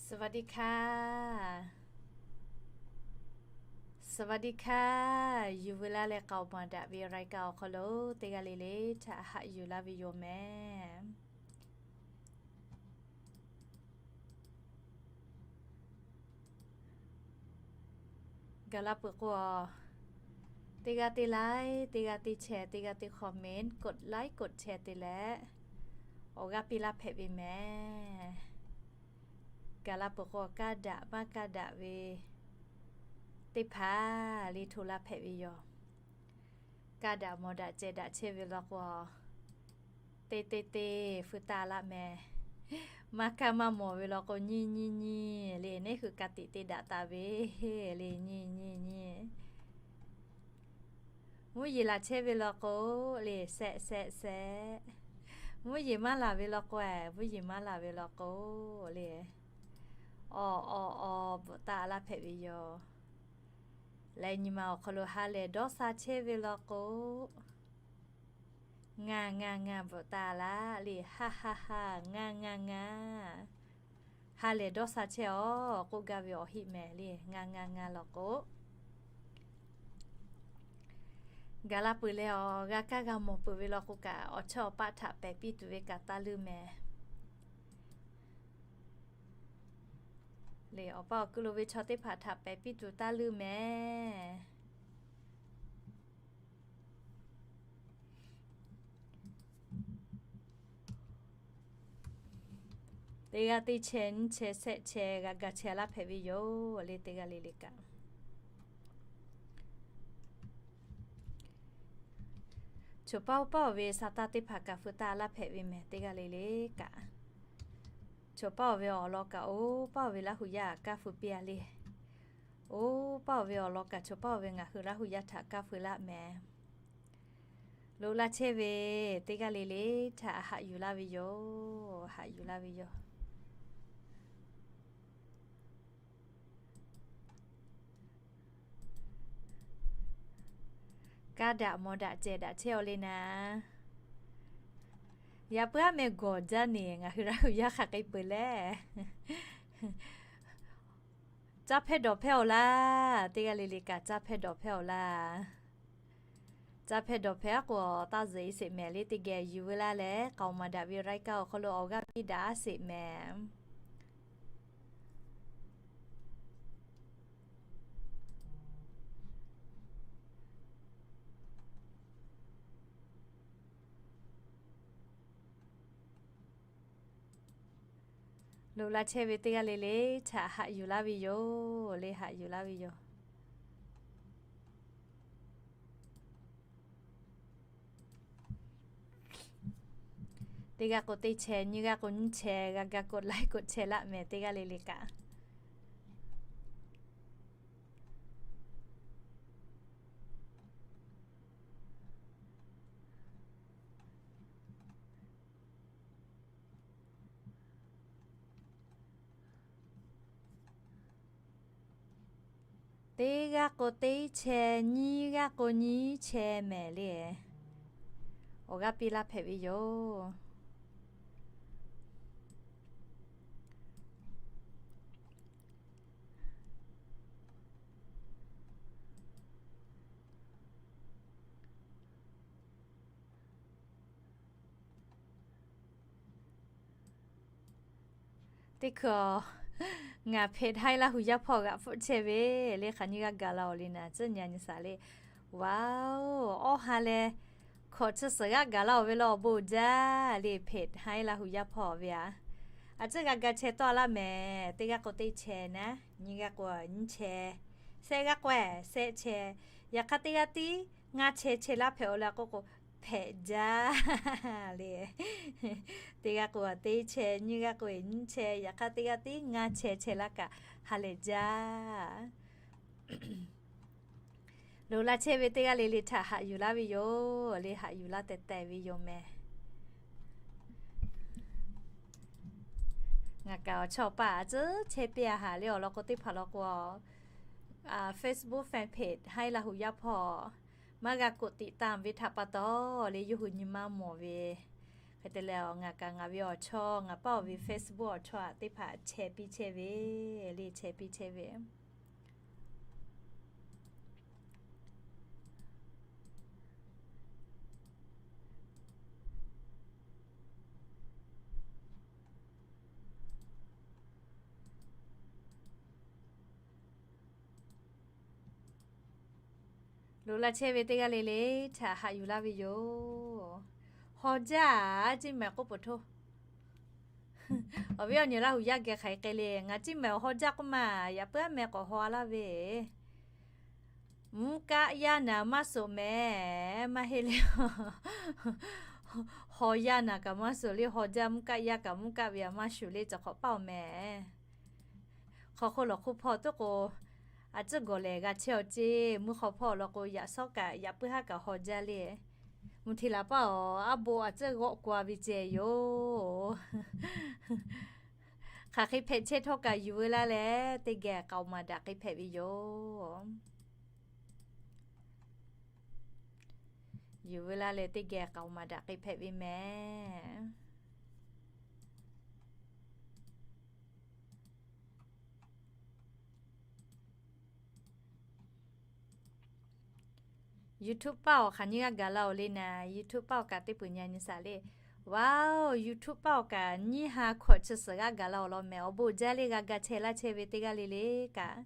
สวัสดีค่ะ สวัสดีค่ะ Yuˬ ve laˇ leh k'aoˍ maˍ daꞈ ve รายการ awˬ hk'aw lo teˇ g'aˇ le le htaꞈ haꞈ yuˬ laˇ ve yoˬ mehˍ. Gaˬ la peuˬ k'o, teˇ g'aˇ teˇ like, teˇ g'aˇ teˇ share, teˇ g'aˇ teˇ comment, กดไลค์ กดแชร์ te leh awˬ g'aˇ piˇ laˇ hpehꞈ ve mehˍ. Gaˬ la peuˬ k'o, kaˇ daꞈ maˇ kaˇ daꞈ ve teˇ hpaˍ le hto laˇ hpehꞈ ve yoˬ. Kaˇ daꞈ mawˬ daꞈ cehˬ daꞈ chehˇ ve law k'o, teˇ teˇ teˇ feu taˇ laˇ mehˍ. Maˇ kaˇ maˇ mawˬ ve law k'o, nyiˇ nyiˇ nyiˇ le, neˉ hui ka tiꞈ te daꞈ taˍ ve le, nyiˇ nyiˇ nyiˇ. Mvuhˇ yeˬ laˬ chehˇ ve law k'o le, shehˆ shehˆ shehˆ. Mvuhˇ yeˬ maˇ laˬ ve law k'o, mvuhˇ yeˬ maˇ laˬ ve law k'o le, awˬ awˬ awˬ bvuhꞈ taˇ laˇ hpehꞈ ve yoˬ. Leh nyi ma awˬ hk'aw lo ha lehˬ dawˇ sha chehˇ ve law k'o, ngaˬ ngaˬ ngaˬ bvuhꞈ taˇ laˇ le, ha ha ha, ngaˬ ngaˬ ngaˬ. Ha lehˬ dawˇ sha chehˇ awˬ k'oˆ gaˇ ve awˬ heˆ mehˍ le, ngaˬ ngaˬ ngaˬ law k'o. Gaˬ la peuˬ leh awˬ g'a kaˇ g'a mawˬ peuˬ ve law k'o kaꞈ, awˬ chawˇ awˬ paˆ htaꞈ pehˍ piˇ tuˬ ve kaꞈ taˇ leuˇ mehˍ. Le awˬ paˆ awˬ kuiˬ lo ve chaw teˇ hpaˍ htaꞈ pehˍ piˇ tuˬ taˇ leuˇ mehˍ. Teˇ g'aˇ teˇ chehˇ nyiˇ chehˇ shehˆ chehˇ g'a ga chehˇ laˇ hpehꞈ ve yoˬ le, teˇ g'aˇ le le kaꞈ. Choˬ paˇ oˇ paˇ oˬ ve sa taˇ teˇ hpaˍ kaꞈ feu taˇ laˇ hpehꞈ ve mehˍ, teˇ g'aˇ le le kaꞈ. Choˬ paˇ oˬ ve awˬ lawn kaꞈ oˇ paˇ oˬ ve Laˇ hu yaˇ kaˇ feu piˇ a le. Oˇ paˇ oˬ ve awˬ lawn kaꞈ choˬ paˇ oˬ ve ngaˬ hui Laˇ hu yaˇ htaꞈ kaˇ feu laˇ mehˍ. Lo laˇ chehˇ ve teˇ g'aˇ le le htaꞈ haꞈ yuˬ laˇ ve yoˬ, haꞈ yuˬ laˇ ve yoˬ. Kaˇ daꞈ mawˬ daꞈ cehˬ daꞈ chehˇ awˬ le naˍ. Yaꞈ puiˉ aˉ meh gawˬ jaˇ neˬ, ngaˬ hui Laˇ hu yaˇ hk'aˬ hk'e peuˬ leh. Caˇ hpehˇ dawˬ hpehˇ awˬ laˇ, teˇ g'aˇ le le kaꞈ caˇ hpehˇ dawˬ hpehˇ awˬ laˇ. Caˇ hpehˇ dawˬ hpehˇ aˉ k'o, taˇ zuhꞈ e sheˍ mehˍ le, teˇ geh yuˬ veu laˇ leh k'aoˍ maˍ daꞈ ve รายการ awˬ hk'aw lo awˬ g'aˇ piˇ daꞈ aˉ sheˍ mehˍ. Lo laˇ chehˇ ve teˇ g'aˇ le le htaꞈ haꞈ yuˬ laˇ ve yoˬ, le haꞈ yuˬ laˇ ve yoˬ. Teˇ g'aˇ k'o teˇ chehˇ, nyiˇ g'aˇ k'o nyiˇ chehˇ, g'a ga กดไลค์ กดแชร์ laˇ mehˍ, teˇ g'aˇ le le kaꞈ. Teˇ g'aˇ k'o teˇ chehˇ, nyiˇ g'aˇ k'o nyiˇ chehˇ mehˍ le. Awˬ g'aˇ piˇ laˇ hpehꞈ ve yoˬ. Teˇ hkui, ngaˬ hpeꞈ haiˉ Laˇ hu yaˇ hpawˇ g'aꞈ hpfuhˆ chehˇ ve le, hk'aˬ nyiˇ g'aˇ gaˬ la-oˬ le naˍ, tcuhˉ nyi a nyi saˍ le. Waˬ-oˬ, awˇ ha leh hkawꞈ chi suhˍ g'aˇ gaˬ la-oˬ ve law awˬ bon jaˇ le, hpeꞈ haiˉ Laˇ hu yaˇ hpawˇ ve a. A ciˉ g'a ga chehˇ tawˆ laˇ mehˍ, teˇ g'aˇ k'o teˇ chehˇ naˉ, nyiˇ g'aˇ k'o nyiˇ chehˇ, shehˆ g'aˇ k'o shehˆ chehˇ. Yaꞈ hk'aˇ teˇ g'aˇ tiˉ ngaˇ chehˇ chehˇ laˇ hpehꞈ-oˬ le k'oˆ k'o, hpeꞈ jaˇ le. Teˇ g'aˇ k'o teˇ chehˇ, nyiˇ g'aˇ k'o nyiˇ chehˇ, yaꞈ hk'aˇ teˇ g'aˇ tiˉ ngaˇ chehˇ chehˇ laˇ kaꞈ ha lehˬ jaˇ. Lo laˇ chehˇ ve teˇ g'aˇ le le htaꞈ haꞈ yuˬ laˇ ve yoˬ, le haꞈ yuˬ laˇ tehˬ tehˬ ve yoˬ mehˍ. Ngaˬ kaꞈ awˬ chawˇ paˍ a ciˉ chehˇ piˇ a haˍ le awˬ lawn k'o, teˇ hpaˍ law k'o, Facebook fan page haiˉ Laˇ hu yaˇ hpawˇ maˇ g'a กดติดตาม ve htaꞈ pa taw le, yawˇ hui nyi ma mawˬ ve, Hk'e te leh, ngaˬ kaꞈ ngaˬ ve awˬ chawˇ, ngaˬ paˇ awˬ ve Facebook awˬ chawˇ aꞈ teˇ hpaˍ chehˇ piˇ chehˇ ve, le chehˇ piˇ chehˇ ve. Loꞈ la chehˇ ve teˇ g'aˇ le le htaꞈ haꞈ yuˬ laˇ ve yoˬ. Haw jaˇ a ciˉ mehˍ k'oˆ peuˬ htoˇ. Awˬ viˉ awˬ nyi Laˇ huˍ yaˇ geh hk'aˬ hk'e le, ngaˬ ciˉ mehˍ awˬ haw jaˇ k'oˆ ma, yaꞈ puiˉ aˉ mehˍ k'awꞈ haw a laˇ ve. Mvuhˇ kaˆ yaˇ naˍ maˇ shuˍ mehˍ, maˇ heˆ le. Haw yaˇ naˍ kaꞈ maˇ shuˍ le, haw jaˇ mvuhˇ kaˆ yaˇ kaꞈ mvuhˇ kaˆ ve aꞈ maˇ shuˍ le, cawˬ hk'awꞈ paˇ oˬ mehˍ. Hk'aw hk'oˆ lawˬ hk'oˆ hpawˇ tuˉ k'o, a ciˉ gawˬ lehˬ g'a chehˇ awˬ ceˇ, mvuhˇ hk'aw hpawˇ law k'o, yaꞈ shawˉ kaꞈ yaꞈ puiˉ haˉ kaꞈ haw jaˇ le. Mvuhˇ hti laˬ paˇ awˬ aˉ bon a ciˉ g'awˆ k'oꞈ a ve ceh yoˬ. Hk'aˬ hk'e hpehꞈ chehˇ htawˇ kaꞈ yuˬ veu laˇ leh, teˇ geh k'aoˍ maˍ daꞈ k'e hpehꞈ ve yoˬ. Yuˬ veu laˇ leh, teˇ geh k'aoˍ maˍ daꞈ k'e hpehꞈ ve mehˍ. YouTube paˇ awˬ hk'aˬ nyiˇ g'aˇ gaˬ la oˬ le naˍ, YouTube paˇ awˬ kaꞈ teˇ peuˬ nyi a nyi shaˍ le. Wow, YouTube paˇ awˬ kaꞈ nyiˇ ha hkawꞈ chi suhˍ g'aˇ gaˬ la awˬ lawn mehˍ. Awˬ bon jaˇ le g'a ga chehˇ laˇ chehˇ ve teˇ g'aˇ le le kaꞈ.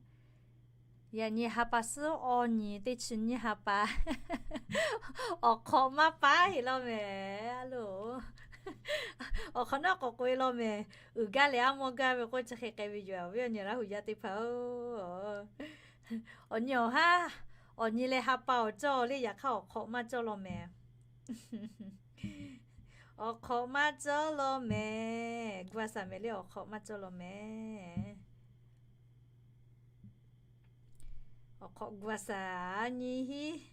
Yaꞈ nyi ha pa suhˉ awˬ nyi teˇ chi nyiˇ ha pa awˬ hk'awꞈ maˇ paˉ heˆ law mehˍ. A loˬ, awˬ hk'awꞈ nawˉ k'awꞈ k'oꞈ e law mehˍ. Uiˍ gaˇ leh aˉ mawˇ gaˇ ve k'oˆ chi hk'e k'ai ve yoˬ, awˬ viˉ awˬ nyi Laˇ huˍ yaˇ teˇ hpaˍ-oˬ. Awˬ nyi awˬ haˉ, awˬ nyi leh ha pa awˬ cawˇ le, yaꞈ hk'aˇ awˬ hk'awꞈ maˇ cawˇ law mehˍ. Awˬ hk'awꞈ maˇ cawˇ law mehˍ. Gu a shaˍ mehˍ le, awˬ hk'awꞈ maˇ cawˇ law mehˍ. Awˬ hk'awꞈ gu a shaˍ, nyi hiˉ,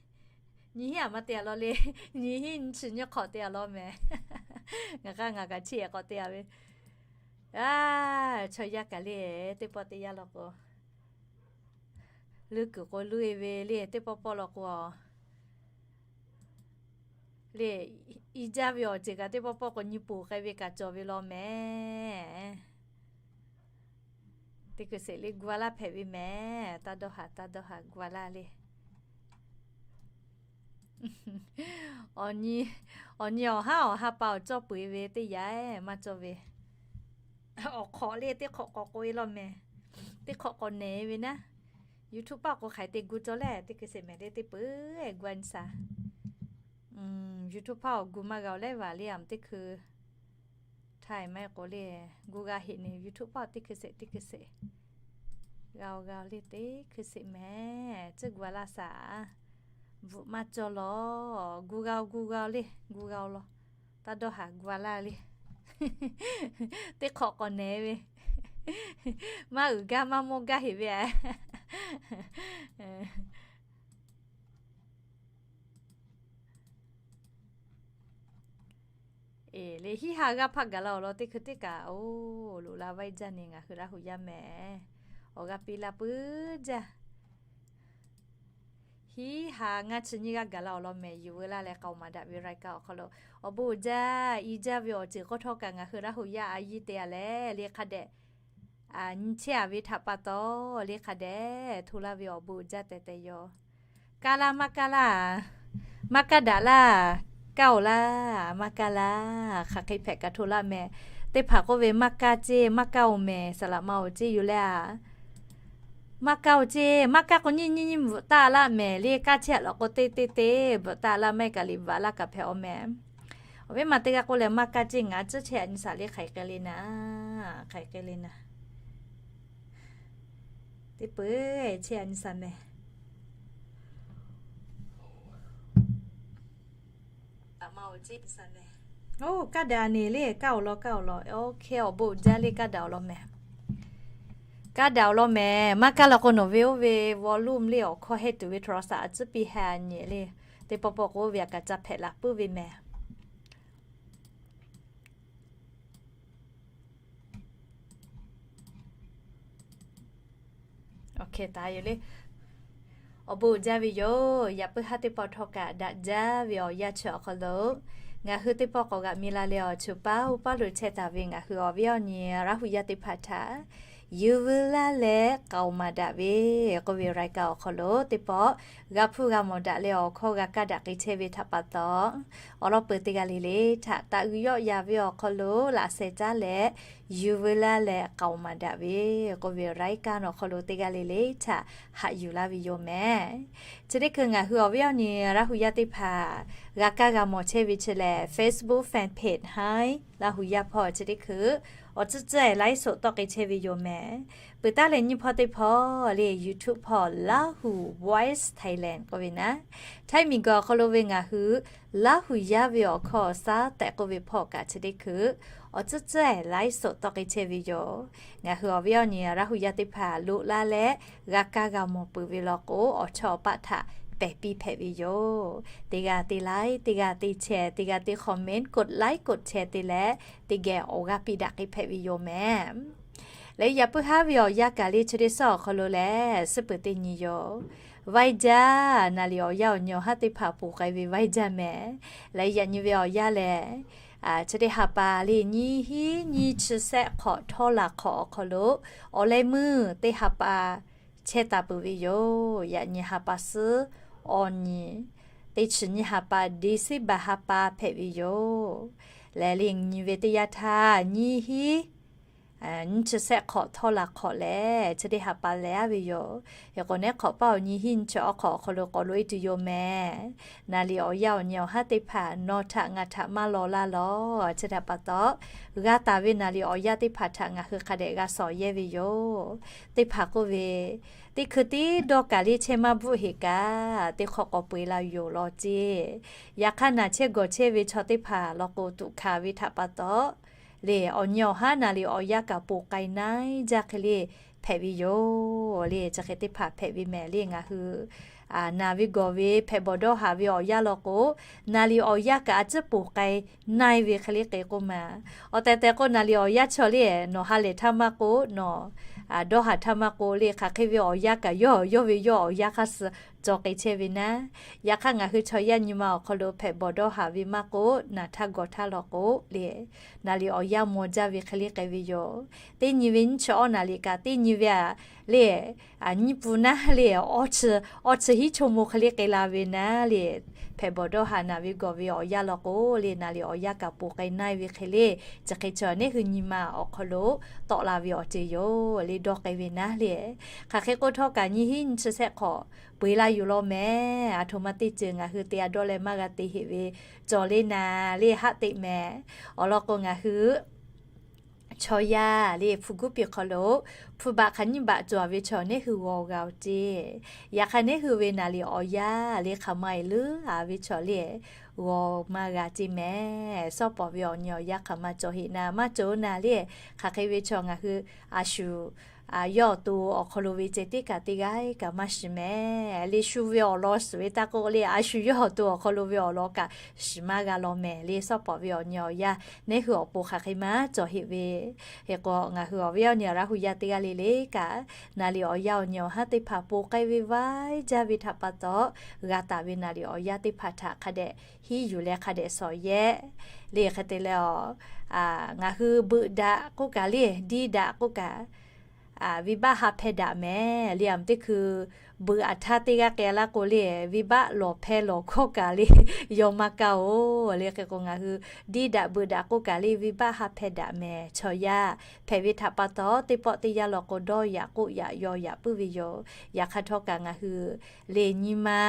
nyi hiˉ aꞈ maˇ te a law le. Nyi hiˉ nyi chi nyi hk'awꞈ te a law mehˍ. Ngaˬ k'aˇ ngaˬ kaꞈ chiˇ ehˍ k'awꞈ te a ve. A, chaw yaˇ kaꞈ le, teˇ pawˆ teˇ yanˇ law k'o, leuˇ kuiˬ k'o leuˇ e ve le, teˇ pawˆ pawˆ law k'o, le, i jaˇ ve awˬ ceuˬ kaꞈ teˇ pawˆ pawˆ k'o nyi poˬ k'ai ve kaꞈ cawˬ ve law mehˍ. Teˇ hkui sheˍ le gu a laˇ hpehꞈ ve mehˍ. Taˇ dawˇ haˍ, taˇ dawˇ haˍ, gu a laˇ le. Awˬ nyi, awˬ nyi awˬ haˉ awˬ ha pa awˬ cawˇ peu eˬ ve teˇ yanˇ maˇ cawˇ ve. Awˬ hk'awꞈ le teˇ hk'awꞈ k'awꞈ k'oꞈ e law mehˍ. Teˇ hk'awꞈ k'awꞈ nehˬ e ve naˉ. YouTube paˇ k'o hk'aˬ hk'e te gu cawˇ leh, teˇ hkui sheˍ mehˍ le teˇ peuˬ gu a nyi shaˍ. YouTube paˇ awˬ gu maˇ g'a oˬ leh vaˬ le, aˬ teˇ hkui htaˇ maˇ heˆ k'o le, gu g'a heꞈ neˬ YouTube paˇ teˇ hkui sheˍ teˇ hkui sheˍ. G'a oˬ g'a oˬ le teˇ hkui sheˍ mehˍ. Tcuhˉ gu a laˇ shaˍ. Bvuhꞈ maˇ cawˇ law. Gu g'a oˬ gu g'a oˬ le, gu g'a oˬ law. Taˇ dawˇ haˍ, gu a laˇ le. Teˇ hk'awꞈ k'awꞈ nehˬ ve, maˇ uiˍ gaˇ maˇ mawˇ gaˇ heꞈ ve a. Eˬ, le hiˉ ha g'aˇ hpaˆ gaˬ la awˬ lawn teˇ hkui teˇ kaꞈ, oˬ, loꞈ la vaiˇ jaˇ ne ngaˬ hui Laˇ huˍ yaˇ mehˍ. Awˬ g'aˇ piˇ laˇ puiˉ jaˇ. Hiˉ ha ngaˇ chi nyiˇ g'aˇ gaˬ la awˬ lawn mehˍ. Yuˬ veu laˇ leh k'aoˍ maˍ daꞈ ve รายการ awˬ hk'aw lo awˬ bon uiˍ jaˇ, i jaˇ ve awˬ ceuˬ k'oˆ htawˇ kaꞈ ngaˬ hui Laˇ huˍ yaˇ a yiˇ te a leh le hk'a dehꞈ, a, nyi chehˇ a ve htaꞈ pa taw, le hk'a dehꞈ hto laˇ ve awˬ bon uiˍ jaˇ tehꞈ tehꞈ yoˬ. Kaˇ laˇ maˇ kaˇ laˇ, maˇ kaˇ daꞈ laˇ, kaˇ oˬ laˇ, maˇ kaˇ laˇ, hk'aˬ hk'e hpehꞈ kaꞈ hto laˇ mehˍ. Teˇ hpaˍ k'oˆ ve maˇ kaˇ ceˇ, maˇ kaˇ oˬ mehˍ, saˍ laꞈ ma oˬ ceˇ yoˬ leh a. Maˇ kaˇ oˬ ceˇ, maˇ kaˇ k'o nyiˇ nyiˇ nyiˇ bvuhꞈ taˆ laˇ mehˍ le, kaˇ chehˇ a lawꞈ k'o teˇ teˇ teˇ bvuhꞈ taˆ laˇ, maˇ heˆ kaꞈ liꞈ bvuhꞈ laˇ kaꞈ hpehꞈ awˬ mehˍ. Awˬ viˉ ma teˇ g'aˇ k'oˆ leh maˇ kaˇ ceˇ, ngaˬ tcuhˉ chehˇ a nyi shaˍ le hk'aˬ hk'e le naˍ, hk'aˬ hk'e le naˍ. Teˇ peuˬ chehˇ a nyi shaˍ mehˍ. Oˇ, kaˇ daꞈ neˬ le, kaˇ oˬ law, kaˇ oˬ law. Oˇ hk'e awˬ bon uiˍ jaˇ le, kaˇ daꞈ awˬ lawn mehˍ. Kaˇ daꞈ awˬ lawn mehˍ. Maˇ kaˇ law k'o nawˬ ve oˇ ve volume le awˬ hkawˇ heh tuˬ ve โทรศัพท์ a tcuhˉ piˇ ha nyi le. Teˇ pawˆ pawˆ k'o oˇ ve aꞈ kaꞈ ca hpehꞈ laˬ puiˉ ve mehˍ. Oˇ hk'e taˍ yoˬ le. Awˬ bon uiˍ jaˇ ve yoˬ. Yaꞈ puiˉ haˉ teˇ pawˆ htawˇ kaꞈ daꞈ jaˇ ve awˬ yanˇ chi awˬ hk'aw lo, Ngaˬ hui teˇ pawˆ k'awꞈ g'aꞈ mi la leh awˬ, choˬ paˉ uˉ paˉ lo chehˇ taˍ ve ngaˬ hui awˬ viˉ awˬ nyi Laˇ hu yaˇ teˇ hpaˍ htaꞈ, Yuˬ veu laˇ leh k'aoˍ maˍ daꞈ ve k'oˆ ve รายการ awˬ hk'aw lo teˇ pawˆ g'a hpuˇ g'a mawˬ daꞈ leh awˬ hkawˇ g'a kaˇ daꞈ k'ai chehˇ ve htaꞈ pa taw, awˬ lawn peuˬ teˇ g'aˇ le le htaꞈ taꞈ g'uiˬ yawˆ yan ve awˬ hk'aw lo laꞈ sheh caˉ leh, Yuˬ veu laˇ leh k'aoˍ maˍ daꞈ ve k'oˆ ve รายการ awˬ hk'aw lo teˇ g'aˇ le le htaꞈ haꞈ yuˬ laˇ ve yoˬ mehˍ. Chi teˇ hkui ngaˬ hui awˬ viˉ awˬ nyi Laˇ hu yaˇ teˇ hpaˍ g'a kaˇ g'a mawˬ chehˇ ve chi lehˬ, Facebook fan page haˉ Laˇ hu yaˇ hpawˇ chi teˇ hkui awˬ tcuhˉ tcuhˉ-ehˍ ไลฟ์สด tawˆ k'ai chehˇ ve yoˬ mehˍ. Peuˬ taˉ leh nyiˇ hpawˇ teˇ hpawˇ le YouTube hpawˇ Laˇ hu Voice Thailand k'oˆ ve naˉ, Htaiˇ miˬguiˬ awˬ hk'aw lo ve ngaˬ hui Laˇ hu yaˇ ve awˬ hkawˇ awˬ shaˉ tehꞈ k'oˆ ve hpawˇ kaꞈ chi teˇ hkui awˬ tcuhˉ tcuhˉ-ehˍ ไลฟ์สด tawˆ k'ai chehˇ ve yoˬ. Ngaˬ hui awˬ viˉ awˬ nyi Laˇ hu yaˇ teˇ hpaˍ loꞈ laˇ leh g'a kaˇ g'a mawˬ peuˬ ve law k'o, awˬ chawˇ awˬ paˆ htaꞈ pehˬ piˇ hpehꞈ ve yoˬ. Teˇ g'aˇ te like, teˇ g'aˇ te share, teˇ g'aˇ te comment, กดไลค์ กดแชร์ te leh teˇ geh awˬ g'aˇ piˇ daꞈ k'ai hpehꞈ ve yoˬ mehˍ. Leh yaꞈ puiˉ haˉ ve awˬ yanˇ kaꞈ le chi teˇ suhˉ awˬ hk'aw lo lehˬ, suhˉ peuˬ teˇ nyi yoˬ. Vaiˇ jaˇ, naˍ liꞈ awˬ yanˇ awˬ nyi awˬ haˉ teˇ hpaˍ ponˬ k'ai ve vaiˇ jaˇ mehˍ. Leh yaꞈ nyi ve awˬ yanˇ lehˬ, chi teˇ ha pa le nyiˇ hinˉ nyiˇ chi sehˆ hk'awꞈ htawˇ laˬ hk'awꞈ awˬ hk'aw lo awˬ leh meuˇ teˇ ha pa chehˇ taˍ peuˬ ve yoˬ. Yaꞈ nyi ha pa suhˉ awˬ nyi, teˇ chi nyiˇ ha pa December ha pa hpehꞈ ve yoˬ. Leh le nyi ve teˇ yanˇ htaˇ nyiˇ hinˉ nyiˇ chi sehˆ hk'awꞈ htawˇ laˬ hk'awꞈ lehˬ, chi teˇ ha pa lehˬ aˉ ve yoˬ. Hk'e k'o, neˉ hk'awꞈ paˇ awˬ nyi hinˉ nyi chi awˬ hk'awꞈ awˬ hk'aw lo k'awꞈ loꞈ-e tuˬ yoˬ mehˍ. Naˍ liꞈ awˬ yanˇ awˬ nyi awˬ haˉ teˇ hpaˍ nawˬ htaꞈ ngaˬ htaꞈ maˇ law laˇ lawˬ. Chi htaꞈ pa taw, g'a taˍ ve naˍ liꞈ awˬ yanˇ teˇ hpaˍ htaꞈ ngaˬ hui hk'a dehꞈ g'a shawˍ yehˇ ve yoˬ. Teˇ hpaˍ k'oˆ ve, teˇ hkui tiˉ dawˇ kaˬ le chehˇ maˇ bvuhˆ heꞈ kaꞈ, teˇ hk'awꞈ k'awꞈ peu-eˬ la yoˬ law ceˇ. Yaꞈ hk'aˇ, naˬ chehˇ gawˬ chehˇ ve chaw teˇ hpaˍ law k'o, tuꞈ hkanˍ ve htaꞈ pa taw, le awˬ nyi awˬ haˉ naˍ liꞈ awˬ yanˇ kaꞈ ponˬ k'ai na-e jaˇ hk'e le hpehꞈ ve yoˬ. Le chi hk'e teˇ hpaˍ hpehꞈ ve mehˍ le. Ngaˬ hui naˬ ve gawˬ ve hpehꞈ bawˬ dawˇ haˍ ve awˬ yanˇ law k'o, naˍ liꞈ awˬ yanˇ kaꞈ a ciˉ ponˬ k'ai na-e ve hk'e le k'ai k'oˆ ma. Awˬ tehˬ tehˬ k'o, naˍ liꞈ awˬ yanˇ chaw le, nawˬ ha lehˬ htaˇ maˇ k'oˆ, nawˬ dawˇ haˍ htaˇ maˇ k'oˆ le, hk'aˬ hk'e ve awˬ yanˇ kaꞈ yawˇ yawˇ ve yawˇ awˬ yanˇ hk'aˇ suh cawˬ k'ai chehˇ ve naˉ. Yaꞈ hk'aˇ, ngaˬ hui chaw yaˇ nyi ma awˬ hk'aw lo hpehꞈ bawˬ dawˇ haˍ ve maˇ k'oˆ, naˬ htaˇ gawˬ htaˇ law k'o le, naˍ liꞈ awˬ yanˇ maw jaˇ ve hk'e le k'ai ve yoˬ. Teˇ nyi ve nyiˇ chi awˇ naˍ liꞈ kaꞈ teˇ nyi ve a le, nyiˇ pun naˉ le, awˇ chi hiˉ chaw mo hk'e le k'ai la ve naˉ le, hpehꞈ bawˬ dawˇ haˍ naˬ ve gawˬ ve awˬ yanˇ law k'o le, naˍ liꞈ awˬ yanˇ kaꞈ ponˬ k'ai na-e ve hk'e le, chi hk'e chaw neˉ hui nyi ma awˬ hk'aw lo tawˆ la ve awˬ ceuˬ yoˬ le, dawˇ k'ai ve naˉ le. Hk'aˬ hk'e k'oˆ htawˇ kaꞈ, nyiˇ hinˉ nyiˇ chi sehˆ hk'awꞈ peu-eˬ la yoˬ law mehˍ. Aˬ htoꞈ ma teˇ ceuˬ ngaˬ hui te a dawˇ leh maˇ g'a te heꞈ ve cawˬ le naˍ le, haˆ teꞈ mehˍ. Awˬ lawn k'o, ngaˬ hui chaw yaˇ le hpu guˉ piˇ hk'aw lo hpu baꞈ hk'aˬ nyiˇ baꞈ cawˬ ve chaw neˉ hui g'aw g'a-oˬ ceˇ. Yaꞈ hk'aˇ, neˉ hui ve naˍ liꞈ awˬ yanˇ le hk'aˬ ma-e leuˉ-a ve chaw le g'aw maˇ g'a ceˇ mehˍ. Sawˉ pawˍ ve awˬ nyi awˬ yanˇ hk'aˬ ma cawˬ heꞈ naˍ maˇ cawˬ naˍ le, hk'aˬ hk'e ve chaw ngaˬ hui a shu yawˇ awˬ to awˬ hk'aw lo ve ceh tiˉ kaꞈ teˇ g'aˇ kaꞈ maˇ shiˍ mehˍ. Le shu ve awˬ lawn shiˍ ve taˇ k'oˆ le, a shu yawˇ awˬ to awˬ hk'aw lo ve awˬ lawn kaꞈ shiˍ maˇ g'a law mehˍ le. Sawˉ pawˍ ve awˬ nyi awˬ yanˇ neˉ hui awˬ pon hk'aˬ hk'e maˇ cawˬ heꞈ ve. Hk'e k'o, ngaˬ hui awˬ viˉ awˬ nyi Laˇ hu yaˇ teˇ g'aˇ le le kaꞈ, naˍ liꞈ awˬ yanˇ awˬ nyi awˬ haˉ teˇ hpaˍ ponˬ k'ai ve vaiˇ jaˇ ve htaꞈ pa taw, g'a taˍ ve naˍ liꞈ awˬ yanˇ teˇ hpaˍ htaꞈ hk'a dehꞈ hiˉ yuˬ leh hk'a dehꞈ shawˍ yehˇ le. Hk'e te leh, ngaˬ hui beuꞈ daꞈ k'oˆ kaꞈ le, diˇ daꞈ k'oˆ kaꞈ, venˇbaˆ ha hpehˇ daꞈ mehˍ le. Aˬ mvuhˇ teˇ hkui beuꞈ aˬ htaˇ teˇ g'aˇ k'ai-a laˇ k'o le, venˇbaˆ lawˬ hpehˇ lawˬ hkawˇ kaꞈ le, yaw maˇ kaˇ-oˬ le. Hk'e k'o, ngaˬ hui diˇ daꞈ beuꞈ daꞈ k'oˆ kaꞈ le, venˇbaˆ ha hpehˇ daꞈ mehˍ. Chaw yaˇ hpehꞈ ve htaꞈ pa taw, teˇ pawˆ teˇ yanˇ law k'o, dawˇ yaꞈ k'oˆ yaꞈ yaw yaꞈ puiˉ ve yoˬ. Yaꞈ hk'aˇ htawˇ kaꞈ, ngaˬ hui le nyi ma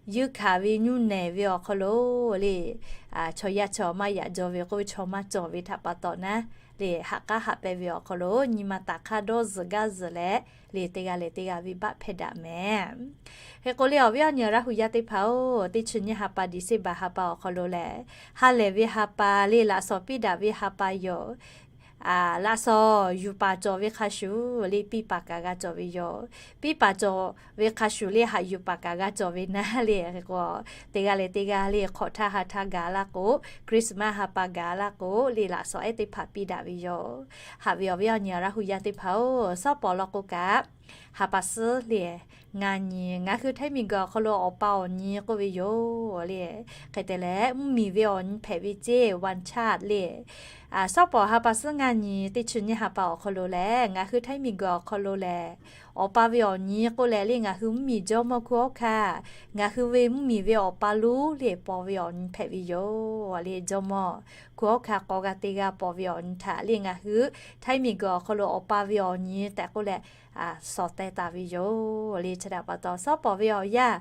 yuˇ hkanˍ ve nyuˇ nehˬ ve awˬ hk'aw lo le, chaw yaˇ chaw maˇ yaꞈ jaw ve k'oˆ ve chaw maˇ cawˬ ve htaꞈ pa taw naˉ le, haꞈ k'aˉ haꞈ pehnˇ ve awˬ hk'aw lo nyi ma taˍ hk'aˇ dawˇ zuhˬ gaˇ zuhˬ leh le, teˇ g'aˇ leh teˇ g'aˇ venˇbaˆ hpehˇ daꞈ mehˍ. Hk'e k'o le, awˬ viˉ awˬ nyi Laˇ hu yaˇ teˇ hpaˍ-oˬ, teˇ chi nyiˇ ha pa December ha pa awˬ hk'aw lo lehˬ, ha lehˬ ve ha pa le, laꞈ shawˍ piˇ daꞈ ve ha pa yoˬ. Laꞈ shawˍ yuˬ paˍ cawˬ ve hk'a shuˍ le, piˇ paˍ kaꞈ g'a cawˬ ve yoˬ. Piˇ paˍ cawˬ ve hk'a shuˍ le, haꞈ yuˬ paˍ kaꞈ g'a cawˬ ve naˉ le. Hk'e k'o, teˇ g'aˇ leh teˇ g'aˇ le hk'awꞈ htaˇ ha htaˇ gaˬ laˇ k'o, Christmas ha pa gaˬ laˇ k'o le, laꞈ shawˍ ehˉ teˇ hpaˍ piˇ daꞈ ve yoˬ. Haꞈ ve awˬ viˉ awˬ nyi Laˇ hu yaˇ teˇ hpaˍ-oˬ, sawˉ pawˍ law k'o kaꞈ, ha pa suhˉ le Ngaˬ nyi, ngaˬ hui Htaiˇ miˬguiˬ awˬ hk'aw lo awˬ pa awˬ nyi k'oˆ ve yoˬ le. Hk'e te leh, mvuhˇmiˬ ve awˬ nyi hpehꞈ ve ceˇ, one child le. Shawˉ pawˍ ha pa suhˉ ngaˇ nyi teˇ chi nyiˇ ha pa awˬ hk'aw lo lehˬ, ngaˬ hui Htaiˇ miˬguiˬ awˬ hk'aw lo lehˬ, awˬ pa ve awˬ nyi k'oˆ leh le, ngaˬ hui mvuhˇmiˬ jawˇmawˇ hkunˉ hawˉ hkanˇ, ngaˬ hui ve mvuhˇmiˬ ve awˬ pa lonˉ le paw ve awˬ nyi hpehꞈ ve yoˬ le. Jawˇmawˇ hkunˉ hawˉ hkanˇ k'aw g'a teˇ g'aˇ paw ve awˬ nyi htaꞈ le ngaˬ hui Htaiˇ miˬguiˬ awˬ hk'aw lo awˬ pa ve awˬ nyi tehꞈ k'oˆ leh, sawˍ teh taˍ ve yoˬ le. Chi htaꞈ pa taw, shawˉ pawˍ ve awˬ yanˇ,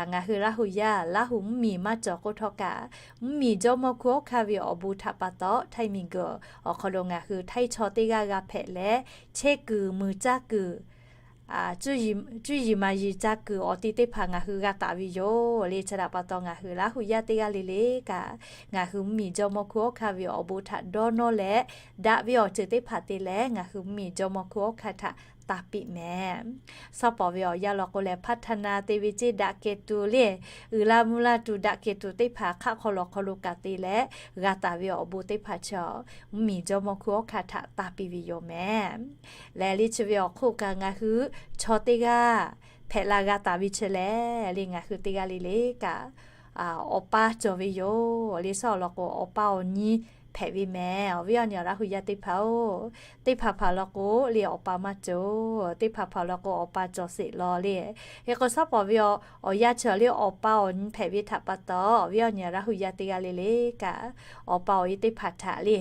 ngaˬ hui Laˇ huˍ yaˇ, Laˇ huˍ mvuhˇmiˬ maˇ cawˬ k'oˆ htawˇ kaꞈ, mvuhˇmiˬ jawˇmawˇ hkunˉ hawˉ hkanˇ ve awˬ bon htaꞈ pa taw, Htaiˇ miˬguiˬ awˬ hk'aw lo ngaˬ hui Htaiˇ chaw teˇ g'aˇ g'a hpehꞈ leh, chehˇ kuiˬ muiˬ caˇ kuiˬ, cuˇ yiˍ maˍ yiˍ caˇ kuiˬ awˬ ti teˇ hpaˍ ngaˬ hui g'a taˍ ve yoˬ le. Chi htaꞈ pa taw, ngaˬ hui Laˇ huˍ yaˇ teˇ g'aˇ le le kaꞈ, ngaˬ hui mvuhˇmiˬ jawˇmawˇ hkunˉ hawˉ hkanˇ ve awˬ bon htaꞈ dawˇ nawˇ leh, daꞈ ve awˬ ceuˬ teˇ hpaˍ te leh ngaˬ hui mvuhˇmiˬ jawˇmawˇ hkunˉ hawˉ hkanˇ htaꞈ taˇ piˇ mehˍ. Shawˉ pawˍ ve awˬ yanˇ law k'o lehˬ, พัฒนา te ve ceˇ, daꞈ kehˬ tuˬ le, uiˍ la mvuh la tuˬ daꞈ kehˬ tuˬ teˇ hpaˍ hk'aˆ hk'aw lawˬ hk'aw lo kaꞈ te leh, g'a taˍ ve awˬ bon teˇ hpaˍ chaw, mvuhˇmiˬ jawˇmawˇ hkunˉ hawˉ hkanˇ htaꞈ taˇ piˇ ve yoˬ mehˍ. Lehˬ le, chi ve awˬ hk'oˆ kaꞈ ngaˬ hui chaw teˇ g'aˇ hpehꞈ la g'a taˍ ve chi lehˬ le, ngaˬ hui teˇ g'aˇ le le kaꞈ awˬ pa cawˬ ve yoˬ le. Shawˉ awˬ lawn k'o, awˬ pa awˬ nyi hpehꞈ ve mehˍ. Awˬ viˉ awˬ nyi Laˇ huˍ yaˇ teˇ hpaˍ-oˬ, teˇ hpaˍ hpaˍ lawn k'o le, awˬ pa maˇ cawˬ. Teˇ hpaˍ hpaˍ lawn k'o, awˬ pa cawˬ sheˍ law le. Hk'e k'o, shawˉ pawˍ ve awˬ yanˇ chi le, awˬ pa awˬ nyi hpehꞈ ve htaꞈ pa taw, awˬ viˉ awˬ nyi Laˇ huˍ yaˇ teˇ g'aˇ le le kaꞈ, awˬ pa awˬ e teˇ hpaˍ htaꞈ le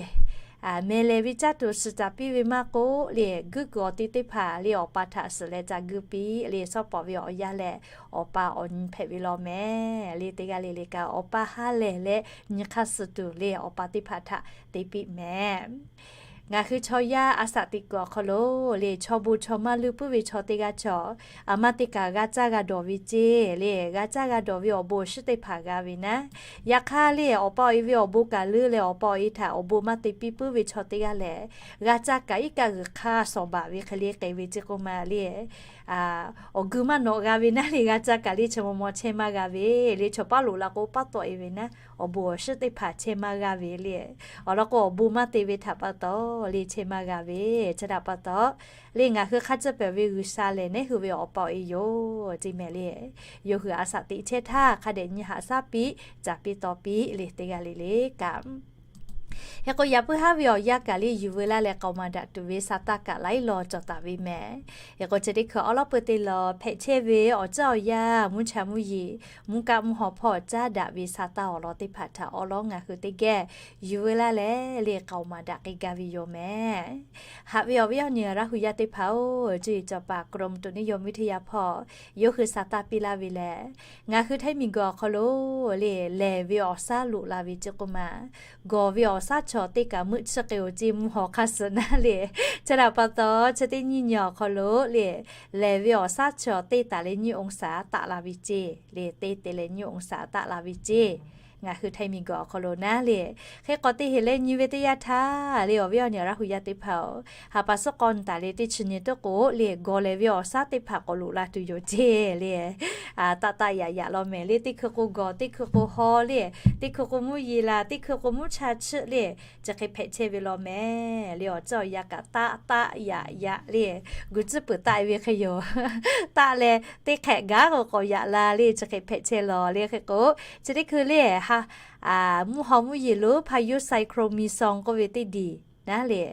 mehˍ lehˍ ve caˇ tuˬ suhˍ caˍ piˇ ve maˇ k'oˆ le, guiˇ kuiˬ awˬ ti teˇ hpaˍ le awˬ pa htaꞈ suhˍ leh caˇ guiˇ piˇ le. Shawˉ pawˍ ve awˬ yanˇ lehˬ, awˬ pa awˬ nyi hpehꞈ ve law mehˍ le. Teˇ g'aˇ le le kaꞈ, awˬ pa ha lehˬ leh nyi hk'aˇ suh tuˬ le awˬ pa teˇ hpaˍ htaꞈ te piˇ mehˍ. Ngaˬ hui chaw yaˇ a shaꞈ teꞈ kuiˬ awˬ hk'aw lo le, chaw bon chaw maˇ leuˇ puiˉ ve chaw teˇ g'aˇ chaw, a maˇ te kaꞈ g'a caˇ g'a dawˬ ve ceˇ le, g'a caˇ g'a dawˬ ve awˬ bon awˬ shiˉ teˇ hpaˍ g'a ve naˉ. Yaꞈ hk'aˇ le, awˬ pa awˬ e ve awˬ bon kaꞈ leuˇ leh awˬ pa awˬ e htaꞈ awˬ bon maˇ te piˇ puiˉ ve chaw teˇ g'aˇ lehˬ, g'a caˇ kaꞈ iˉ kaˆ g'uiˬ hk'aˇ shawˍ baˬ ve hk'e le k'ai ve ceˇ k'oˆ ma le. Awˬ gui maˇ nawꞈ g'a ve naˉ le, g'a caˇ kaꞈ le chi maw maw chehˇ maˇ g'a ve le. Chaw paˉ loꞈ la k'o, paˉ tawˆ e ve naˉ, awˬ bon awˬ shiˉ teˇ hpaˍ chehˇ maˇ g'a ve le. Awˬ lawn k'o, awˬ bon maˇ te ve htaꞈ pa taw le chehˇ maˇ g'a ve. Chi htaꞈ pa taw le, ngaˬ hui hk'a ciˇ peuˬ ve G'uiˬsha lehˬ, neˉ hui ve awˬ pa awˬ e yoˬ ceˇ mehˍ le. Yawˇ hui a shaꞈ teꞈ chehˇ htaˇ, hk'a dehꞈ nyi haꞈ shaˉ piˇ, caˍ piˇ taw piˇ le, teˇ g'aˇ le le kaꞈ. Hk'e k'o, yaꞈ puiˉ haˉ ve awˬ yanˇ kaꞈ le yuˬ veu laˇ leh k'aoˍ maˍ daꞈ tuˬ ve sa taˇ kaꞈ laiˉ law cawˬ taˍ ve mehˍ. Hk'e k'o, chi teˇ hkui awˉ lawˉ peu te lawˬ hpehꞈ chehˇ ve awˬ ceuˬ awˬ yanˇ, mvuhˇ cha mvuhˇ yeˬ, mvuhˇ kaˆ mvuhˇ haw hpawˇ caˉ daꞈ ve sa taˇ awˬ lawn teˇ hpaˍ htaꞈ awˉ lawˉ ngaˬ hui teˇ geh yuˬ veu laˇ leh le k'aoˍ maˍ daꞈ k'ai gaˇ ve yoˬ mehˍ. Haꞈ ve awˬ viˉ awˬ nyi Laˇ huˍ yaˇ teˇ hpaˍ-oˬ, cuˇ yiˍ cawˬ paˍ กรมอุตุนิยมวิทยา hpawˇ yawˇ hui sa taˇ piˇ laˇ ve lehˬ, ngaˬ hui Htaiˇ miˬguiˬ awˬ hk'aw lo le, lehˬ ve awˬ shaˉ loꞈ la ve ceˇ k'oˆ ma, gawˬ ve awˬ shaˉ chaw teˇ kaꞈ meuˆ chiˇ k'ai-oˬ ceˇ, mvuhˇ haw hk'aˇ suh naˉ le. Chi htaꞈ pa taw, chi teˇ nyiˇ nyi awˬ hk'aw lo le, lehˬ ve awˬ shaˉ chaw teˇ taˍ leh nyiˇ องศา taˆ la ve ceˇ le, teˇ te leh nyiˇ องศา taˆ la ve ceˇ. Ngaˬ hui Htaiˇ miˬguiˬ awˬ hk'aw lo naˉ le, hk'e k'awꞈ te heˍ leh nyi ve teˇ yanˇ htaˇ le, awˬ viˉ awˬ nyi Laˇ huˍ yaˇ teˇ hpaˍ-oˬ, ha pa suhˉ k'aw nyi taˍ le teˇ chi nyi teˇ k'o le, gawˬ lehˬ ve awˬ shaˉ teˇ hpaˍ k'awꞈ loꞈ la tuˬ yoˬ ceˇ le. Taˆ taˆ yaꞈ yaꞈ law mehˍ le, teˇ hkui k'o gawˬ, teˇ hkui k'o haw le, teˇ hkui k'o mvuhˇ yeˬ la, teˇ hkui k'o mvuhˇ cha chiˆ le, chi hk'e hpehꞈ chehˇ ve law mehˍ le. Awˬ ceuˬ awˬ yanˇ kaꞈ taˆ taˆ yaꞈ yaꞈ le, gu tcuhˉ peuˬ taˆ e ve hk'e yoˬ. Taˆ leh teˇ hk'ehꞈ gaˉ k'o k'awꞈ yaꞈ la le, chi hk'e hpehꞈ chehˇ law le. Hk'e k'o, chi teˇ hkui le, mvuhˇ haw mvuhˇ yeˬ lonˉ พายุไซโคลน เมซอง k'oˆ ve teˇ diˬ naˉ le,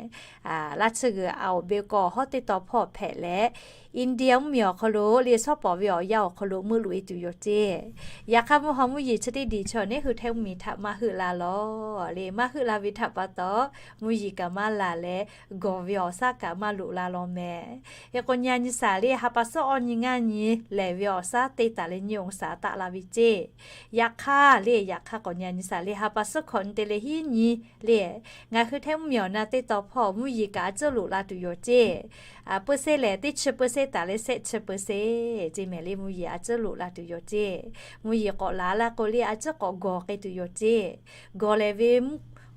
laˇ tsuhˇ g'uiˬ awˬ be k'awꞈ hawˉ teˇ taw hpawˇ hpehꞈ leh, India mvuhˇmiˬ awˬ hk'aw lo le shawˉ pawˍ ve awˬ yanˇ awˬ hk'aw lo meuˆ loꞈ e tuˬ yoˬ ceˇ. Yaꞈ hk'aˇ, mvuhˇ haw mvuhˇ yeˬ chi teˇ diˬ chaw neˉ hui Htaiˇ mvuhˇmiˬ htaꞈ maˇ heuˆ la law le, maˇ heuˆ la ve htaꞈ pa taw, mvuhˇ yeˬ kaꞈ maˇ laˬ leh, gawˬ ve awˬ shaˉ kaꞈ maˇ loꞈ la law mehˍ. Hk'e k'o, nyi a nyi shaˍ le, ha pa suhˉ awˇ nyi ngaˇ nyi lehˬ ve awˬ shaˉ teˇ taˍ leh nyiˇ องศา taˆ la ve ceˇ. Yaꞈ hk'aˇ le, yaꞈ hk'aˇ k'awꞈ nyi a nyi shaˍ le, ha pa suhˉ hkawꞈ nyi te leh hiˉ nyi le, ngaˬ hui Htaiˇ mvuhˇmiˬ awˬ na teˇ taw hpawˇ mvuhˇ yeˬ kaꞈ a cuˉ loꞈ la tuˬ yoˬ ceˇ. Peuˬ se lehˬ, teˇ chi peuˬ se taˍ leh shehˆ chi peuˬ se ceˇ mehˍ le, mvuhˇ yeˬ a cuˉ loꞈ la tuˬ yoˬ ceˇ. Mvuhˇ yeˬ k'awꞈ laˬ la k'o le, a cuˉ k'awꞈ gawˬ k'ai tuˬ yoˬ ceˇ. Gawˬ lehˬ ve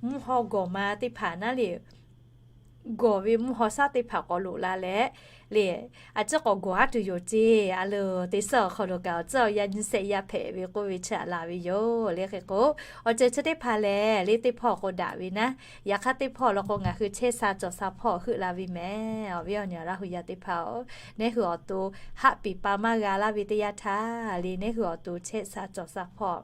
mvuhˇ haw gawˬ ma teˇ hpaˍ naˉ le, gawˬ ve mvuhˇ haw shaˉ teˇ hpaˍ k'awꞈ loꞈ la leh, le, a ciˉ k'awꞈ gawˬ haˉ tuˬ yoˬ ceˇ. A loˬ, teˇ suhˉ awˬ hk'aw lo kaꞈ awˬ tcuhˉ awˬ yanˇ nyiˇ shehˆ yaˇ hpehꞈ ve k'oˆ ve chi htaꞈ laˬ ve yoˬ. Le hk'e k'o, awˬ ceuˬ chi teˇ hpaˍ lehˬ, le teˇ hpawˇ k'o daꞈ ve naˉ, yaꞈ hk'aˇ teˇ hpawˇ law k'o ngaˬ hui chehˇ sha cawˬ sha hpawˇ heuˆ la ve mehˍ. Awˬ viˉ awˬ nyi Laˇ hu yaˇ teˇ hpaˍ-oˬ, nehˉ hui awˬ to haˆ piˍ pa maˇ g'a laˇ ve teˇ yanˇ htaˇ, le nehˉ hui awˬ to chehˇ sha cawˬ sha hpawˇ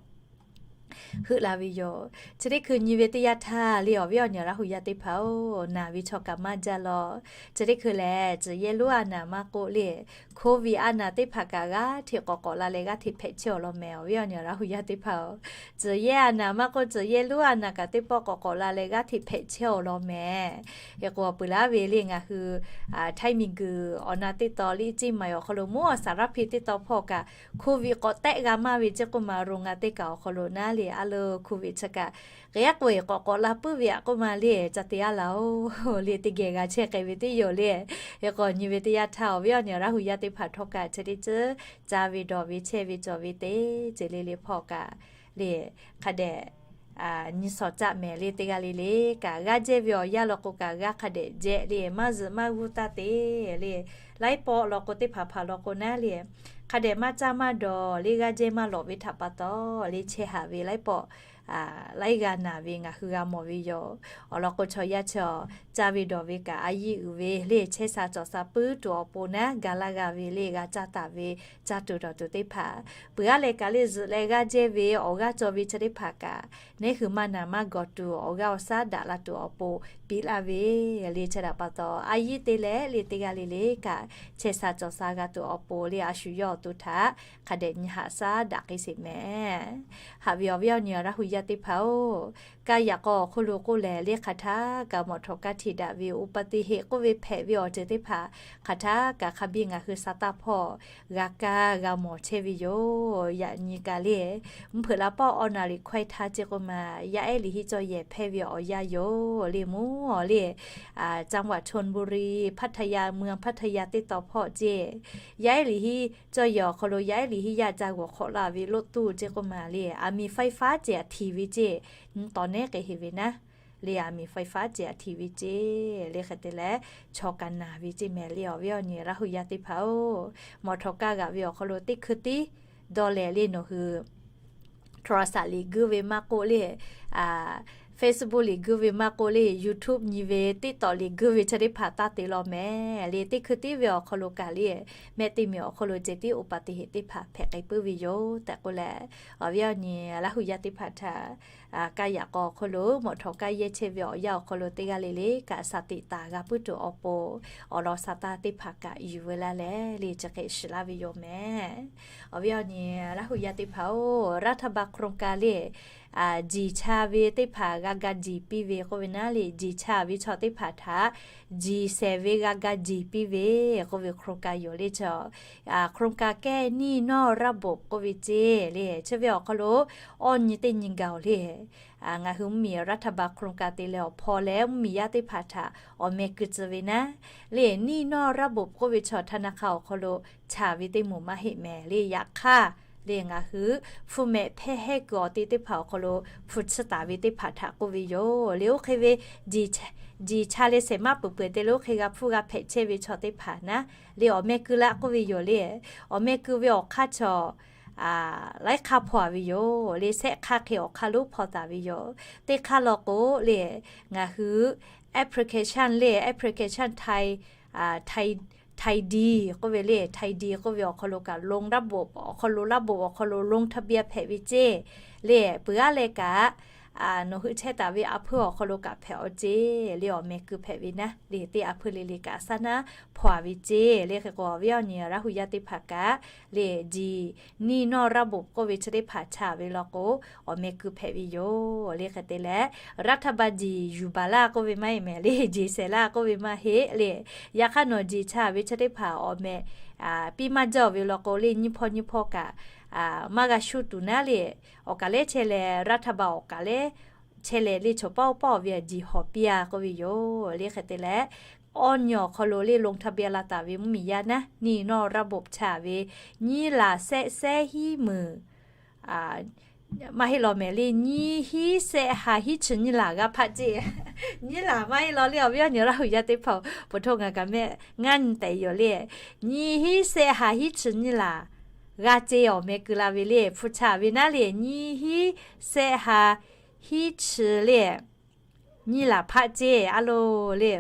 heuˆ la ve yoˬ. Chi teˇ hkui nyi ve teˇ yanˇ htaˇ le, awˬ viˉ awˬ nyi Laˇ hu yaˇ teˇ hpaˍ-oˬ, naˬ ve chaw kaꞈ maˇ jaˇ law. Chi teˇ hkui lehˬ, tcuh yehˇ lonˉ a naˬ maˇ k'oˆ le, Covid a naˬ teˇ hpaˍ kaꞈ g'aˇ hteꞈ k'awꞈ k'awꞈ la leh g'aˇ hteꞈ hpehꞈ chehˇ awˬ lawn mehˍ. Awˬ viˉ awˬ nyi Laˇ hu yaˇ teˇ hpaˍ-oˬ, tcuh yehˇ a naˬ maˇ k'oˆ, tcuh yehˇ lonˉ a naˬ kaꞈ teˇ pawˆ k'awꞈ k'awꞈ la leh g'aˇ hteꞈ hpehꞈ chehˇ awˬ lawn mehˍ. Hk'e k'o, peuˬ laˇ ve le ngaˬ hui Htaiˇ miˬguiˬ awˬ na teˇ taw liˇ ceˇ maˬ awˬ hk'aw lo mvuhˇ awˬ saˍ raˇ hpiˇ teˇ taw hpawˇ kaꞈ Covid k'awꞈ tehˆ g'a maˇ ve ceˇ k'oˆ ma, ro ngaˬ teˇ kaꞈ awˬ hk'aw lo naˉ le, a loˬ Covid chi kaꞈ k'e yaˇ k'oꞈ-e k'awꞈ k'awꞈ la puiˉ ve aꞈ k'oˆ ma le, ca te a laˬ-oˬ le, teˇ geh g'a chehˇ k'ai ve teˇ yoˬ le. Hk'e k'o nyi ve teˇ yanˇ htaˇ, awˬ viˉ awˬ nyi Laˇ hu yaˇ teˇ hpaˍ htawˇ kaꞈ chi teˇ ceuˬ ca ve dawˬ ve chehˇ ve cawˬ ve teˇ ceuˬ le le hpawˇ kaꞈ le, hk'a dehꞈ nyi shawˍ caˆ mehˍ le, teˇ g'aˇ le le kaꞈ g'aˇ jehˇ ve awˬ yanˇ law k'o kaꞈ g'aˇ hk'a dehꞈ jehˇ le, maˇ zuhꞈ maˇ g'uˇ taˇ te le. Laiˉ pawˆ law k'o teˇ hpaˍ hpaˍ law k'o naˉ le, hk'a dehꞈ maˇ caˇ maˇ dawˬ le, g'aˇ jehˇ maˇ lawꞈ ve htaꞈ pa taw le, chehˇ haꞈ ve laiˉ pawˆ laiˉ g'aˇ naˬ ve ngaˬ hui g'a mawˬ ve yoˬ. Awˬ lawn k'o chaw yaˇ chi caˇ ve dawˬ ve kaꞈ a yiˇ uiˍ ve le, chehˇ sha cawˬ sha puiˉ tuˬ awˬ pon naˉ, ga laˇ g'a ve le, g'a caˇ taˍ ve, caˇ tuˬ dawˬ tuˬ teˇ hpaˍ peuˬ aˉ leh kaꞈ le, zuhꞈ leh g'aˇ jehˇ ve awˬ g'aˇ cawˬ ve chi teˇ hpaˍ kaꞈ, nehˉ hui maˇ naˬ maˇ gawˬ tuˬ awˬ g'aˇ awˬ shaˉ daꞈ la tuˬ awˬ pon piˇ laˇ ve le. Chi htaꞈ pa taw a yiˇ te leh le, teˇ g'aˇ le le kaꞈ chehˇ sha cawˬ sha g'a tuˬ awˬ pon le, a shu yawˇ awˬ to htaꞈ hk'a dehꞈ nyi haꞈ shaˉ daꞈ k'ai sheˍ mehˍ. Haꞈ ve awˬ viˉ awˬ nyi Laˇ hu yaˇ teˇ hpaˍ-oˬ, kaˇ yaꞈ k'aw awˬ hk'oˆ lo k'oˆ lehˬ le, hk'aˬ htaˇ kaꞈ mawˬ htawꞈ kaˇ htiꞈ daꞈ ve อุบัติเหตุ k'oˆ ve hpehꞈ ve awˬ ceuˬ teˇ hpaˍ hk'aˬ htaˇ kaꞈ hk'a biˇ ngaˬ hui sha taˇ hpawˇ g'a kaˇ g'a mawˬ chehˇ ve yoˬ. Yaꞈ nyi kaꞈ le, mvuhˇ hpeuꞈ la pawˆ awˬ naˬ liꞈ hkawehˇ htaˇ ceˇ k'oˆ ma, yaˇ ehˉ liꞈ hiˆ cawˇ yehˬ hpehˇ ve awˬ yanˇ yoˬ le, mvuhˇ awˬ le, จังหวัดชลบุรี Pattaya เมืองพัทยา teˇ taw hpawˇ ceˇ, yaˇ ehˉ liꞈ hiˆ cawˇ yehˬ awˬ hk'aw lo yaˇ ehˉ liꞈ hiˆ yaˇ ca g'awˬ hk'awꞈ la ve รถตู้ ceˇ k'oˆ ma le, aˬ miˍ ไฟฟ้า ceˇ aˬ htiˍ ve ceˇ, nyi tawˍ nehˉ k'ai heˍ ve naˉ le, aˬ miˍ ไฟฟ้า ceˇ aˬ htiˍ ve ceˇ le. Hk'e te leh chaw kaꞈ naˬ ve ceˇ mehˍ le. Awˬ viˉ awˬ nyi Laˇ hu yaˇ teˇ hpaˍ-oˬ, mawˬ htawꞈ kaˇ g'aꞈ ve awˬ hk'aw lo teˇ hkui tiˉ dawˇ leh le, nawˬ hui โทรศัพท์ liꞈ guiˇ ve maˇ k'oˆ le, Facebook liꞈ guiˇ ve maˇ k'oˆ le, YouTube nyi ve, TikTok liꞈ guiˇ ve chi teˇ hpaˍ taˇ te law mehˍ le. Teˇ hkui tiˉ ve awˬ hk'aw lo kaꞈ le, mehˆ teˇ miˬ awˬ hk'aw lo ceh tiˉ อุบัติเหตุ teˇ hpaˍ hpehꞈ k'ai puiˉ ve yoˬ tehꞈ k'oˆ leh, awˬ viˉ awˬ nyi Laˇ hu yaˇ teˇ hpaˍ htaꞈ kaˇ yaꞈ k'aw awˬ hk'aw lo mawˬ htawꞈ kaˇ yehˇ chehˇ ve awˬ yanˇ awˬ hk'aw lo teˇ g'aˇ le le kaꞈ สติ taˍ g'a puiˉ tuˬ awˬ pon awˬ lawn sha taˇ teˇ hpaˍ kaꞈ yuˬ veu laˇ leh le, chi hk'e shiˍ laˇ ve yoˬ mehˍ. Awˬ viˉ awˬ nyi Laˇ hu yaˇ teˇ hpaˍ-oˬ, รัฐบาลโครงการ le, jiˬ cha ve teˇ hpaˍ g'a ga jiˬ piˇ ve k'oˆ ve naˉ le, jiˬ cha ve chaw teˇ hpaˍ htaꞈ jiˬ shehˍ ve g'a ga jiˬ piˇ ve k'oˆ ve โครงการ yoˬ le. Chaw โครงการแก้หนี้นอกระบบ k'oˆ ve ceˇ le, chi ve awˬ hk'aw lo awˇ nyi teˇ nyi gaˬ-oˬ le. Ngaˬ hui mvuhˇmiˬ รัฐบาลโครงการ te leh awˬ hpaw leh mvuhˇmiˬ yaˇ teˇ hpaˍ htaꞈ awˬ meh keu tcuh ve naˉ le, หนี้นอกระบบ k'oˆ ve chaw ธนาคาร awˬ hk'aw lo chaˍ ve teˇ moˍ maˇ heˆ mehˍ le. Yaꞈ hk'aˇ le, ngaˬ hui hpu mehꞈ hpehˇ hehˉ kuiˬ awˬ te teˇ hpaˍ awˬ hk'aw lo hpu tsuhˇ taˍ ve teˇ hpaˍ htaꞈ k'oˆ ve yoˬ le. Oˇ hk'e ve jiˬ cha leh shehˍ maˇ peuˬ peuˬ te le, oˇ hk'e g'a hpfuhˇ g'a hpehꞈ chehˇ ve chaw teˇ hpaˍ naˉ le, awˬ meh keu laˇ k'oˆ ve yoˬ le. Awˬ meh keu ve awˬ hk'aˇ chaw laiˉ hk'aˇ hpaw-a ve yoˬ le. Shehˆ hk'aˇ hk'e awˬ hk'aˇ lonˉ hpaw taˍ ve yoˬ. Teˇ hk'aˇ law k'o le, ngaˬ hui application le, application Thai, Thai, Thai Dee k'oˆ ve le, Thai Dee k'oˆ ve awˬ hk'aw lo kaꞈ ลงระบบ awˬ hk'aw lo ระบบ awˬ hk'aw lo ลงทะเบียน hpehꞈ ve ceˇ le. Peuˬ aˉ leh kaꞈ nawˬ hui chehˇ taˍ ve a hpeuˇ awˬ hk'aw lo kaꞈ hpehꞈ-aw ceˇ le, awˬ meh keu hpehꞈ ve naˉ le, teˇ a hpeuˇ le le kaꞈ shaˉ naˉ hpaw-a ve ceˇ le. Hk'e k'o awˬ viˉ awˬ nyi Laˇ hu yaˇ teˇ hpaˍ kaꞈ le, jiˬ หนี้นอกระบบ k'oˆ ve chi teˇ hpaˍ chaˍ ve law k'o, awˬ meh keu hpehꞈ ve yoˬ le. Hk'e te leh รัฐบาล jiˬ yuˬ baˬ laˇ k'oˆ ve maˇ heˆ mehˍ le, jiˬ shehˍ laˇ k'oˆ ve maˇ heˆ le. Yaꞈ hk'aˇ nawˬ jiˬ chaˍ ve chi teˇ hpaˍ awˬ meh piˇ maˇ jaˇ-oˬ ve law k'o le, nyiˇ hpawˇ nyiˇ hpawˇ kaꞈ maˇ g'a shuˇ tuˬ naˉ le. Awˬ kaˬ lehˉ chehˇ leh รัฐบาล awˬ kaˬ lehˉ chehˇ leh le, chaw paw paw ve jiˬ hawˬ piˇ-a k'oˆ ve yoˬ le. Hk'e te leh awˇ nyi awˬ hk'aw lo le ลงทะเบียน la taˍ ve mvuhˇmiˬ yaˇ naˉ, หนี้นอกระบบ chaˍ ve nyiˇ laˬ shehˆ shehˆ hiˉ meunˍ maˇ heˆ law mehˍ le, nyiˇ hinˉ sehˆ ha hinˉ chi nyiˇ laˬ g'a hpaˆ ceˇ. Nyiˇ laˬ maˇ heˆ law le, awˬ viˉ awˬ nyi Laˇ hu yaˇ teˇ hpaˍ-oˬ, poˬ htoˇ ngaˬ kaꞈ mehˆ ngaˇ nyi tehꞈ yoˬ le. Nyiˇ hinˉ sehˆ ha hinˉ chi nyiˇ laˬ g'a ceˇ. Awˬ meh keu la ve le, hpu chaꞈ ve naˉ le, nyiˇ hinˉ sehˆ ha hinˉ chi le, nyiˇ laˬ hpaˆ ceˇ a loˬ le.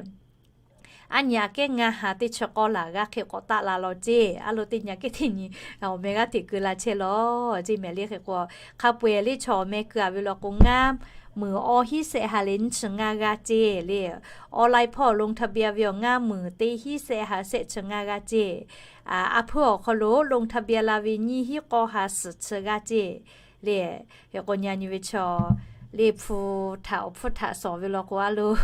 Aˉ nyi aꞈ kehˉ ngaˇ ha teˇ chi k'awˇ laˬ g'a hk'e k'awꞈ taˆ la law ceˇ a loˬ. Teˇ nyi aꞈ kehˉ teˇ nyi awˬ meh g'aˇ hteꞈ keu la chehˇ law ceˇ mehˍ le. Hk'e k'o, hk'a peu-eˬ le chaw awˬ meh keu-a ve law k'o, ngaˇ meunˍ awˇ hinˉ sehˆ ha leh nyiˇ chi ngaˇ g'aˇ ceˇ le. Online hpawˇ ลงทะเบียน ve awˬ ngaˇ meunˍ teˇ hinˉ sehˆ ha sehˆ chi ngaˇ g'aˇ ceˇ. A hpuˇ awˬ hk'aw lo ลงทะเบียน la ve nyiˇ hinˉ k'awˇ ha suhˍ chi g'aˇ ceˇ le. Hk'e k'o, nyi a nyi ve chaw le hpu htaꞈ awˬ hpfuhˇ htaꞈ shawˍ ve law k'o a loˬ,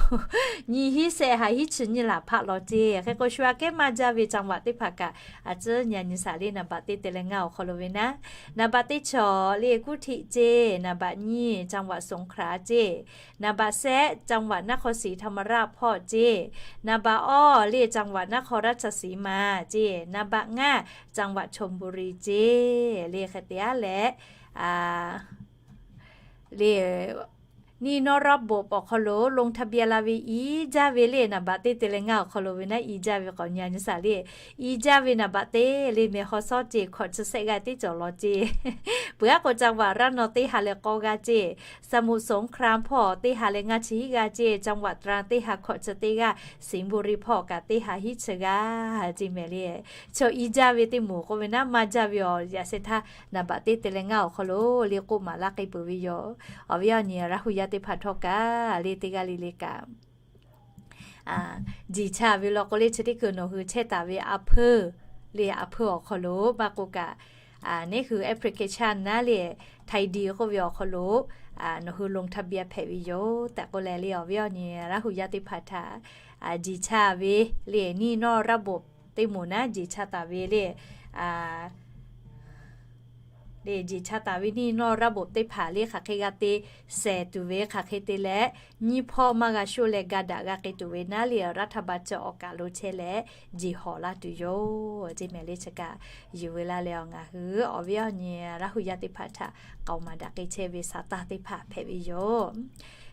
nyiˇ hinˉ sehˆ ha hinˉ chi nyiˇ laˬ hpaˆ law ceˇ. Hk'e k'o, shu aꞈ kehˉ maˇ jaˇ ve จังหวัด teˇ hpaˍ kaꞈ, a ciˉ nyi a nyi saˍ le, naˍ baꞈ teˇ te leh ngaˇ awˬ hk'aw lo ve naˉ, naˍ baꞈ teˇ chaw le กรุงเทพ ceˇ, naˍ baꞈ nyiˇ จังหวัดสงขลา ceˇ, naˍ baꞈ shehˆ จังหวัดนครศรีธรรมราช hpawˇ ceˇ, naˍ baꞈ awˇ le จังหวัดนครราชสีมา ceˇ, naˍ baꞈ ngaˇ จังหวัดชลบุรี ceˇ le. Hk'e te aˉ leh le, หนี้นอกระบบ awˬ hk'aw lo ลงทะเบียน la ve i jaˇ ve le, naˍ baꞈ teˇ te leh ngaˇ awˬ hk'aw lo ve naˉ i jaˇ ve k'awꞈ nyi a nyi saˍ le. I jaˇ ve naˍ baꞈ teˇ le mehˍ haw shawˉ ceˇ, hkawꞈ chi sehˆ g'aˇ teˇ cawˬ law ceˇ. Peuˬ aˉ k'o จังหวัดระนอง teˇ ha leh k'awˇ g'aˇ ceˇ, สมุทรสงคราม hpawˇ teˇ ha leh ngaˇ chi hiˉ g'aˇ ceˇ, จังหวัดตรัง teˇ ha hkawꞈ chi teˇ g'aˇ, สิงห์บุรี hpawˇ kaꞈ teˇ ha hiˉ chi g'aˇ ceˇ mehˍ le. Chaw i jaˇ ve teˇ moˍ k'oˆ ve naˉ maˇ jaˇ ve awˬ yaꞈ sheh htaˇ, naˍ baꞈ teˇ te leh ngaˇ awˬ hk'aw lo le k'oˆ maˍ laˇ k'e peuˬ ve yoˬ. Awˬ viˉ awˬ nyi Laˇ hu yaˇ teˇ hpaˍ htawˇ kaꞈ le teˇ g'aˇ le le kaꞈ jiˬ cha ve law k'o le, chi teˇ hkui nawˬ hui chehˇ taˍ ve a hpuˇ le, a hpuˇ awˬ hk'aw lo maˇ k'oˆ kaꞈ, neˉ hui application naˉ le, Thaidih k'oˆ ve awˬ hk'aw lo nawˬ hui ลงทะเบียน hpehꞈ ve yoˬ tehꞈ k'oˆ leh le, awˬ viˉ awˬ nyi Laˇ hu yaˇ teˇ hpaˍ htaꞈ jiˬ cha ve le, หนี้นอกระบบ teˇ moˍ naˉ jiˬ cha taˍ ve le, le jiˬ cha taˍ ve หนี้นอกระบบ teˇ hpaˍ le hk'aˬ hk'e g'a te shehˍ tuˬ ve hk'aˬ hk'e te leh, nyiˇ hpawˇ maˇ g'a shoˆ leh ga daꞈ g'a k'ai tuˬ ve naˉ le, รัฐบาล chi awˬ kaˬ lo chehˇ leh jiˬ hawˍ laˇ tuˬ yoˬ ceˇ mehˍ le. Chi kaꞈ yuˬ ve laˇ leh, ngaˬ hui awˬ viˉ awˬ nyi Laˇ hu yaˇ teˇ hpaˍ htaꞈ k'aoˍ maˍ daꞈ k'ai chehˇ ve sa taˇ teˇ hpaˍ hpehꞈ ve yoˬ.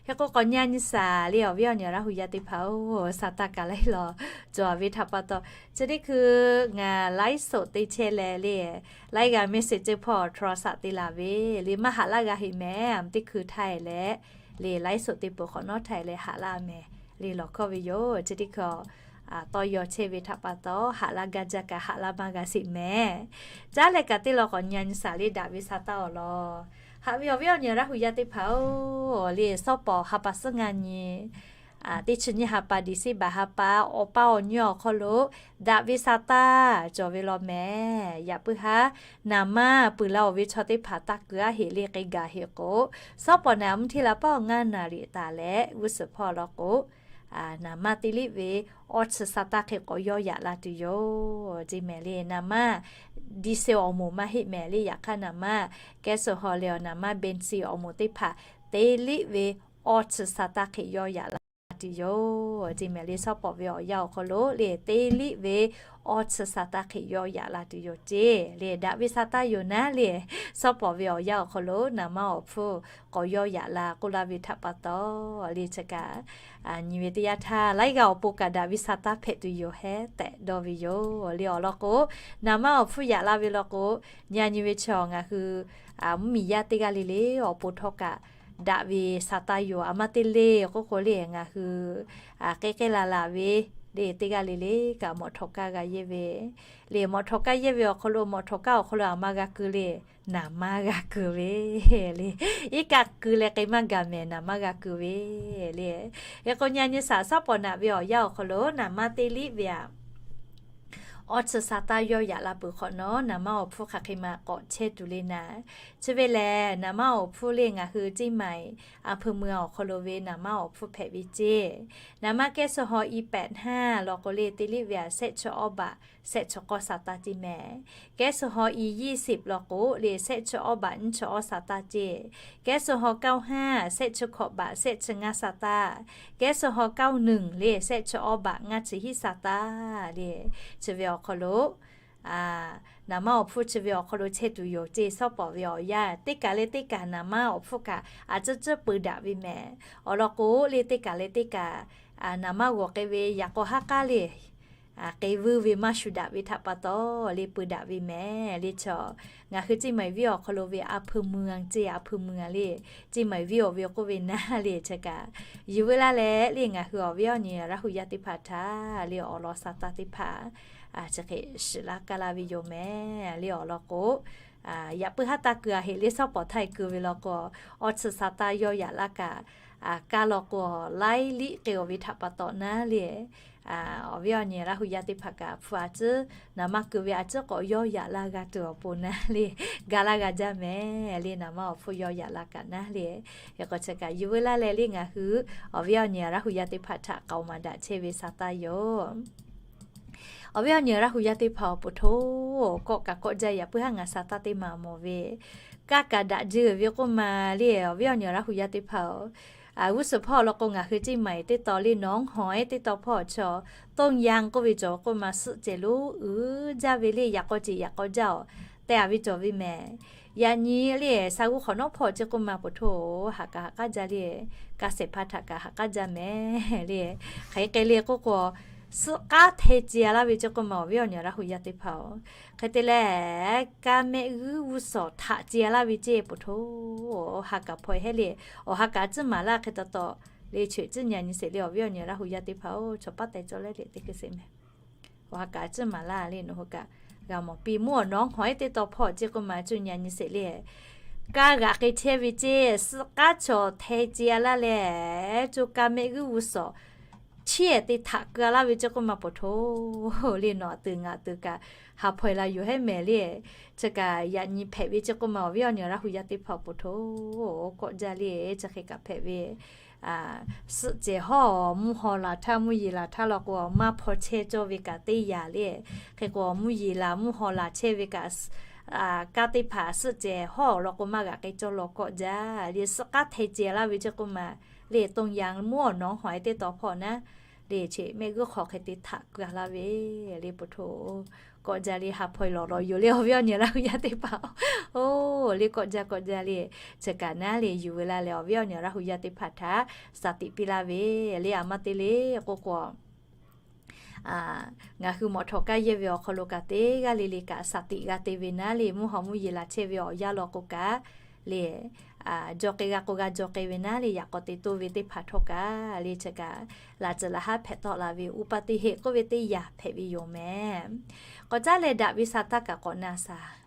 Hk'e k'o, k'awꞈ nyi a nyi saˍ le, awˬ viˉ awˬ nyi Laˇ hu yaˇ teˇ hpaˍ-oˬ, sa taˇ kaꞈ laiˉ law cawˬ ve htaꞈ pa taw, chi teˇ hkui ngaˬ ไลฟ์สด te chehˇ leh le, laiˉ g'a message ceuˬ hpawˇ โทรศัพท์ te laˬ ve le, maˇ haꞈ laˇ g'a heˆ mehˍ. Teˇ hkui htaˇ e leh le, ไลฟ์สด te peuˬ hk'awꞈ nawˉ htaˇ e leh haꞈ laˇ mehˍ le, lawˬ hkawˇ ve yoˬ. Chi teˇ hkui tawˇ yaw chehˇ ve htaꞈ pa taw, haꞈ laˇ gaˇ jaˇ kaꞈ haꞈ laˇ maˇ g'a sheˍ mehˍ. Caˉ leh kaꞈ teˇ law k'awꞈ nyi a nyi saˍ le, daꞈ ve sa taˇ awˬ lawn haꞈ ve awˬ viˉ awˬ nyi Laˇ hu yaˇ teˇ hpaˍ-oˬ le, sawˉ pawˍ ha pa suhˉ ngaˇ nyi teˇ chi nyiˇ ha pa, December ha pa, awˬ pa awˬ nyi awˬ hk'aw lo daꞈ ve sa taˇ cawˬ ve law mehˍ. Yaꞈ puiˉ haˉ naˍ manˇ puiˬ la oˬ ve chaw teˇ hpaˍ taˇ keu aˉ heˆ le, k'e gaˬ heˆ k'o, sawˉ pawˍ naˍ mvuhˇ hteˇ la paˉ awˬ ngaˇ naˍ riˍ taˍ leh g'uˇ suhˍ hpawˇ law k'o, naˍ manˇ teˇ liˇ ve awˇ chi sa taˇ hk'e k'awꞈ yawˇ yaꞈ la tuˬ yoˬ ceˇ mehˍ le. Naˍ manˇ diesel awˬ moˍ maˇ heˆ mehˍ le, yaꞈ hk'aˇ naˍ manˇ แก๊สโซฮอล์ leh awˬ naˍ manˇ เบนซิน awˬ moˍ teˇ hpaˍ teˇ liˇ ve awˇ chi sa taˇ hk'e yawˇ yaꞈ la tuˬ yoˬ ceˇ mehˍ le. Sawˉ pawˍ ve awˬ yanˇ awˬ hk'aw lo le, teˇ liˇ ve awˇ chi sa taˇ hk'e yawˇ yaꞈ la tuˬ yoˬ ceˇ le. Daꞈ ve sa taˇ yoˬ naˉ le, sawˉ pawˍ ve awˬ yanˇ awˬ hk'aw lo naˍ manˇ awˬ hpfuhˇ k'awꞈ yawˇ yaꞈ la k'oˆ laˇ ve htaꞈ pa taw le, chi kaꞈ nyi ve teˇ yanˇ htaˇ, laiˉ g'aˇ awˬ pon kaꞈ daꞈ ve sa taˇ hpehꞈ tuˬ yoˬ hehˉ tehꞈ dawˇ ve yoˬ le. Awˬ lawn k'o, naˍ manˇ awˬ hpfuhˇ yaꞈ la ve law k'o, nyi a nyi ve chaw ngaˬ hui mvuhˇmiˬ yaˇ teˇ g'aˇ le le awˬ pon htawˇ kaꞈ daꞈ ve sa taˇ yoˬ. A ma te le k'oˆ k'o le, ngaˬ hui k'ehˉ k'ehˉ la la ve le, teˇ g'aˇ le le kaꞈ mawꞈ htawꞈ kaˇ g'a yehˇ ve le. Mawꞈ htawꞈ kaˇ yehˇ ve awˬ hk'aw lo, mawꞈ htawꞈ kaˇ awˬ hk'aw lo a ma g'a keu le, naˍ manˇ g'a keu ve le. Iˉ kaˆ keu leh k'ai maˇ gaˬ mehˍ, naˍ manˇ g'a keu ve le. Hk'e k'o, nyi a nyi saˍ, sawˉ pawˍ naꞈ ve awˬ yanˇ awˬ hk'aw lo naˍ manˇ teˇ liˇ ve aꞈ awˇ chi sa taˇ yawˇ yaꞈ la peuˬ hk'awꞈ nawˉ, naˍ manˇ awˬ hpfuhˇ hk'aˬ hk'e ma k'awꞈ chehˇ tuˬ le naˍ. Chi ve lehˬ, naˍ manˇ awˬ hpfuhˇ le ngaˬ hui เชียงใหม่ a hpui mui awˬ hk'aw lo ve naˍ manˇ awˬ hpfuhˇ hpehꞈ ve ceˇ. Naˍ manˇ แก๊สโซฮอล์ อีแปดห้า law k'o le, teˇ liˇ ve aꞈ shehˆ chi awˇ baꞈ shehˆ chi k'awˇ sa taˇ ceˇ mehˍ. แก๊สโซฮอล์ อียี่สิบ law k'o le, shehˆ chi awˇ baꞈ nyiˇ chi awˇ sa taˇ ceˇ. แก๊สโซฮอล์ เก้าห้า shehˆ chi hkawꞈ baꞈ shehˆ chi ngaˇ sa taˇ. แก๊สโซฮอล์ เก้าหนึ่ง le, shehˆ chi awˇ baꞈ ngaˇ chi hiˉ sa taˇ le. Chi ve awˬ hk'aw lo naˍ manˇ awˬ hpfuhˇ chi ve awˬ hk'aw lo chehˇ tuˬ yoˬ ceˇ. Shawˉ pawˍ ve awˬ yanˇ teˇ kaˬ leh teˇ kaˬ naˍ manˇ awˬ hpfuhˇ kaꞈ a ciˉ ciˉ peu daꞈ ve mehˍ. Awˬ lawn k'o, le teˇ kaˬ leh teˇ kaˬ naˍ manˇ g'awˬ k'ai ve yaꞈ k'aw haˉ k'aˉ le k'ai vuiˇ ve maˇ shuˍ daꞈ ve htaꞈ pa taw, le peu daꞈ ve mehˍ le chaw. Ngaˬ hui Ceˇ Maiˍ venˇ awˬ hk'aw lo ve A Hpui Mui ceˇ, A Hpui Mui le, Ceˇ Maiˍ venˇ awˬ ve k'oˆ ve naˉ le chi kaꞈ, yuˬ veu laˇ leh le ngaˬ hui awˬ viˉ awˬ nyi Laˇ hu yaˇ teˇ hpaˍ htaꞈ le awˬ lawn sa taˇ teˇ hpaˍ chi hk'e shiˍ laˇ kaˇ laˇ ve yoˬ mehˍ le. Awˬ lawn k'o, yaꞈ puiˉ haˉ taˇ keu a heꞈ le, shawˉ pawˍ htaˇ e keu ve law k'o, awˬ tsuhˇ sa taˇ yawˇ yaꞈ laˇ kaꞈ, kaˇ law k'o, laiˉ liˆ k'ai-oˬ ve htaꞈ pa taw naˉ le, awˬ viˉ awˬ nyi Laˇ hu yaˇ teˇ hpaˍ kaꞈ hpu a ciˉ naˍ manˇ keu ve a ciˉ k'awꞈ yawˇ yaꞈ laˇ g'a tuˬ awˬ pon naˉ le, ga laˇ g'a jaˇ mehˍ le. Naˍ manˇ awˬ hpfuhˇ yawˇ yaꞈ la kaꞈ naˉ le, hk'e k'o chi kaꞈ yuˬ veu laˇ leh le ngaˬ hui awˬ viˉ awˬ nyi Laˇ hu yaˇ teˇ hpaˍ htaꞈ k'aoˍ maˍ daꞈ chehˇ ve sa taˇ yoˬ. Awˬ viˉ awˬ nyi Laˇ hu yaˇ teˇ hpaˍ awˬ pon hto, kawˆ kaꞈ kawˆ jaˇ, yaꞈ puiˉ haˉ ngaˬ sa taˇ teˇ maˬ mawˬ ve, kaˇ kaꞈ daꞈ jehˇ ve k'oˆ ma le. Awˬ viˉ awˬ nyi Laˇ hu yaˇ teˇ hpaˍ-oˬ, g'uˇ suhˍ hpawˇ awˬ lawn k'o ngaˬ hui Ceˇ Maiˍ teˇ taw le, nawˉ hawˬ ehˉ teˇ taw hpawˇ chaw, toˇ yanˇ k'oˆ ve cawˬ k'oˆ ma suhˆ cehˬ lonˉ uiˍ jaˇ ve le, yaꞈ k'aw ceˬ yaꞈ k'aw jaˇ-oˬ, teh a ve cawˬ ve mehˍ. Yaꞈ nyi le sa g'uˇ hk'awꞈ nawˉ hpawˇ ceˇ k'oˆ ma peuˬ hto, ha kaꞈ ha k'aˉ jaˇ le, ka shehˍ hpaˇ htaꞈ kaꞈ ha k'aˉ jaˇ mehˍ le. Hk'e k'ai le k'oˆ k'o, suhˆ k'aˉ hteh ce a laˇ ve ceˇ k'oˆ ma awˬ viˉ awˬ nyi Laˇ hu yaˇ teˇ hpaˍ-oˬ, hk'e te leh, ka mehˆ g'uiˇ g'uˇ suhˍ htaꞈ ce a laˇ ve ceˇ peuˬ hto, ha kaꞈ hpaw hehˉ le, awˬ ha kaꞈ a ciˉ maˍ laˇ hk'e taw taw le, cheuꞈ ciˉ nyi a nyi sheˍ le. Awˬ viˉ awˬ nyi Laˇ hu yaˇ teˇ hpaˍ-oˬ, chaw paˉ teh cawˇ leh le teˇ hkui sheˍ mehˍ. Awˬ ha kaꞈ a ciˉ maˍ laˇ le, nawˬ hui kaꞈ g'a mawˬ piˇ. Mvuhˇ awˬ nawˉ hawˬ ehˉ teˇ taw hpawˇ ceˇ k'oˆ ma cuˇ nyi a nyi sheˍ le, kaˇ g'aꞈ k'ai chehˇ ve ceˇ, suhˆ k'aˉ chaw hteh ce a laˇ leh, co ka mehˆ g'uiˇ g'uˇ suhˍ chehˇ te htaꞈ keu a laˇ ve ceˇ k'oˆ ma peuˬ hto le, nawˬ a tuˬ ngaˬ a tuˬ kaꞈ ha hpaw-e la yoˬ hehˉ mehˍ le. Chi kaꞈ yaꞈ nyi hpehꞈ ve ceˇ k'oˆ ma awˬ viˉ awˬ nyi Laˇ hu yaˇ teˇ hpaˍ peuˬ hto, kawˆ jaˇ le, chi hk'e kaꞈ hpehꞈ ve suhˆ cehˬ hawˉ mvuhˇ haw laˬ htaˇ mvuhˇ yeˬ laˬ htaˇ law k'o, maˇ hpaw chehˇ cawˇ ve kaꞈ teˇ yanˇ le. Hk'e k'o, mvuhˇ yeˬ laˬ mvuhˇ haw laˬ chehˇ ve kaꞈ, kaˇ teˇ hpaˍ suhˆ cehˬ hawˉ awˬ lawn k'o, maˇ g'aꞈ k'ai cawˇ law kawˆ jaˇ le. Suhˆ k'aˉ hteh ce laˇ ve ceˇ k'oˆ ma le, toˇ yanˇ mvuhˇ awˬ nawˉ hawˬ ehˉ teˇ taw hpawˇ naˉ le, cheuꞈ mehˆ g'uiˇ hk'aw hk'e te htaꞈ keu a laˇ ve le peuˬ hto, kawˆ jaˇ le, ha hpaw-e lawˬ lawˬ yoˬ le. Awˬ viˉ awˬ nyi Laˇ hu yaˇ teˇ hpaˍ-oˬ, le kawˆ jaˇ kawˆ jaˇ le, chi kaꞈ naˉ le yuˬ veu laˇ leh awˬ viˉ awˬ nyi Laˇ hu yaˇ teˇ hpaˍ htaꞈ shaˍ tiꞈ piˇ laˇ ve le. A ma te le k'oˆ k'o, ngaˬ hui mawꞈ htawꞈ kaˇ yehˇ ve awˬ hk'aw lo kaꞈ teˇ g'aˇ le le kaꞈ shaˍ tiꞈ g'a te ve naˉ le, mvuhˇ haw mvuhˇ yeˬ laˬ chehˇ ve awˬ yanˇ law k'o kaꞈ le, jaw k'ai g'a k'o g'a jaw k'ai ve naˉ le, yaꞈ k'aw te toˇ ve teˇ hpaˍ htawˇ kaꞈ le, chi kaꞈ laꞈ ceuˬ laꞈ haˉ hpehꞈ tawˆ la ve อุบัติเหตุ k'oˆ ve teˇ yanˇ hpehꞈ ve yoˬ mehˍ. K'awꞈ caˉ leh daꞈ ve sa taˇ kaꞈ k'awꞈ na shaˍ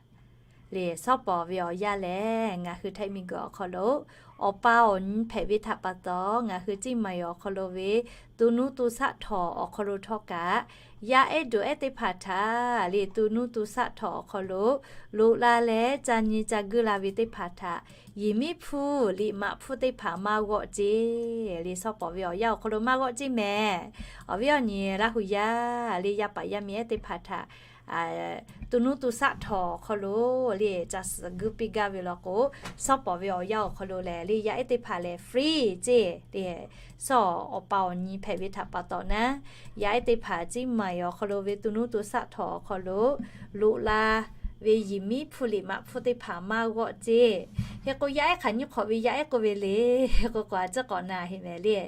le, shawˉ pawˍ ve awˬ yanˇ lehˬ ngaˬ hui Htaiˇ miˬguiˬ awˬ hk'aw lo awˬ pa awˬ nyi hpehꞈ ve htaꞈ pa taw, ngaˬ hui Ceˇ Maiˍ awˬ hk'aw lo ve to nuˇ to shaˆ htawꞈ awˬ hk'aw lo htawˇ kaꞈ, yaˇ ehˉ dawˬ ehˉ teˇ hpaˍ htaꞈ le, to nuˇ to shaˆ htawꞈ awˬ hk'aw lo loꞈ la leh ca nyi ca guiˇ la ve teˇ hpaˍ htaꞈ yehˬ miˉ hpfuhˇ liꞈ maꞈ hpfuhˇ teˇ hpaˍ maˇ g'awˆ ceˇ le. Shawˉ pawˍ ve awˬ yanˇ awˬ hk'aw lo maˇ g'awˆ ceˇ mehˍ. Awˬ viˉ awˬ nyi Laˇ hu yaˇ le, yaˇ paˍ yaˇ miˇ ehˉ teˇ hpaˍ htaꞈ to nuˇ to shaˆ htawꞈ awˬ hk'aw lo le ca suhˍ guiˇ piˇ gaˇ ve law k'o, shawˉ pawˍ ve awˬ yanˇ awˬ hk'aw lo lehˬ le yaˇ ehˉ teˇ hpaˍ lehˬ free ceˇ le, shawˉ awˬ pa awˬ nyi hpehꞈ ve htaꞈ pa taw naˉ, yaˇ ehˉ teˇ hpaˍ Ceˇ Maiˍ awˬ hk'aw lo ve to nuˇ to shaˆ htawꞈ awˬ hk'aw lo loꞈ la ve yehˬ miˉ hpfuhˇ liꞈ maꞈ hpfuhˇ teˇ hpaˍ maˇ g'awˆ ceˇ. Hk'e k'o yaˇ ehˉ hk'aˬ nyiˇ hk'awꞈ ve yaˇ ehˉ k'oˆ ve le, k'o k'o a ciˉ k'awꞈ na heˆ mehˍ le.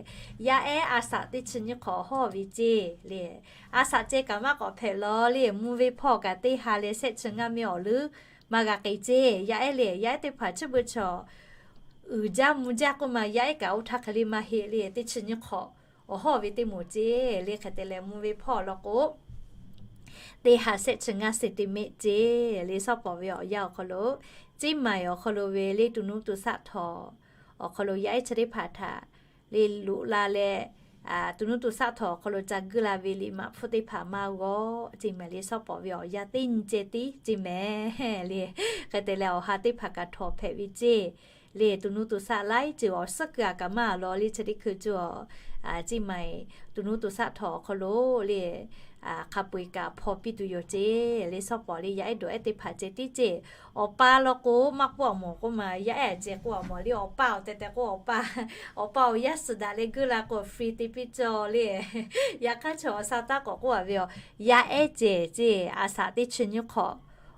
Yaˇ ehˉ a shaꞈ teˇ chi nyiˇ hk'awꞈ hawˉ ve ceˇ le. A shaꞈ ceh kaꞈ maˇ k'awꞈ hpehꞈ law le, mvuhˇ venˇ hpawˇ kaꞈ teˇ ha leh shehˆ chi ngaˇ miˇ awˬ leuˉ maˇ g'a k'ai ceˇ. Yaˇ ehˉ le, yaˇ ehˉ teˇ hpaˍ chi beuꞈ chaw uiˍ jaˇ mvuh jaˇ k'oˆ ma, yaˇ ehˉ kaꞈ oˇ htaˇ hk'e le maˇ heˆ le, teˇ chi nyiˇ hk'awꞈ awˬ hawˉ ve teˇ moˍ ceˇ le. Hk'e te leh mvuhˇ venˇ hpawˇ law k'o, teˇ ha shehˆ chi ngaˇ centimeter ceˇ le. Shawˉ pawˍ ve awˬ yanˇ awˬ hk'aw lo, Ceˇ Maiˍ awˬ hk'aw lo ve le to nuˇ to shaˆ htawꞈ awˬ hk'aw lo yaˇ ehˉ chi teˇ hpaˍ htaꞈ le loꞈ la leh, to nuˇ to shaˆ htawꞈ awˬ hk'aw lo ca guiˇ la ve liꞈ maꞈ hpfuhˇ teˇ hpaˍ maˇ g'awˆ ceˇ mehˍ le. Shawˉ pawˍ ve awˬ yanˇ teˇ nyi ceh tiˉ ceˇ mehˍ le. Hk'e te leh awˬ ha teˇ hpaˍ kaꞈ htawˍ hpehꞈ ve ceˇ le. To nuˇ to shaˆ laiˉ ceuˬ awˬ suhˉ keu a kaꞈ maˇ a law le, chi teˇ hkui cuˇ a Ceˇ Maiˍ to nuˇ to shaˆ htawꞈ awˬ hk'aw lo le hk'a peu-eˬ kaꞈ hpaw piˇ tuˬ yoˬ ceˇ. Le shawˉ pawˍ le yaˇ ehˉ dawꞈ ehˉ teˇ hpaˍ ceh tiˉ ceˇ. Awˬ pa law k'o maˇ k'oˆ a mawˬ k'oˆ ma, yaˇ ehˉ ceh k'oˆ a mawˬ le, awˬ pa awˬ tehˬ tehˬ k'o awˬ pa, awˬ pa awˬ yaˇ suhˍ daꞈ leh geuˆ la k'o free te piˇ cawˇ le. Yaꞈ hk'aˇ chaw awˬ sha taˇ k'awꞈ k'oˆ a ve a, yaˇ ehˉ ceh ceˇ, a shaꞈ teˇ chi nyiˇ hk'awꞈ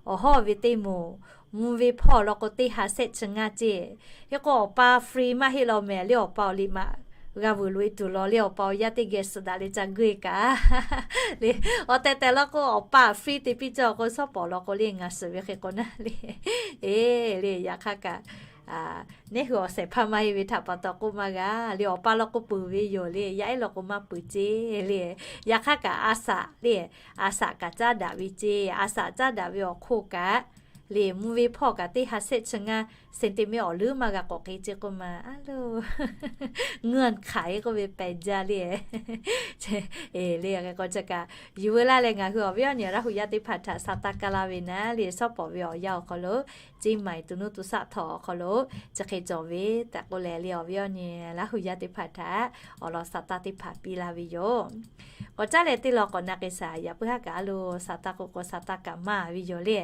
awˬ hawˉ ve teˇ moˍ, mvuh ve hpawˇ law k'o teˇ ha shehˆ chi ngaˇ ceˇ. Hk'e k'o awˬ pa free maˇ heˆ law mehˍ le, awˬ pa awˬ liꞈ maꞈ g'a vuiˬ loꞈ e tuˬ law le, awˬ pa awˬ yaˇ teˇ geh suhˍ daꞈ leh ca geuˆ e kaꞈ le. Awˬ tehˬ tehˬ law k'o awˬ pa free te piˇ cawˇ k'o, shawˉ pawˍ law k'o le ngaˬ suhˍ ve hk'e k'o naˉ le. E, le yaꞈ hk'aˇ kaꞈ neˇ hui awˬ shehˍ hpaˇ maˇ heˆ ve htaꞈ pa taw k'oˆ maˇ g'a le. Awˬ pa law k'o peuˬ ve yoˬ le, yaˇ ehˉ law k'o maˇ peuˬ ceˇ le. Yaꞈ hk'aˇ kaꞈ a shaꞈ le, a shaꞈ kaꞈ caˉ daꞈ ve ceˇ. A shaꞈ caˉ daꞈ ve awˬ hk'oˆ kaꞈ le, mvuh ve hpawˇ kaꞈ teˇ ha shehˆ chi ngaˇ centimeter awˬ leuˉ maˇ g'a k'awꞈ k'e ceˇ k'oˆ ma a lo, เงื่อนไข k'oˆ ve pehˬ jaˇ le. Le hk'e k'o chi kaꞈ yuˬ veu laˇ leh ngaˬ hui awˬ viˉ awˬ nyi Laˇ hu yaˇ teˇ hpaˍ htaꞈ shaˍ taˇ kaˇ laˇ ve naˉ le, shawˉ pawˍ ve awˬ yanˇ awˬ hk'aw lo, Ciˇ maiˍ tuˬ nuˇ tuˬ shaˆ htawnˍ awˬ hk'aw lo chi hk'e cawˬ ve tehꞈ k'oˆ leh le, awˬ viˉ awˬ nyi Laˇ hu yaˇ teˇ hpaˍ htaꞈ awˬ lawn shaˍ taˇ teˇ hpaˍ piˇ laˇ ve yoˬ. K'awꞈ caˉ leh teˇ law k'awꞈ na k'ai shaˍ, yaꞈ puiˉ haˉ kaꞈ a lo shaˍ taˇ k'o k'o shaˍ taˇ kaꞈ maˇ ve yoˬ le.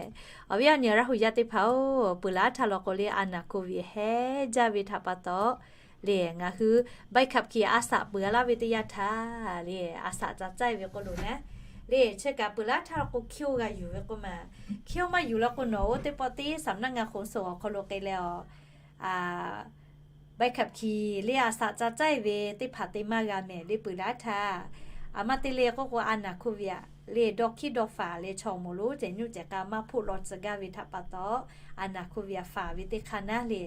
Awˬ viˉ awˬ nyi Laˇ hu yaˇ teˇ hpaˍ-oˬ, peuˬ laˇ htaˇ law k'o le a naˍ hko viꞈ heh jaˇ ve htaꞈ pa taw le, ngaˬ hui ใบขับขี่ a shaꞈ peuˬ a laˇ ve teˇ yanˇ htaˇ le, a shaꞈ ca caˇ ve k'o lo naˉ le, chi kaꞈ peuˬ laˇ htaˇ law k'o hkiˇ-oˆ g'a yuˬ ve k'oˆ ma. Hkiˇ-oˆ maˇ yuˬ law k'o nawˬ oˇ teˇ pawˆ teˇ สำนักงานขนส่ง awˬ hk'aw lo k'ai leh a ใบขับขี่ le a shaꞈ ca caˇ ve teˇ hpaˍ te maˇ g'a mehˍ le peuˬ laˇ htaˇ. A maˇ te le k'oˆ k'o a naˍ hko viꞈ le dawˇ hkiˇ dawˇ faˍ leh chaw awˬ moˍ lonˉ cehˬ nyuˇ cehˬ k'a maˇ hpoˆ law tcuh gaˇ ve htaꞈ pa taw, a naˍ hko viꞈ faˍ ve teˇ hk'aˇ naˉ le.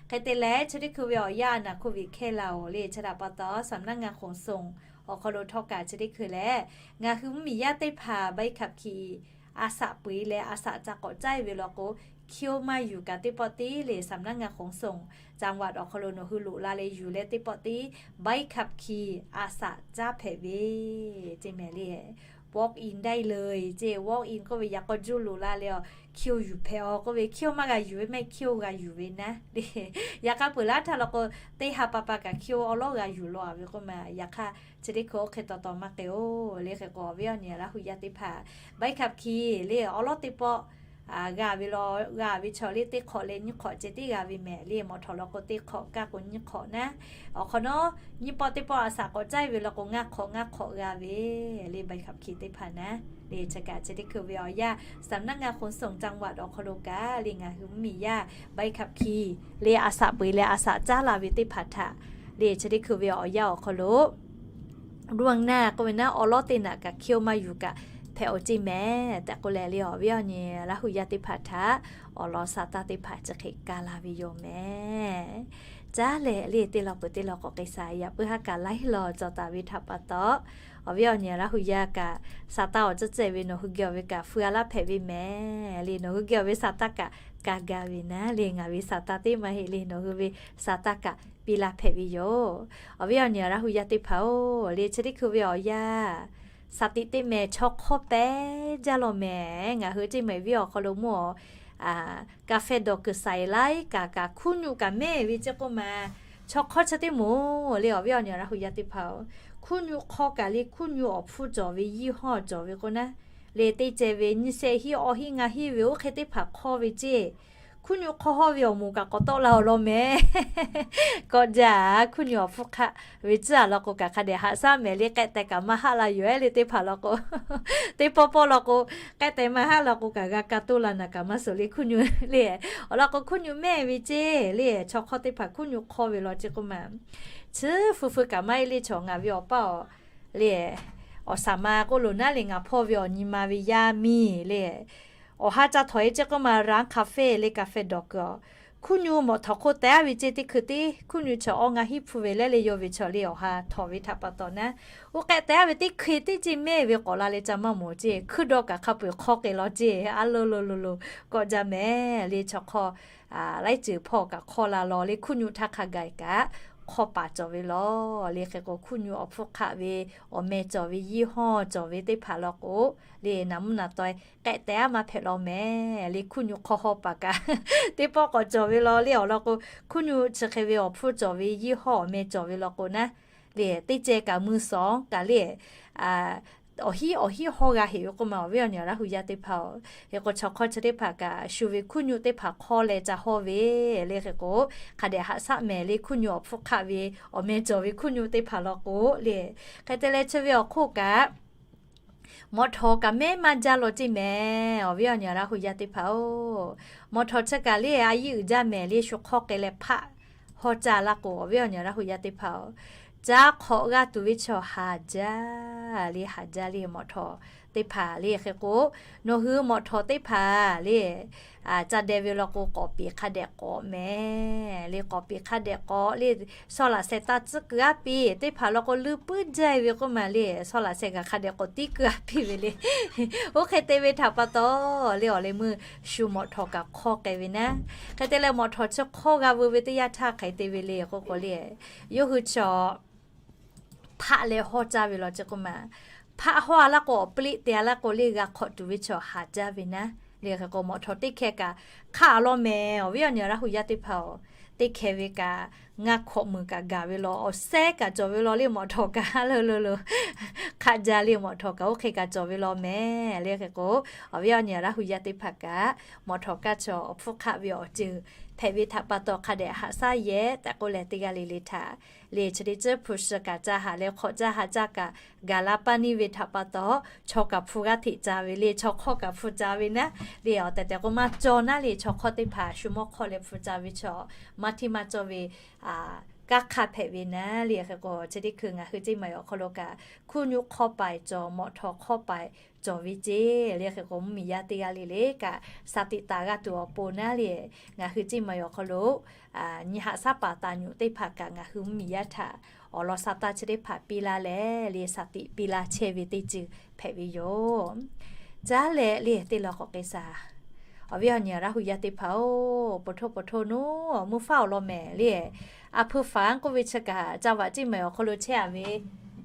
Hk'e te leh chi teˇ hkui ve awˬ yanˇ a naˍ hko viꞈ hkehˇ la-oˬ le, chi htaꞈ pa taw สำนักงานขนส่ง awˬ hk'aw lo htawˇ kaꞈ chi teˇ hkui lehˬ, ngaˬ hui mvuhˇmiˬ yaˇ teˇ hpaˍ ใบขับขี่ a shaꞈ peuˬ-e leh a shaꞈ ca k'awꞈ caˇ ve law k'o, hkiˇ-oˆ maˇ yuˬ kaꞈ teˇ pawˆ tiˉ le สำนักงานขนส่ง จังหวัด awˬ hk'aw lo nawˬ hui loꞈ la leh yuˬ leh teˇ pawˆ tiˉ ใบขับขี่ a shaꞈ caˇ hpehꞈ ve ceˇ mehˍ le. Walk in ได้เลย ceˇ, walk in k'oˆ ve yaꞈ k'aw juˇ loꞈ la leh a hkiˇ-oˆ yuˬ hpehꞈ-aw k'oˆ ve, hkiˇ-oˆ maˇ g'a yuˬ ve mehˆ, hkiˇ-oˆ g'a yuˬ ve naˉ le. Yaꞈ hk'aˇ peuˬ laˇ htaˇ law k'o teˇ ha pa pa kaꞈ hkiˇ-oˆ awˉ lawˉ g'a yuˬ law a ve k'oˆ ma. Yaꞈ hk'aˇ chi teˇ hkui oˇ hk'e taw taw maˇ k'ai-oˬ le. Hk'e k'o awˬ viˉ awˬ nyi Laˇ hu yaˇ teˇ hpaˍ ใบขับขี่ le awˉ lawˉ teˇ pawˆ g'a ve law, g'a ve chaw le teˇ hk'awꞈ leh nyiˇ hk'awꞈ ceh tiˉ g'a ve mehˍ le. Mawˬ htawꞈ law k'o teˇ hk'awꞈ kaˇ k'o nyiˇ hk'awꞈ naˉ. Awˬ hk'awꞈ nawˉ nyiˇ pawˆ teˇ pawˆ a shaꞈ k'awꞈ caˇ ve law k'o ngaˇ hk'awꞈ ngaˇ hk'awꞈ g'a ve le ใบขับขี่ teˇ hpaˍ naˉ le. Chi kaꞈ chi teˇ hkui ve awˬ yanˇ สำนักงานขนส่งจังหวัด awˬ hk'aw lo kaꞈ le ngaˬ hui mvuhˇmiˬ yaˇ ใบขับขี่ le a shaꞈ peuˬ-e leh a shaꞈ caˉ la ve teˇ hpaˍ htaꞈ le chi teˇ hkui ve awˬ yanˇ awˬ hk'aw lo ล่วงหน้า k'oˆ ve naˉ awˉ lawˉ teˇ naꞈ kaꞈ hkiˇ-oˆ maˇ yuˬ kaꞈ hpehꞈ-oˬ ceˇ mehˍ tehꞈ k'oˆ leh le awˬ viˉ awˬ nyi Laˇ hu yaˇ teˇ hpaˍ htaꞈ awˬ lawn shaˍ taˇ teˇ hpaˍ chi hk'e kaˇ la ve yoˬ mehˍ. Caˉ leh le teˇ law peuˬ teˇ law k'awꞈ k'ai shaˍ, yaꞈ puiˉ haˉ kaꞈ laiˉ law cawˬ taˍ ve htaꞈ pa taw, awˬ viˉ awˬ nyi Laˇ hu yaˇ kaꞈ shaˍ taˇ awˬ ceuˬ cehˬ ve nawˬ hui geh awˬ ve kaꞈ feu a laˇ hpehꞈ ve mehˍ le. Nawˬ hui geh awˬ ve shaˍ taˇ kaꞈ kaˇ gaˇ ve naˉ le, ngaˬ ve shaˍ taˇ teˇ maˇ heˆ le, nawˬ hui ve shaˍ taˇ kaꞈ piˇ laˇ hpehꞈ ve yoˬ. Awˬ viˉ awˬ nyi Laˇ hu yaˇ teˇ hpaˍ-oˬ le, chi teˇ hkui ve awˬ yanˇ shaˍ tiꞈ teˇ mehˍ chaw hk'awˇ pehˉ jaˇ law mehˍ. Ngaˬ hui ceˇ mehˍ viˉ awˬ hk'aw lo mawˇ a กาแฟดอก kuiˬ shaiˍ laiˉ kaꞈ kaꞈ hkuˇ nyu kaꞈ mehˇ ve ceˇ k'oˆ ma. Chaw hk'awˇ chi teˇ moˍ le awˬ viˉ awˬ nyi Laˇ hu yaˇ teˇ hpaˍ-oˬ, hkuˇ nyu hk'awˇ kaꞈ le hkuˇ nyu awˬ hpfuhˇ cawˬ ve ยี่ห้อ cawˬ ve k'o naˉ le, teˇ ceh ve nyiˇ shehˆ hiˆ awˬ hiˆ ngaˇ hiˆ ve oˇ hk'e teˇ hpaˍ hk'awˇ ve ceˇ. Hkuˇ nyu hk'awˇ hawˇ ve awˬ moˍ kaꞈ k'awꞈ tawˆ la-oˬ law mehˍ. Kawˆ jaˇ, hkuˇ nyu awˬ hpfuhˇ hk'aˆ ve tcuhˉ a law k'o kaꞈ hk'a dehꞈ haꞈ shaˉ mehˍ le, k'ehˆ teh kaꞈ maˇ haˆ la yoˬ ehˉ le teˇ hpaˍ law k'o. Teˇ pawˆ pawˆ law k'o, k'ehˆ teh maˇ haˆ law k'o kaꞈ g'a ka toˇ la naˍ kaꞈ maˇ suhˍ le hkuˇ nyu le. Awˬ lawn k'o hkuˇ nyu mehˇ ve ceˇ le, chaw hk'awˇ teˇ hpaˍ hkuˇ nyu hk'awˇ ve law ceˇ k'oˆ ma. Chi feu feu kaꞈ maˇ heˆ le, chaw ngaˬ ve awˬ paˇ awˬ le awˬ shaˍ ma k'oˆ lo naˉ le, ngaˬ hpawˇ ve awˬ nyi ma ve yaˇ miˇ le awˬ ha ca htawꞈ e ceˇ k'oˆ ma ร้านคาเฟ่ le กาแฟดอก kuiˬ-oˬ, hkuˇ nyu mawꞈ htawꞈ hk'oˆ teh-a ve ceˇ teˇ hkui teˇ hkuˇ nyu chaw awˇ ngaˇ hiˆ hpu ve leh le yawˇ ve chaw le awˬ ha htawꞈ ve htaꞈ pa taw naˉ, oˇ k'ehˆ teh-a ve teˇ hkui teˇ ceˇ mehˇ ve k'awꞈ la leh ca maˇ mawˬ ceˇ. Hkuiˇ dawˇ kaꞈ hk'a peu-eˬ hk'awˇ k'e law ceˇ a lo lo lo lo. Kawˆ jaˇ mehˍ le, chaw hk'awˇ laiˉ ceuˬ hpawˇ kaꞈ hk'awˇ la law le, hkuˇ nyu htaˇ hk'a gaˬ kaꞈ hk'awˇ paˍ cawˬ ve law le. Hk'e k'o hkuˇ nyu awˬ hpfuhˇ hk'aˆ ve awˬ meh cawˬ ve ยี่ห้อ cawˬ ve teˇ hpaˍ law k'o le, naˍ mvuhˇ naˍ taweh k'ehˆ teh-a maˇ hpehꞈ law mehˍ le. Hkuˇ nyu hk'awˇ hawˇ paˍ kaꞈ teˇ pawˆ k'awꞈ cawˬ ve law le. Awˬ lawn k'o hkuˇ nyu chi hk'e ve awˬ hpfuhˇ cawˬ ve ยี่ห้อ awˬ meh cawˬ ve law k'o naˉ le, teˇ ceh kaꞈ มือสอง kaꞈ le awˬ hiˉ awˬ hiˉ hawˇ g'a heꞈ ve k'oˆ ma awˬ viˉ awˬ nyi Laˇ hu yaˇ teˇ hpaˍ-oˬ. Hk'e k'o chaw hk'awˇ chi teˇ hpaˍ kaꞈ shu ve hkuˇ nyu teˇ hpaˍ hk'awˇ leh ca hawˇ ve le. Hk'e k'o hk'a dehꞈ haꞈ shaˆ mehˍ le, hkuˇ nyu awˬ hpfuhˇ hk'aˆ ve awˬ meh cawˬ ve hkuˇ nyu teˇ hpaˍ law k'o le. Hk'e te leh chi ve awˬ hk'oˆ kaꞈ mawꞈ htawˍ kaꞈ mehˉ maˇ jaˇ law ceˇ mehˍ. Awˬ viˉ awˬ nyi Laˇ hu yaˇ teˇ hpaˍ-oˬ, mawꞈ htawˍ chi kaꞈ le a yiˇ uiˍ jaˇ mehˍ le, shu hk'awˇ k'ai leh hpaˆ hawˇ caˇ laˇ k'o awˬ viˉ awˬ nyi Laˇ hu yaˇ teˇ hpaˍ-oˬ, caˇ hk'awꞈ g'aˇ tuˬ ve chaw haˍ jaˇ le, haˍ jaˇ le mawꞈ htawˍ teˇ hpaˍ le. Hk'e k'o nawˬ hui mawꞈ htawˍ teˇ hpaˍ le ca deh ve law k'o k'awꞈ peˍ hk'a dehꞈ k'awꞈ mehˍ le, k'awꞈ peˍ hk'a dehꞈ k'awꞈ le, shaw laꞈ sheh taˇ tcuhˉ keu aˉ piˇ teˇ hpaˍ law k'o leuˉ puiˉ jaˇ ve k'oˆ ma le, shaw laꞈ sheh gaˬ hk'a dehꞈ k'awꞈ tiˉ keu aˉ piˇ ve le. Oˇ hk'e te ve htaꞈ pa taw le awˬ leh meuˇ shu mawꞈ htawˍ kaꞈ hk'awˇ k'ai ve naˉ. Hk'e te leh mawꞈ htawˍ chi hk'awˇ g'a veu ve teˇ yanˇ htaˇ hk'e te ve le k'oˆ k'o le, yawˇ hui chaw hpaˆ leh hawˇ caˇ ve law ceˇ k'oˆ ma. Hpaˆ hawˇ a laˇ k'o awˬ pliˆ te a laˇ k'o le g'a hk'awꞈ tuˬ ve chaw haˍ jaˇ ve naˉ. Le hk'e k'o mawꞈ htawˍ teˇ hkeh kaꞈ hk'aˆ a law mehˍ. Awˬ viˉ awˬ nyi Laˇ hu yaˇ teˇ hpaˍ-oˬ, teˇ hkeh ve kaꞈ ngaˇ hkawꞈ meuˍ kaꞈ gaˬ ve law, awˬ sehˉ kaꞈ cawˬ ve law le mawꞈ htawˍ kaꞈ lo lo lo hk'aˆ jaˇ le mawꞈ htawˍ kaꞈ oˇ hk'e kaꞈ cawˬ ve law mehˍ. Le hk'e k'o awˬ viˉ awˬ nyi Laˇ hu yaˇ teˇ hpaˍ kaꞈ mawꞈ htawˍ kaꞈ chaw awˬ hpfuhˇ hk'aˆ ve awˬ ceuˬ hpehꞈ ve htaꞈ pa taw hk'a dehꞈ haꞈ shaˆ yehˬ tehꞈ k'oˆ leh teˇ g'aˇ le le htaꞈ le chi teˇ ceuˬ hpu shi kaꞈ ca haꞈ leh hk'awꞈ caˇ haꞈ caˇ kaꞈ gaˬ la paˇ neˇ ve htaꞈ pa taw chaw kaꞈ hpu g'aˇ hteꞈ ca ve le, chaw hk'awˇ kaꞈ hpu ca ve naˉ. Le awˬ tehˬ tehˬ k'o maˇ cawˬ naˉ le, chaw hk'awˇ teˇ hpaˍ shu mawˇ hk'awˇ leh hpu ca ve chaw maˇ hteˇ maˇ cawˇ ve kanˉ hk'aˇ hpehꞈ ve naˉ. Le hk'e k'o chi teˇ hkui ngaˬ hui ceˇ maˬ awˬ hk'aw lo kaꞈ hkuˇ nyu hk'awˇ paiˍ cawˬ, mawꞈ htawˍ hk'awˇ paiˍ cawˬ ve ceˇ. Le hk'e k'o mvuhˇmiˬ yaˇ teˇ g'aˇ le le kaꞈ shaˍ tiꞈ taˍ g'a tuˬ awˬ pon naˉ le, ngaˬ hui ceˇ maˬ awˬ hk'aw lo nyi haꞈ shaˉ paˍ taˍ nyuꞈ teˇ hpaˍ kaꞈ ngaˬ hui mvuhˇmiˬ yaˇ htaꞈ awˬ lawn sha taˇ chi teˇ hpaˍ piˇ laˇ leh le shaˍ tiꞈ piˇ laˇ chehˇ ve teˇ ceuˬ hpehꞈ ve yoˬ. Caˉ leh le teˇ law k'awꞈ k'ai shaˍ. Awˬ viˉ awˬ nyi Laˇ hu yaˇ teˇ hpaˍ-oˬ, po htoˇ po htoˇ nuˉ mvuhˇ faˉ awˬ lawn mehˍ le, a hpu faˍ k'oˆ ve chi kaꞈ ca vaꞈ ceˇ maˬ awˬ hk'aw lo chehˇ a ve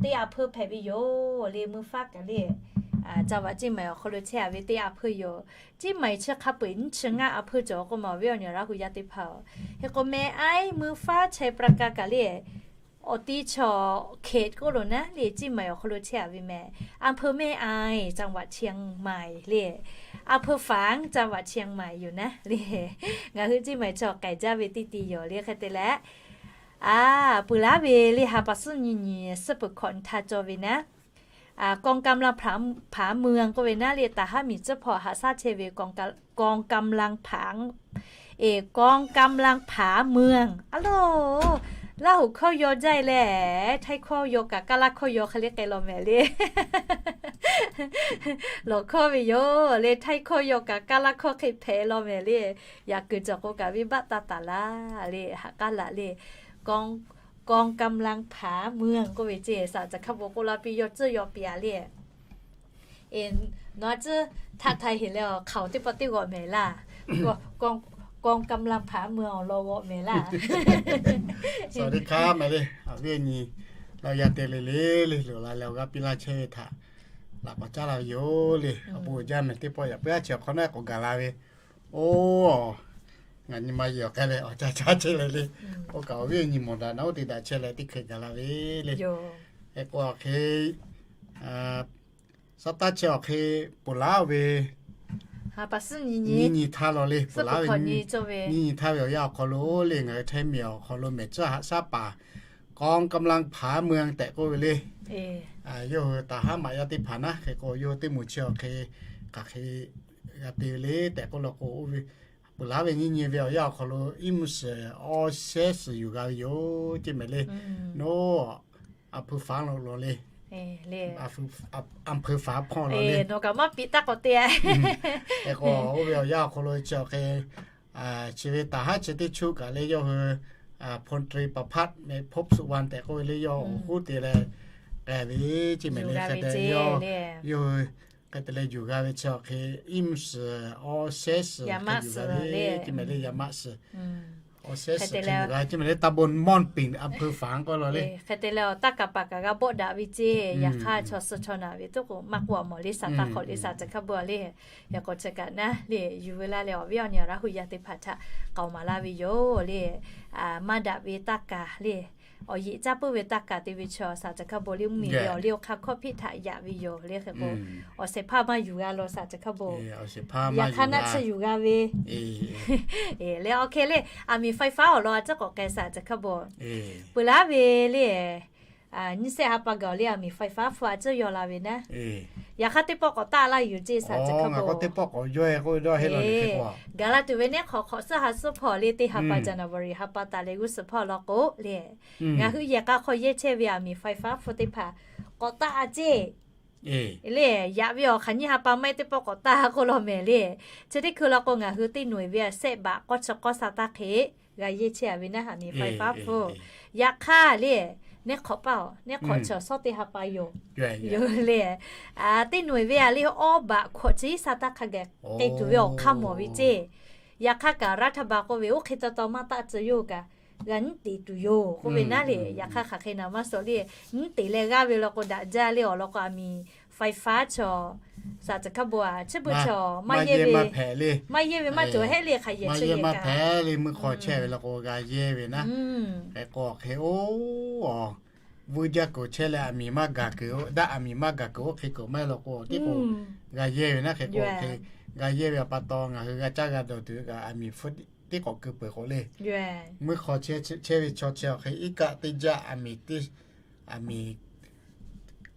teˇ a hpu hpehꞈ ve yoˬ. Le mvuhˇ faˉ kaꞈ le ca vaꞈ ceˇ maˬ awˬ hk'aw lo chehˇ a ve teˇ a hpu yoˬ. Ceˇ maˬ chi hk'a peu-eˬ nyiˇ chi ngaˇ a hpu cawˬ k'oˆ ma awˬ viˉ awˬ nyi Laˇ hu yaˇ teˇ hpaˍ-oˬ. Hk'e k'o meh aiˉ mvuhˇ faˉ chai pra ka kaꞈ le awˬ ti chaw hkehꞈ k'oˆ lo naˉ le ceˇ maˬ awˬ hk'aw lo chehˇ a ve meh, a hpu meh aiˬ ca vaꞈ Chiang Mai le, a hpu faˍ ca vaꞈ Chiang Mai yoˬ naˉ le. Ngaˬ hui ceˇ maˬ chaw k'ai jaˇ ve teˇ ti yoˬ le hk'e te leh, a, peuˬ laˉ ve le ha pa suhˉ nyi nyi suhˉ peuˬ hkawꞈ nyi htaˇ cawˬ ve naˉ กองกำลังผาเมือง k'oˆ ve naˉ le taˍ haˉ miˬ tcuhˉ hpawˇ haꞈ shaˉ chehˇ ve กองกำลังผา เอ่อ กองกำลังผาเมือง a lo, Laˇ huˍ hkawˇ yaw jaˇ e leh, Htaiˇ hkawˇ yaw kaꞈ Kaˇ laˇ hkawˇ yaw hk'e le k'ai law mehˍ le. Lawˬ hkawˇ ve yoˬ le, Htaiˇ hkawˇ yaw kaꞈ Kaˇ laˇ hkawˇ hk'e hpehꞈ law mehˍ le. Yaꞈ kuiˬ cawˬ k'o kaꞈ venˇ baˆ taˇ taˍ laˇ le, haꞈ k'aˉ laꞈ le. กองกำลังผาเมือง k'oˆ ve ceˇ, shaˍ caˬ hkaˇ bon k'oˆ laˇ piˇ, yaw tcuhˇ yaw piˇ a le. Nawˬ a tcuhˇ htaꞈ htaiˍ heˍ leh awˬ hk'aoˍ teˇ pawˆ teˇ g'awꞈ mehˍ laˇ. กองกำลังผาเมือง awˬ lawn g'awꞈ mehˍ laˇ. สวัสดีครับ mehˍ le, awˬ viˉ awˬ nyi, laˇ yaˇ te le le le loˬ la leh awˬ g'aˇ piˇ laˇ chehˇ ve htaꞈ laꞈ k'awꞈ caˉ laˇ ve yoˬ le. Awˬ bon uiˍ jaˇ mehˍ teˇ pawˆ yaꞈ puiˉ aˉ chi awˬ hk'awꞈ nawˉ k'awꞈ gaˬ la ve. Oˇ, ngaˬ nyi ma yehˬ awˬ k'ai leh awˬ ca caˇ chehˇ leh le. Oˇ kaꞈ awˬ viˉ awˬ nyi mawˬ daꞈ naˉ oˇ te daꞈ chehˇ leh teˇ hkeh gaˬ la ve le. Hk'e k'o awˬ hk'e, shaˉ taˇ chehˇ awˬ hk'e ponˬ laˉ ve nyiˇ nyi htaˇ law le, ponˬ laˉ ve nyiˇ nyi htaˇ ve awˬ yanˇ awˬ hk'aw lo le ngaˬ hui Htaiˇ miˬ awˬ hk'aw lo mehˍ tcuhˉ haꞈ shaˉ paˍ กองกำลังผาเมือง tehꞈ k'oˆ ve le. Yawˇ hui taˍ haˉ maꞈ yaˇ teˇ hpaˍ naˉ hk'e k'o yawˇ hui teˇ moˍ chi awˬ hk'e hk'aˬ hk'e g'a te ve le tehꞈ k'oˆ law k'o, oˇ ve ponˬ laˉ ve nyiˇ nyi ve awˬ yanˇ awˬ hk'aw lo iˉ mvuhˇ suhˍ awˬ shehˉ suhˍ yuˬ g'a ve yoˬ ceˇ mehˍ le. Nawˬ a hpu faˍ lo law le, a hpu faˍ hpawˇ law le, nawˬ kaꞈ maˇ piˇ taˇ k'awꞈ te. Hk'e k'o oˇ ve awˬ yanˇ awˬ hk'aw lo chi awˬ hk'e chi ve taˍ haˉ chi teˇ chuˇ kaꞈ le yawˇ hui พลตรีประภัทร meh พบสุวรรณ tehꞈ k'oˆ ve le yawˇ awˬ hoˉ te leh k'ai ve ceˇ mehˍ le. Hk'e te yawˇ, yawˇ hui hk'e te leh yuˬ g'a ve chi awˬ hk'e iˉ mvuhˇ suhˍ awˬ shehˉ suhˍ hk'e yuˬ g'a ve ceˇ mehˍ le, yaꞈ maˆ suhˍ awˬ shehˉ suhˍ hk'e yuˬ g'a ceˇ mehˍ le. ตำบลม่อนปิ่น อำเภอฝาง k'oˆ law le. Hk'e te leh awˬ taˇ kaˍ paˍ kaꞈ g'a bawˆ daꞈ ve ceˇ, yaꞈ hk'aˇ chaw suh chaw naˬ ve tuˉ k'o maˇ k'oˆ a mawˬ le, shaˍ taˇ hk'awꞈ le shaˍ caˬ hkaˇ bon a le. Hk'e k'o chi kaꞈ naˉ le yuˬ ve laˇ leh awˬ viˉ awˬ nyi Laˇ huˍ yaˇ teˇ hpaˍ htaꞈ k'aoˍ maˍ laˇ ve yoˬ le. Maˇ daꞈ ve taˇ kaˍ le, awˬ yeꞈ caˇ puiˉ ve taˇ kaˬ te ve chaw, saˍ caˬ hkaˇ bon le mvuhˇmiˬ ve awˬ liˇ awˬ hk'aˇ hkawˇ hpiˆ htaꞈ yaꞈ ve yoˬ le hk'e k'o, awˬ shehˍ hpaˇ maˇ yuˬ g'a law saˍ caˬ hkaˇ bon. Yaꞈ hk'aˇ naˆ tsuhˇ yuˬ g'a ve le, awˬ hk'e le, aˬ miˍ faiˍ faˉ awˬ lawn a ciˉ k'awꞈ k'ai saˍ caˬ hkaˇ bon. Peuˬ laˉ ve le, nyiˇ shehˆ ha pa gaˬ le aˬ miˍ faiˍ faˉ hpfuhˇ a ciˉ yaw la ve naˉ. Yaꞈ hk'aˇ teˇ pawˆ k'awꞈ taˆ laˇ yoˬ ceˇ saˍ caˬ hkaˇ bon. Gaˬ la tuˬ ve neˉ hk'awꞈ hk'awꞈ suhˉ ha suhˉ hpawˇ le teˇ ha pa January ha pa taˍ leh g'uˇ suhˍ hpawˇ law k'o le, ngaˬ hui yehˬ k'a hk'aw yehˇ chehˇ ve aˬ miˍ faiˍ faˉ hpfuhˇ teˇ hpaˍ k'awꞈ taˆ a ceˇ le, yaꞈ ve awˬ hk'aˬ nyiˇ ha pa maˇ heˆ teˇ pawˆ k'awꞈ taˆ k'oˆ law mehˍ le. Chi teˇ hkui law k'o ngaˬ hui teˇ nawˬ eˬ ve a sehˆ baꞈ k'awˇ chi k'awˇ sa taˇ hk'e g'a yehˇ chehˇ a ve naˉ aˬ miˍ faiˍ faˉ hpfuhˇ. Yaꞈ hk'aˇ le, neˉ hk'awꞈ paˇ, neˉ hk'awꞈ chi awˬ shawˉ teˇ ha pa yoˬ. Yoˬ le, teˇ nawˬ eˬ ve a le awˇ baꞈ hkawꞈ chi iˉ sa taˇ hk'a gaˬ k'ai tuˬ ve awˬ hk'aˇ mawˬ ve ceˇ. Yaꞈ hk'aˇ kaꞈ raˇ htaˇ ba k'oˆ ve oˇ hk'e taw taw maˇ taˆ tcuh yoˬ kaꞈ g'a nyiˉ teꞈ tuˬ yoˬ k'oˆ ve naˉ le. Yaꞈ hk'aˇ hk'aˬ hk'e naˍ maˇ suh le, nyiˉ teꞈ leh g'aˇ ve law k'o daꞈ jaˇ le awˬ lawn k'o aˬ miˍ faiˍ faˉ chaw saˍ caˬ hkaˇ bon a chi beuꞈ chaw maˇ yehˇ ve, maˇ yehˇ ve maˇ cawˬ hehˆ le hk'a yehˬ chi yehˬ kaꞈ le meuˇ hk'aw chehˇ ve law k'o g'a yehˇ ve naˉ. Hk'e k'o hk'e oˇ, vuiˇ jaˇ kuiˬ chehˇ leh aˬ miˍ maˇ gaˬ kuiˬ, daꞈ aˬ miˍ maˇ gaˬ kuiˬ oˇ hk'e kuiˬ maˇ heˆ law k'o tiˉ k'o g'a yehˇ ve naˉ. Hk'e k'o hk'e g'a yehˇ ve awˬ pa taw ngaˬ hui g'a caˇ g'a dawˬ tuˬ ve kaꞈ aˬ miˍ hpfuhˇ tiˉ k'awꞈ keu peuˬ k'o le, meuˇ hk'aw chehˇ ve chaw chi awˬ hk'e iˉ kaˆ teˇ jaˆ aˬ miˍ teˇ, aˬ miˍ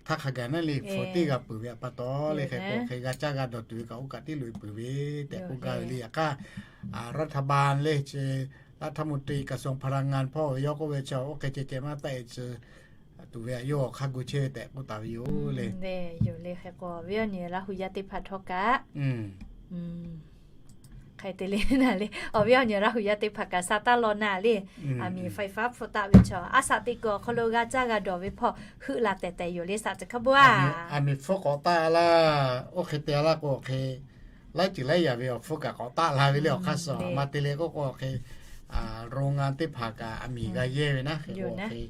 htaˇ hk'a gaˬ naˉ le hpfuhˇ tiˉ g'a peuˬ ve awˬ pa taw le. Hk'e k'o hk'e g'a caˇ g'a dawˬ tuˬ ve kaꞈ oˇ kaꞈ tiˉ loꞈ e peuˬ ve tehꞈ k'oˆ gaˇ ve le. Yaꞈ hk'aˇ รัฐบาล le chi รัฐมนตรีกระทรวงพลังงาน hpawˇ ve yawˇ k'oˆ ve chi oˇ hk'e ceh ceh maˇ taˆ e chi tuˬ ve aꞈ yawˇ awˬ hk'aˇ gu chehˇ ve tehꞈ k'oˆ taˍ ve yoˬ le. Yoˬ le. Hk'e k'o awˬ viˉ awˬ nyi Laˇ hu yaˇ teˇ hpaˍ htawˇ kaꞈ hk'e te le naˉ le, awˬ viˉ awˬ nyi Laˇ hu yaˇ teˇ hpaˍ kaꞈ sa taˇ law naˉ le, aˬ miˍ faiˍ faˉ hpfuhˇ taˆ ve chaw a shaꞈ teˇ kuiˬ awˬ hk'aw lo g'a caˇ g'a dawˬ ve hpawˇ heuˆ la tehˬ tehˬ yoˬ le saˍ caˬ hkaˇ bon a. Aˬ miˍ hpfuhˇ k'awꞈ taˆ laˇ, oˇ hk'e te laˇ k'o hk'e laiˉ ceuˬ laiˉ yaꞈ ve awˬ hpfuhˇ kaꞈ k'awꞈ taˆ la ve le awˬ hk'aˇ suh maˇ te le k'oˆ k'o hk'e โรงงาน teˇ hpaˍ kaꞈ aˬ miˍ g'a yehˇ ve naˉ. Hk'e k'o hk'e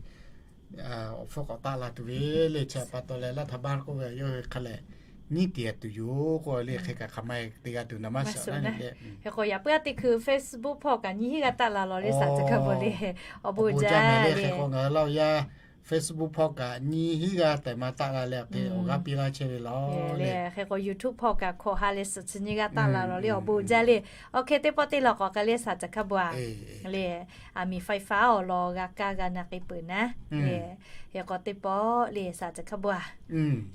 awˬ hpfuhˇ k'awꞈ taˆ la tuˬ ve le. Chi pa taw leh รัฐบาล k'oˆ ve yawˇ hui hk'a lehˬ nyiˉ teꞈ tuˬ yoˬ k'oˆ le. Hk'e kaꞈ hk'aˬ ma te g'a tuˬ naˍ maˇ suh naˉ le. Hk'e k'o yaꞈ puiˉ a teˇ hkui Facebook hpawˇ kaꞈ nyiˇ hinˉ g'aˇ taˆ la law le saˍ caˬ hkaˇ bon le. Awˬ bon jaˇ le. Hk'e k'o ngaˬ hui Laˇ hu yaˇ Facebook hpawˇ kaꞈ nyiˇ hinˉ g'aˇ tehꞈ ma taˆ la leh hk'e awˬ g'aˇ piˇ laˇ chehˇ ve law le. Hk'e k'o YouTube hpawˇ kaꞈ hkawꞈ ha leh suhˍ chi nyiˇ g'aˇ taˆ la law le. Awˬ bon jaˇ le. Awˬ hk'e teˇ pawˆ teˇ law k'awꞈ k'ai le saˍ caˬ hkaˇ bon a le. Aˬ miˍ faiˍ faˉ awˬ lawn g'a kaˇ g'a na k'ai peuˬ naˉ le. Hk'e k'o teˇ pawˆ le saˍ caˬ hk'a bon a,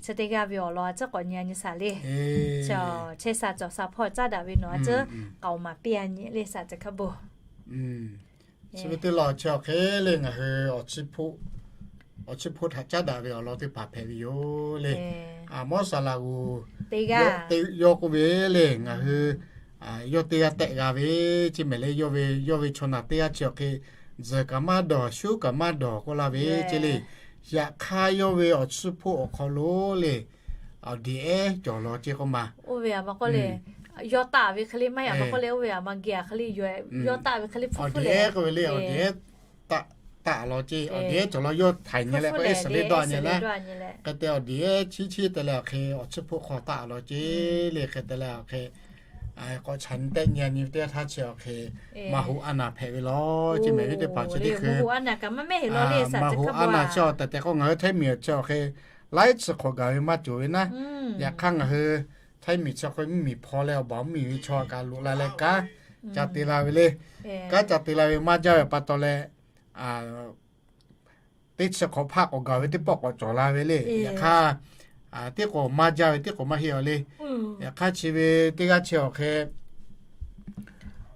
chi teˇ g'aˇ ve awˬ lawn a ciˉ k'awꞈ nyi a nyi saˍ le. Chehˇ sha cawˬ sha hpawˇ caˉ daꞈ ve nawˬ a ciˉ k'aoˍ maˍ piˇ a nyi le saˍ caˬ hk'a bon. Chi ve teˇ law chi awˬ hk'e le ngaˬ hui awˬ chiˇ hpoˆ htaꞈ caˉ daꞈ ve awˬ lawn teˇ hpaˍ hpehꞈ ve yoˬ le. Mawˇ saˍ laꞈ g'oˍ teˇ g'aˇ yawˇ k'oˆ ve le ngaˬ hui yawˇ teˇ g'aˇ tehꞈ g'a ve, chi mehˍ le yawˇ ve, yawˇ ve chaw naˬ teˇ g'aˇ chi awˬ hk'e tzuhˬ kaꞈ maˇ dawˬ, shuˉ kaꞈ maˇ dawˬ k'oˆ laˇ ve ce le. Yaꞈ hk'aˇ yawˇ ve awˬ chiˇ hpoˆ awˬ hk'aw lo le awˬ deꞈ ehˉ cawˬ law ce k'oˆ ma. Oˇ ve aˬ ma k'oˆ le, yawˇ taˆ ve hk'e le maˇ heˆ, aˬ ma k'oˆ le oˇ ve aˬ ma geh a hk'e le, yawˇ taˆ ve hk'e le hpfuhˇ hpfuhˇ le awˬ deꞈ ehˉ k'oˆ ve le awˬ deꞈ ehˉ taˆ taˆ law ce. Awˬ deꞈ ehˉ cawˬ law yawˇ htaiˍ nyi leh k'o ehˉ suhˍ le dawˇ nyi le. Hk'e te awˬ deꞈ ehˉ chiˉ chiˉ te leh awˬ hk'e awˬ chiˇ hpoˆ hk'aw taˆ law ce le. Hk'e te leh awˬ hk'e k'awꞈ chaꞈ nyi tehˆ nyi nyi ve teˇ g'aˇ htaˇ chi awˬ hk'e maˇ hoꞈ a naˬ hpehꞈ ve law ce mehˍ ve teˇ hpaˍ chi teˇ hkui maˇ hoꞈ a naˬ chi awˬ tehˬ tehˬ k'o ngaˬ hui htaiˇ miˬ awˬ chi awˬ hk'e laiˉ chi hk'awꞈ gaˬ ve maˇ cawˬ ve naˉ. Yaꞈ hk'aˇ ngaˬ hui htaiˇ miˬ chi awˬ hk'e mvuhˇmiˬ hpaw leh awˬ baˬ mvuhˇmiˬ ve chaw kaꞈ loꞈ la leh kanˉ ca te la ve le. Kanˉ ca te la ve maˇ jaˇ ve pa taw leh teˇ chi hk'awꞈ hpaˆ k'awꞈ gaˬ ve teˇ pawˆ k'awꞈ cawˬ la ve le. Yaꞈ hk'aˇ teˇ k'awꞈ maˇ jaˇ ve teˇ k'awꞈ maˇ heˆ a le. Yaꞈ hk'aˇ chi ve teˇ g'aˇ chi awˬ hk'e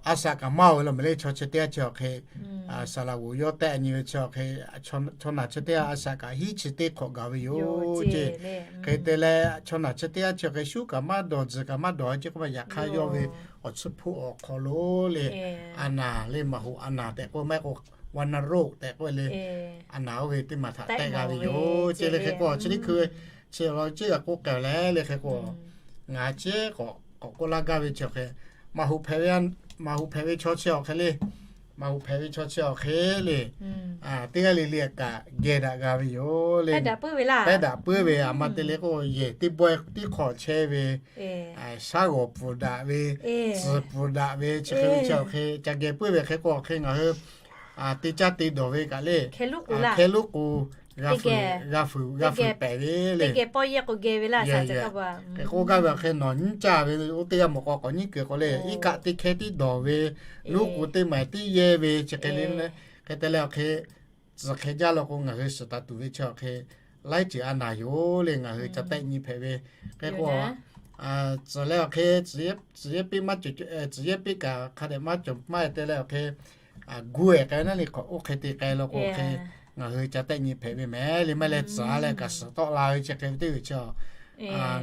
a shaꞈ kaꞈ maˇ oˬ ve law mehˍ le. Chaw chi teˇ g'aˇ chi awˬ hk'e saˍ laꞈ g'oˍ yawˇ tehˆ nyi ve chi awˬ hk'e chaw naˬ chi teˇ g'aˇ a shaꞈ kaꞈ hiˉ chi teˇ hk'awꞈ gaˬ ve yoˬ ce. Hk'e te leh chaw naˬ chi teˇ g'aˇ chi awˬ hk'e shuˉ kaꞈ maˇ dawˬ, tzuhˬ kaꞈ maˇ dawˬ ce k'oˆ ma. Yaꞈ hk'aˇ yawˇ ve awˬ chiˇ hpoˆ awˬ hk'aw lo le a naˬ le maˇ hoꞈ a naˬ tehꞈ k'oˆ maˇ heˆ k'o วัณโรค tehꞈ k'oˆ le a naˬ oˇ ve teˇ maˬ htaꞈ tehˆ g'a ve yoˬ ce le. Hk'e k'o chi teˇ hkui ve chi awˬ lawn ceˇ g'a k'oˆ k'ai le le. Hk'e k'o ngaˬ ceˇ k'awꞈ k'oˆ laˇ gaˇ ve chi awˬ hk'e maˇ hoꞈ hpehꞈ ve, maˇ hoꞈ hpehꞈ ve chaw chi awˬ hk'e le, maˇ hoꞈ hpehꞈ ve chaw chi awˬ hk'e le teˇ g'aˇ le le kaꞈ geh daꞈ g'a ve yoˬ le. Pehˇ daꞈ puiˉ ve aˬ ma te le k'o yehˬ teˇ bawehˇ tiˉ hk'awꞈ chehˇ ve shaˉ g'awˬ pfuhˍ daꞈ ve, tcuhˍ pfuhˍ daꞈ ve chi hk'e ve chi awˬ hk'e ca geh puiˉ ve. Hk'e k'o awˬ hk'e ngaˬ hui te caˇ te dawˬ ve kaꞈ le, hkeh lonˉ k'o g'a fuiˍ, g'a fuiˍ pehˍ ve le. Hk'e k'oˆ gaˇ ve awˬ hk'e nawˬ nyiˇ caˇ ve oˇ teˇ g'aˇ mawˬ k'o k'awꞈ nyiˉ kuiˬ k'o le, iˉ kaˆ teˇ hkehˇ tiˉ dawˬ ve, lonˉ k'o teˇ maiˍ tiˉ yehˇ ve chi hk'e le. Hk'e te leh awˬ hk'e tcuh hk'e jaˇ law k'o, ngaˬ hui suhˍ taˍ tuˬ ve chi awˬ hk'e laiˉ ceuˬ a naˍ yoˬ le. Ngaˬ hui ca tehˆ nyi hpehꞈ ve hk'e k'o, tcuh leh awˬ hk'e tcuh yehˇ piˇ maˇ cawˬ, tcuh yehˇ piˇ kaꞈ hk'a dehꞈ maˇ cawˬ maˇ te leh awˬ hk'e gu ehˍ k'ai ve naˉ le. K'awꞈ oˇ hk'e te k'ai law k'o hk'e ngaˬ hui ca tehˆ nyi hpehꞈ ve mehˍ le. Maˇ leh tcuh leh kaꞈ suhˍ tawˆ la ve chi hk'e ve teˇ ceuˬ chi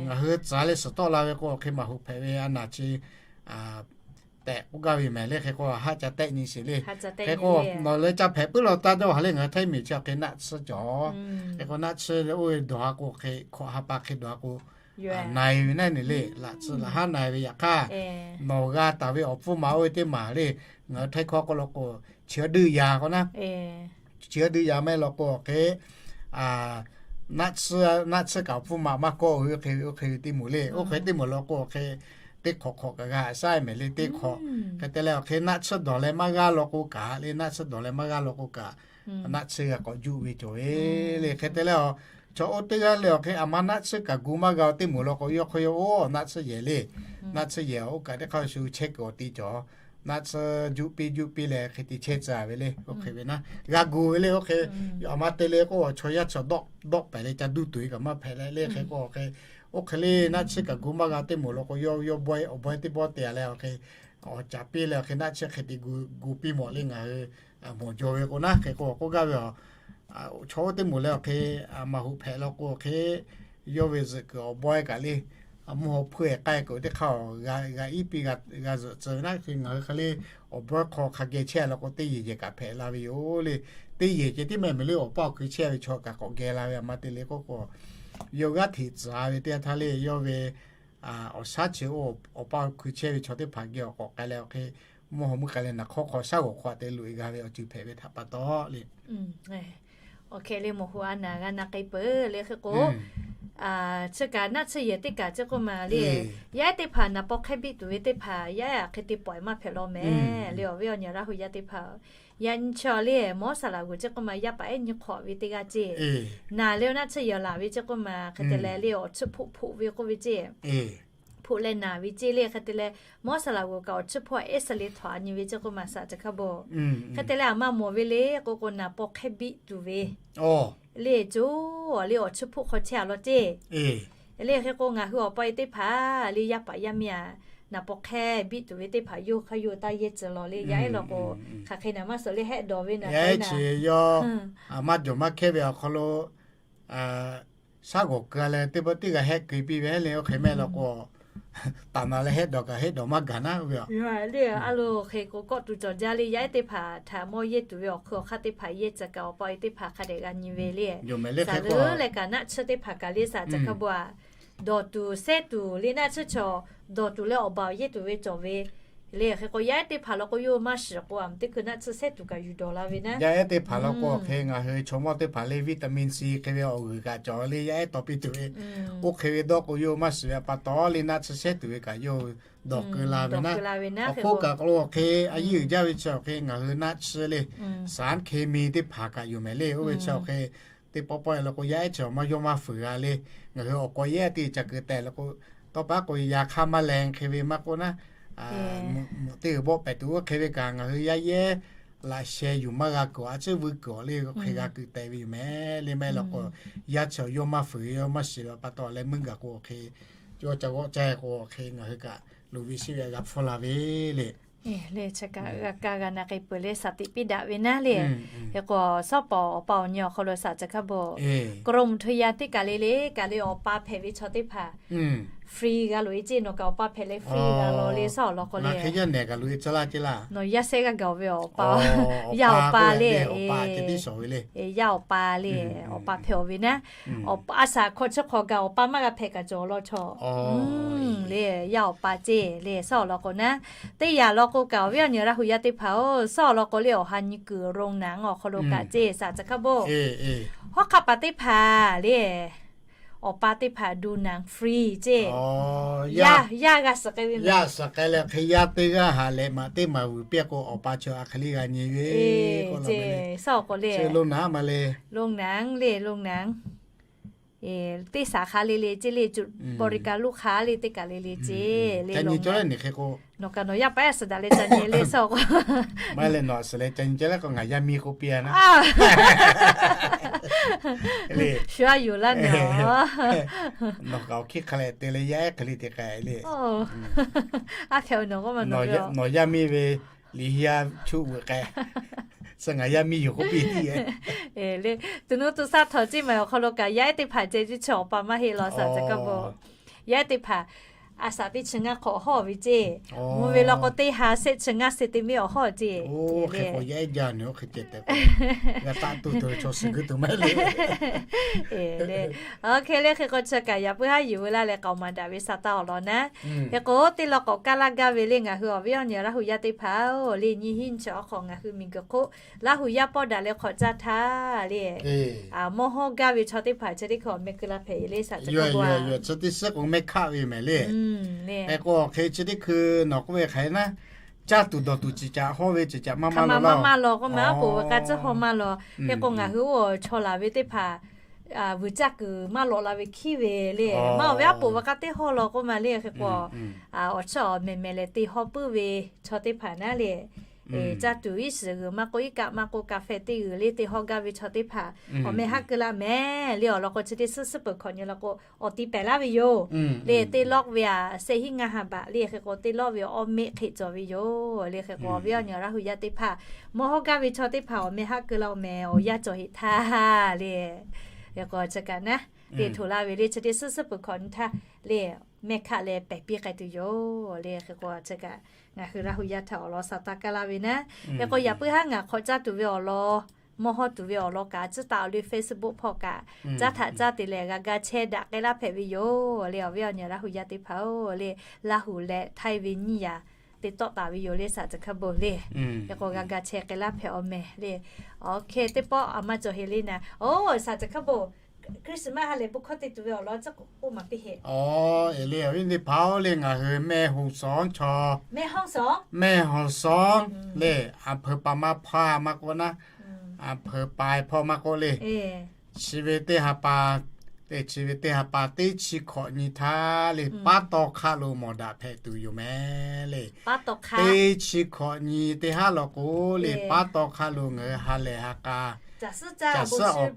ngaˬ hui tcuh leh suhˍ tawˆ la ve k'o awˬ hk'e maˍ hoꞈ hpehꞈ ve a naˍ chi tehꞈ k'oˆ gaˇ ve mehˍ le. Hk'e k'o haˆ ca tehˆ nyi sheˍ le. Hk'e k'o nawˬ leh ca hpehꞈ puiˉ law taˇ dawˇ ha le. Ngaˬ hui Htaiˇ miˬ chi awˬ hk'e naˆ tsuhˇ cawˬ. Hk'e k'o naˆ tsuhˇ oˇ ve dawˬ ha k'o hk'e hkawꞈ ha pa hk'e dawˬ ha k'o na e ve naˉ ne le. Laꞈ tsuhˇ laꞈ haˉ na e ve yaꞈ hk'aˇ, nawˬ g'a taˍ ve awˬ pfuhˇ ma oˇ ve teˇ maˬ le, ngaˬ hui Htaiˇ hkawˇ k'oˆ law k'o, chi a duˇ ya k'o naˉ, chi a duˇ ya maˇ heˆ law k'o awˬ hk'e naˆ tsuhˇ kaꞈ awˬ pfuhˇ ma maˇ kawˆ ve oˇ hk'e ve, oˇ hk'e ve teˇ moˍ le. Oˇ hk'e teˇ moˍ law k'o awˬ hk'e teˇ hk'awꞈ hk'awꞈ kaꞈ g'a shaˉ mehˍ le. Teˇ hk'awꞈ hk'e te leh awˬ hk'e naˆ tsuhˇ dawˬ leh maˇ g'aˇ law k'o kaꞈ le, naˆ tsuhˇ dawˬ leh maˇ g'aˇ law k'o kaꞈ naˆ tsuhˇ g'a k'awꞈ juˆ ve cawˬ ve le. Hk'e te leh chaw oˇ teˇ g'aˇ le awˬ hk'e aˬ ma naˆ tsuhˇ kaꞈ gu maˇ g'a teˇ moˍ law k'o, yawˇ hk'aw yawˇ oˇ naˆ tsuhˇ yehˬ le. Naˆ tsuhˇ yehˬ oˇ kaꞈ teˇ hk'aˇ shu chehˇ kuiˬ awˬ ti cawˬ. Naˆ tsuhˇ juˆ piˇ juˆ piˇ leh hk'e te chehˇ tcuh ve le. Oˇ hk'e ve naˉ g'a gu ve le. Oˇ hk'e aˬ ma te le k'o chaw yaˇ chi dawˆ pehˍ leh ca duˇ tuˬ ve kaꞈ maˇ hpehꞈ leh le. Hk'e k'o hk'e oˇ hk'e le naˆ tsuhˇ kaꞈ gu maˇ g'a teˇ moˍ law k'o, yawˇ yawˇ bawehˇ awˬ bawehˇ teˇ bawˇ te a leh awˬ hk'e awˬ caˍ piˇ leh awˬ hk'e naˆ tsuhˇ hk'e te gu piˇ mawˬ le. Ngaˬ hui mawˬ jaw ve k'o naˉ, hk'e k'o k'oˆ gaˇ ve a, chaw oˇ teˇ moˍ leh awˬ hk'e maˍ hoꞈ hpehꞈ law k'o awˬ hk'e yawˇ ve zuhꞈ kuiˬ awˬ bawehˇ kaꞈ le, a mvuhˇ haw hpfuhˇ e k'ai kuiˬ teˇ hk'aˇ g'a iˉ piˇ g'a zuhꞈ tcuh ve naˉ. Hk'e ngaˬ hui hk'e le awˬ bawehˇ hk'aw hk'a geh chehˇ a law k'o teˇ yehˬ yehˬ kaꞈ hpehꞈ la ve yoˬ le. Teˇ yehˬ ceh tiˉ mehˍ mehˍ le, awˬ pa awˬ hkui chehˇ ve chaw kaꞈ k'awꞈ geh la ve aˬ ma te le k'oˆ k'o, yawˇ g'aˇ hteꞈ tcuh ve teˇ yanˇ htaˇ le, yawˇ ve awˬ shaˉ chi oˇ awˬ pa awˬ hkui chehˇ ve chaw teˇ hpaˍ geh awˬ k'awꞈ k'ai leh awˬ hk'e mvuhˇ haw mvuhˇ k'ai leh naˬ hk'awˇ hk'aw shaˉ g'awˬ hk'aw te loꞈ e g'a ve awˬ ceuˬ hpehꞈ ve htaꞈ pa taw le. Awˬ hk'e le moˍ hu a naˍ g'a na k'ai peuˬ le. Hk'e k'o chi kaꞈ naˆ tsuhˇ yehˬ teˇ kaꞈ chi k'oˆ ma le, yaˇ ehˉ teˇ hpaˍ naˍ paw hk'ehˇ biˆ tuˬ ve teˇ hpaˍ yaˇ ehˉ hk'e te pawˍ maˇ hpehꞈ law mehˍ le. Awˬ viˉ awˬ nyi Laˇ hu yaˇ teˇ hpaˍ yaˇ nyi chaw le, mawˉ saˍ laꞈ g'uˬ chi k'oˆ ma yaˇ paˍ ehˉ nyi hk'awꞈ ve teˇ g'aˇ ceˇ, naˬ leh naˆ tsuhˇ yehˬ laˬ ve chi k'oˆ ma hk'e te leh le awˬ tsuhˇ hpoˆ hpoˆ ve k'oˆ ve ceˇ, hpoˆ leh naˬ ve ceˇ le. Hk'e te leh mawˉ saˍ laꞈ g'uˬ kaꞈ awˬ tsuhˇ hpoˆ ehˉ suh le htawnˍ a nyi ve chi k'oˆ ma saˍ ca hk'a bawˬ. Hk'e te leh aˬ ma mawˬ ve le k'o k'o naˍ paw hk'ehˇ biˆ tuˬ ve le, co le awˬ tsuhˇ hpoˆ hk'aw chehˇ a law ceˇ. Le hk'e k'o ngaˬ hui awˬ pa e teˇ hpaˍ le yaˇ paˍ yaˇ miˇ a, naˍ paw hk'ehˇ biˆ tuˬ ve teˇ hpaˍ yawˇ hk'aˇ yawˇ taˇ yehˇ tcuh law le. Yaˇ ehˉ law k'o hk'aˬ hk'e naˍ maˇ suh le hehˆ dawˬ ve naˍ chi yawˇ maˇ jawˬ maˇ hkehˇ ve awˬ hk'aw lo shaˉ g'awˬ keu leh teˇ pawˆ teˇ g'a hehˆ keu piˇ ve le. Oˇ hk'e mehˆ law k'o, taˍ naˍ leh hehˆ dawˬ kaꞈ hehˆ dawˬ maˇ gaˬ naˉ ve le. A lo hk'e k'o kawˆ tuˬ cawˬ jaˇ le. Yaˇ ehˉ teˇ hpaˍ htaꞈ mawˇ yehˇ tuˬ ve awˬ hk'aw awˬ hk'aˇ teˇ hpaˍ yehˇ tcuh kaꞈ awˬ pa e teˇ hpaˍ hk'a dehꞈ g'a nyi ve le. Saˍ leuˉ leh kaꞈ naˆ tsuhˇ teˇ hpaˍ kaꞈ le saˍ ca hk'a bawˬ a, dawˬ tuˬ sehˉ tuˬ le naˆ tsuhˇ chaw dawˬ tuˬ leh awˬ baˬ awˬ yehˇ tuˬ ve cawˬ ve le. Hk'e k'o yaˇ ehˉ teˇ hpaˍ law k'o yawˇ maˇ shiˍ k'o a teˇ hkui naˆ tsuhˇ sehˉ tuˬ kaꞈ yuˬ dawˬ la ve naˉ. Yaˇ ehˉ teˇ hpaˍ law k'o hk'e ngaˬ hui chaw mawˇ teˇ hpaˍ le vitamin C hk'e ve awˬ g'uiˬ kaꞈ cawˬ le yaˇ ehˉ taw piˇ tuˬ ve. Oˇ hk'e ve dawˇ k'o yawˇ maˇ shiˍ ve pa taw le naˆ tsuhˇ sehˉ tuˬ ve kaꞈ yawˇ dawˬ keu la ve naˉ. Awˬ hk'oˆ kaꞈ k'o hk'e a yiˇ uiˍ jaˇ ve chi awˬ hk'e ngaˬ hui naˆ tsuhˇ le saˍ hk'e mi teˇ hpaˍ kaꞈ yoˬ mehˍ le. Oˇ ve chi awˬ hk'e teˇ pawˆ pawˆ e law k'o yaˇ ehˉ chi awˬ maˇ yawˇ maˇ fuiˍ g'a le. Ngaˬ hui awˬ k'aw yaˇ ehˉ teˇ ca keu teh law k'o, tawˇ paˉ k'o yaˇ hk'aˇ maˇ leh hk'e ve maˇ k'oˆ naˉ, muꞈ teˇ g'uiˬ bawˆ pehˍ tuˬ oˇ hk'e ve kaꞈ ngaˬ hui yaˇ yehˉ laꞈ sheh yuˬ maˇ g'a kuiˬ a tcuhˉ vuiˇ kuiˬ awˬ le hk'e g'a keu teh ve yoˬ mehˍ le. Maˇ heˆ law k'o yaˇ chi awˬ yawˇ maˇ fuiˍ yawˇ maˇ shiˍ ve pa taw leh meuˇ gaˬ k'o hk'e yawˇ ca g'awˆ caˇ k'o hk'e ngaˬ hui kaꞈ loˍ ve shiˍ ve g'a hpfuhˇ la ve le. Le chi kaꞈ g'a kaˇ g'a na k'ai peuˬ le saˍ tiꞈ piˇ daꞈ ve naˉ le. Hk'e k'o sawˉ pawˍ awˬ pa awˬ nyi awˬ hk'aw lo saˍ ca hk'a bawˬ กรมอุทยาน teˇ kaˬ le le kaˬ le awˬ pa hpehꞈ ve chaw teˇ hpaˍ free g'a loꞈ e ceˇ. Nawˬ kaꞈ awˬ pa hpehꞈ leh free g'a law le sawˉ awˬ lawn k'o le. Nawˬ yaˇ sehˉ g'aˇ gaˬ ve awˬ pa, yaˇ awˬ pa le, yaˇ awˬ pa le, awˬ pa hpehꞈ ve naˉ. A shaˍ hkawꞈ chi hk'awꞈ gaˬ awˬ pa maˇ g'a hpehꞈ kaꞈ cawˬ law chaw le, yaˇ awˬ pa ceˇ le sawˉ awˬ lawn k'o naˉ. Teˇ yanˇ law k'o kaꞈ awˬ viˉ awˬ nyi Laˇ hu yaˇ teˇ hpaˍ-oˬ, sawˉ awˬ lawn k'o le awˬ ha nyi kuiˬ โรงหนัง awˬ hk'aw lo kaꞈ ceˇ saˍ ca hk'a bawˬ. Hawˉ hk'aˆ paˍ teˇ hpaˍ le awˬ pa teˇ hpaˍ ดูหนัง free ceˇ. Yaˇ, yaˇ g'a suhˍ k'ai ve, yaˇ suhˍ k'ai leh hk'e yaˇ teˇ g'aˇ haꞈ leh maꞈ teˇ maˬ vuiˬ piˇ k'o, awˬ pa chi a hk'e le g'a nyi ve k'oˆ la ve le. Lo naˍ ma le, lo naˍ le, lo naˍ. Teˇ saˍ hk'a le le ceˇ le, บริการลูกค้า le teˇ kaˬ le le ceˇ le. Nawˬ kaꞈ nawˬ yaˇ paˍ suhˍ daꞈ leh ca nyi le suhˍ k'o, maˇ leh nawˬ suhˍ leh ca nyi ceh le k'o, ngaˬ yaˇ miˇ k'oˆ piˇ a naˉ. Shu a yuˬ laˇ naˬ. Nawˬ kaꞈ awˬ hkiˇ hk'a leh te leh yaˇ ehˉ hk'e le te k'ai le. A hpehꞈ nawˬ k'oˆ ma, nawˬ yaˇ miˇ ve liꞈ hiˇ yaˇ chuˆ veuꞈ k'ai. Suh ngaˬ yaˇ miˇ yoˬ k'oˆ piˇ tiˉ le. Tuˬ nuˇ tuˬ saˇ htawnˍ ceˇ maˬ awˬ hk'aw lo kaꞈ yaˇ ehˉ teˇ hpaˍ ceh tiˉ chi awˬ pa maˇ heˆ law suhˍ kaꞈ kaˇ bo. Yaˇ ehˉ teˇ hpaˍ a shaꞈ teˇ chi ngaˇ hk'awꞈ hawˇ ve ceˇ. Mvuhˇ ve law k'o teˇ ha shehˆ chi ngaˇ se te miˇ awˬ hawˇ ceˇ. Hk'e k'o yaˇ ehˉ jaˇ nyi oˇ hk'e ceh tehꞈ k'o, g'a taˆ tuˬ tuˬ ve chaw suhˍ guiˇ tuˬ maˇ heˆ le. Oˇ hk'e le hk'e k'o chi kaꞈ yaꞈ puiˉ haˉ yuˬ ve laˇ leh k'aoˍ maˍ daꞈ ve sa taˇ awˬ lawn naˉ. Hk'e k'o teˇ law k'awꞈ kaˇ laˇ gaˇ ve le ngaˬ hui awˬ viˉ awˬ nyi Laˇ huˍ yaˇ teˇ hpaˍ-oˬ le, nyiˇ hinˉ nyiˇ chi awˬ hk'awꞈ ngaˬ hui miˬguiˬ hk'oˆ Laˇ huˍ yaˇ pawˆ daꞈ leh hk'awꞈ caˇ htaˇ le, mawˇ hawˇ gaˇ ve chaw teˇ hpaˍ chi teˇ hkui awˬ meh keu la hpehꞈ le saꞈ ce k'o a, chi teˇ suhˉ k'o meh hkaˆ ve mehˍ le. Hk'e k'o hk'e chi teˇ hkui nawˬ k'oˆ ve hk'aˬ hk'e naˉ, caˇ tuˬ dawˬ tuˬ ciˬ caꞈ hawˇ ve ciˬ caꞈ maˇ maˇ law, maˇ maˇ law k'oˆ ma, a poˍ ve k'a ciˇ hawˇ maˇ law. Hk'e k'o ngaˬ hui oˇ chaw laˬ ve teˇ hpaˍ vuiˬ caˇ kuiˬ maˇ lawꞈ la ve hkiˉ ve le. Maˇ oˬ ve a poˍ ve k'a teˇ hawˇ law k'oˆ ma le. Hk'e k'o awˬ chiˇ awˬ mehˍ mehˍ lehˬ te hawˇ puiˉ ve chaw teˇ hpaˍ naˉ le, caˇ tuˬ iˉ shiˍ g'uiˬ maˇ k'oˆ, iˉ kaˆ maˇ k'oˆ, กาแฟ teˇ g'uiˬ le te hawˇ gaˇ ve chaw teˇ hpaˍ awˬ meh haˉ keu laˇ mehˍ le. Awˬ lawn k'o chi teˇ suhˉ suhˉ peuˬ hkawꞈ nyi law k'o awˬ ti pehˍ laˇ ve yoˬ le. Teˇ lawˆ ve a shehˆ hinˉ ngaˇ ha baꞈ le. Hk'e k'o teˇ lawˆ ve awˬ meˆ hk'e cawˬ ve yoˬ le. Hk'e k'o awˬ viˉ awˬ nyi Laˇ huˍ yaˇ teˇ hpaˍ mawˇ hawˇ gaˇ ve chaw teˇ hpaˍ awˬ meh haˉ keu la awˬ mehˍ awˬ yanˇ cawˬ heˆ htaˇ le. Hk'e k'o chi kaꞈ naˉ te htoꞈ la ve le, chi teˇ suhˉ suhˉ peuˬ hkawꞈ nyi htaˇ le meh hkaˆ leh pehˍ piˇ k'ai tuˬ yoˬ le. Hk'e k'o chi kaꞈ ngaˬ hui Laˇ huˍ yaˇ htaꞈ awˬ lawn sa taˇ kaˇ laˇ ve naˉ. Hk'e k'o yaꞈ puiˉ haˉ ngaˬ hk'awꞈ caˇ tuˬ ve awˬ lawn, mawˇ hawˇ tuˬ ve awˬ lawn kaꞈ tcuhˉ taˍ awˬ le Facebook hpawˇ kaꞈ caˇ htaꞈ caˇ te leh g'a ga chehˇ daꞈ k'ai laˇ hpehꞈ ve yoˬ le. Awˬ viˉ awˬ nyi Laˇ huˍ yaˇ teˇ hpaˍ-oˬ le, Laˇ huˍ leh Htaiˇ ve nyiˇ yaꞈ te tawˆ taˍ ve yoˬ le saꞈ ce hkaˇ bon le. Hk'e k'o g'a ga chehˇ k'ai laˇ hpehꞈ awˬ mehˍ le. Oˇ hk'e teˇ pawˆ a maˇ cawˬ heˆ le naˉ. Oˇ saꞈ ce hkaˇ bon Christmas ha lehˬ bon hkawˇ te tuˬ ve awˬ lawn tcuhˉ k'oˆ maˍ piˇ heˆ. Awˬ, eˬ le awˬ viˉ teˇ hpaˍ-oˬ le, ngaˬ hui mehˇ hawˇ sawˉ chaw, mehˇ hawˇ sawˉ le, a hpeuꞈ paˍ ma hpaˇ maˇ k'oˆ naˉ, a hpeuꞈ paˍ hpawˇ maˇ k'oˆ le, chi ve teˇ ha pa, teˇ chi ve teˇ ha pa teˇ chi hkawꞈ nyi htaˇ le paˉ taw hk'aˆ lo mawˬ daꞈ hpehꞈ tuˬ yoˬ mehˍ le. Teˇ chi hkawꞈ nyi teˇ haˉ law k'o le paˉ taw hk'aˆ lo ngaˬ hui ha lehˬ ha k'a caˬ suhˉ awˬ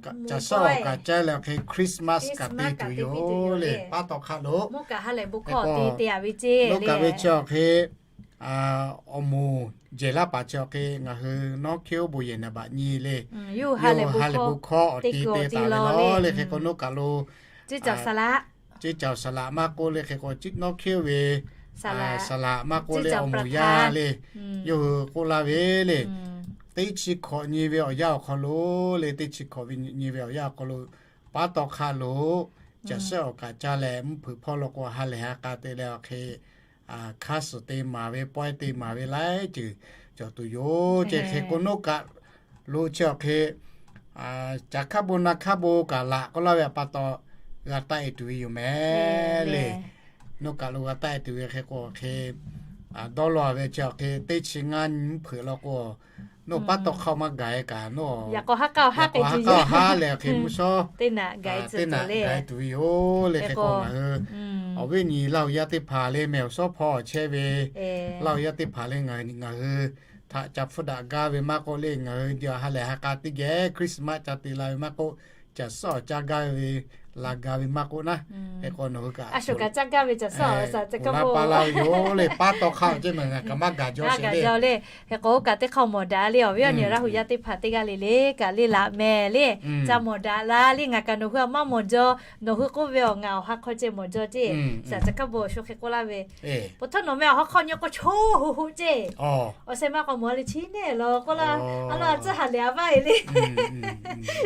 kaˍ caˇ leh hk'e Christmas kaꞈ te tuˬ yoˬ le. Paˉ taw hk'aˆ lo mawˇ kaꞈ ha lehˬ bon hkawˇ te te a ve ceˇ, lo kaꞈ ve chi awˬ hk'e awˬ moˍ jehˬ laˇ paˍ chi awˬ hk'e ngaˬ hui nawˉ hkiˇ oˇ bon yehˬ naˍ baꞈ nyi le. Yawˇ hui ha lehˬ bon hkawˇ awˬ te te taˍ ve law le. Hk'e k'o nawˉ kaꞈ lo ceˇ caoˬ saˍ laꞈ maˇ k'oˆ le, hk'e k'o nawˉ hkiˇ oˇ ve saˍ laꞈ maˇ k'oˆ le, awˬ moˍ yaˇ le, yawˇ hui k'oˆ laˇ ve le. Teˇ chi hkawꞈ nyi ve awˬ yanˇ awˬ hk'aw lo le, teˇ chi hkawꞈ nyi ve awˬ yanˇ awˬ hk'aw lo paˉ taw hk'aˆ lo caˬ suhˉ awˬ kaˍ caˇ leh mvuhˇ hpeuꞈ hpawˇ law k'o ha lehˬ ha k'a te leh awˬ hk'e hk'aˇ suhˍ te maˍ ve, pawehˇ te maˍ ve laiˉ ceuˬ cawˬ tuˬ yoˬ ceˇ. Hk'e k'o nawˉ kaꞈ lo chi awˬ hk'e caˬ hkaˆ bon naˍ hkaˆ bon kaꞈ laꞈ k'oˆ laˇ ve pa taw g'a taˆ e tuˬ ve yoˬ mehˍ le. Nawˉ kaꞈ lo g'a taˆ e tuˬ ve hk'e k'o hk'e dawˇ law ve chi awˬ hk'e teˇ chi ngaˇ nyi mvuhˇ hpeuꞈ law k'o nawˉ paˉ taw hk'aˆ maˇ gaˬ e kaꞈ nawˉ yaꞈ k'aw ha k'aˇ awˬ ha k'ai ha leh awˬ hk'e mvuhˇ shawˉ teˇ naꞈ gaˬ e tuˬ ve yoˬ le. Hk'e k'o ngaˬ hui awˬ viˉ awˬ nyi Laˇ huˍ yaˇ teˇ hpaˍ le mehˬ awˬ shawˉ hpawˇ chehˇ ve Laˇ huˍ yaˇ teˇ hpaˍ le ngaˬ hui htaꞈ ca hpfuhˇ daꞈ gaˇ ve maˇ k'oˆ le, ngaˬ hui ha lehˬ ha k'a teˇ geh Christmas ca te la ve maˇ k'oˆ, caˬ suhˉ awˬ caˇ gaˇ ve la ga ve maˇ k'oˆ naˉ, hk'e k'o nawˬ hui kaꞈ a shu kaꞈ caˇ gaˇ ve caˬ suhˉ awˬ saˍ ce kaˇ la pa la ve yoˬ le. Paˉ taw hk'aˆ ceˇ mehˍ ngaˬ kaꞈ maˇ gaˬ jaw le. Hk'e k'o oˇ kaꞈ teˇ hk'aˇ mawˬ daꞈ le, awˬ viˉ awˬ nyi Laˇ huˍ yaˇ teˇ hpaˍ teˇ g'aˇ le le kaꞈ le laꞈ mehˍ le. Ca mawˬ daꞈ la le, ngaˬ kaꞈ nawˬ hui a maˇ mawˬ jaw, nawˬ hui k'oˆ ve awˬ ngaˬ awˬ ha hk'aw ceh mawˬ jaw ceˇ. Saˍ ce kaˇ bon shu hk'e k'oˆ laˇ ve, po htawˇ nawˬ meh awˬ ha hk'aw nyi k'o cho hoꞈ hoꞈ ceˇ. Awˬ sheh maˇ k'awꞈ mawˬ le chi neˇ law k'oˆ laˇ, a laˇ a tcuhˉ ha lehˬ a vaˇ e le.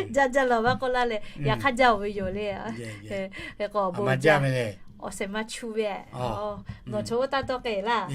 Jaˇ jaˇ law vaˇ k'oˆ laˇ leh yaꞈ hk'aˇ jaˇ oˬ ve yoˬ le. Hk'e k'o bon jaˇ ve le. Awˬ shehˍ ma chu ve, nawˬ chaw oˇ taˇ dawˇ k'ai laˇ.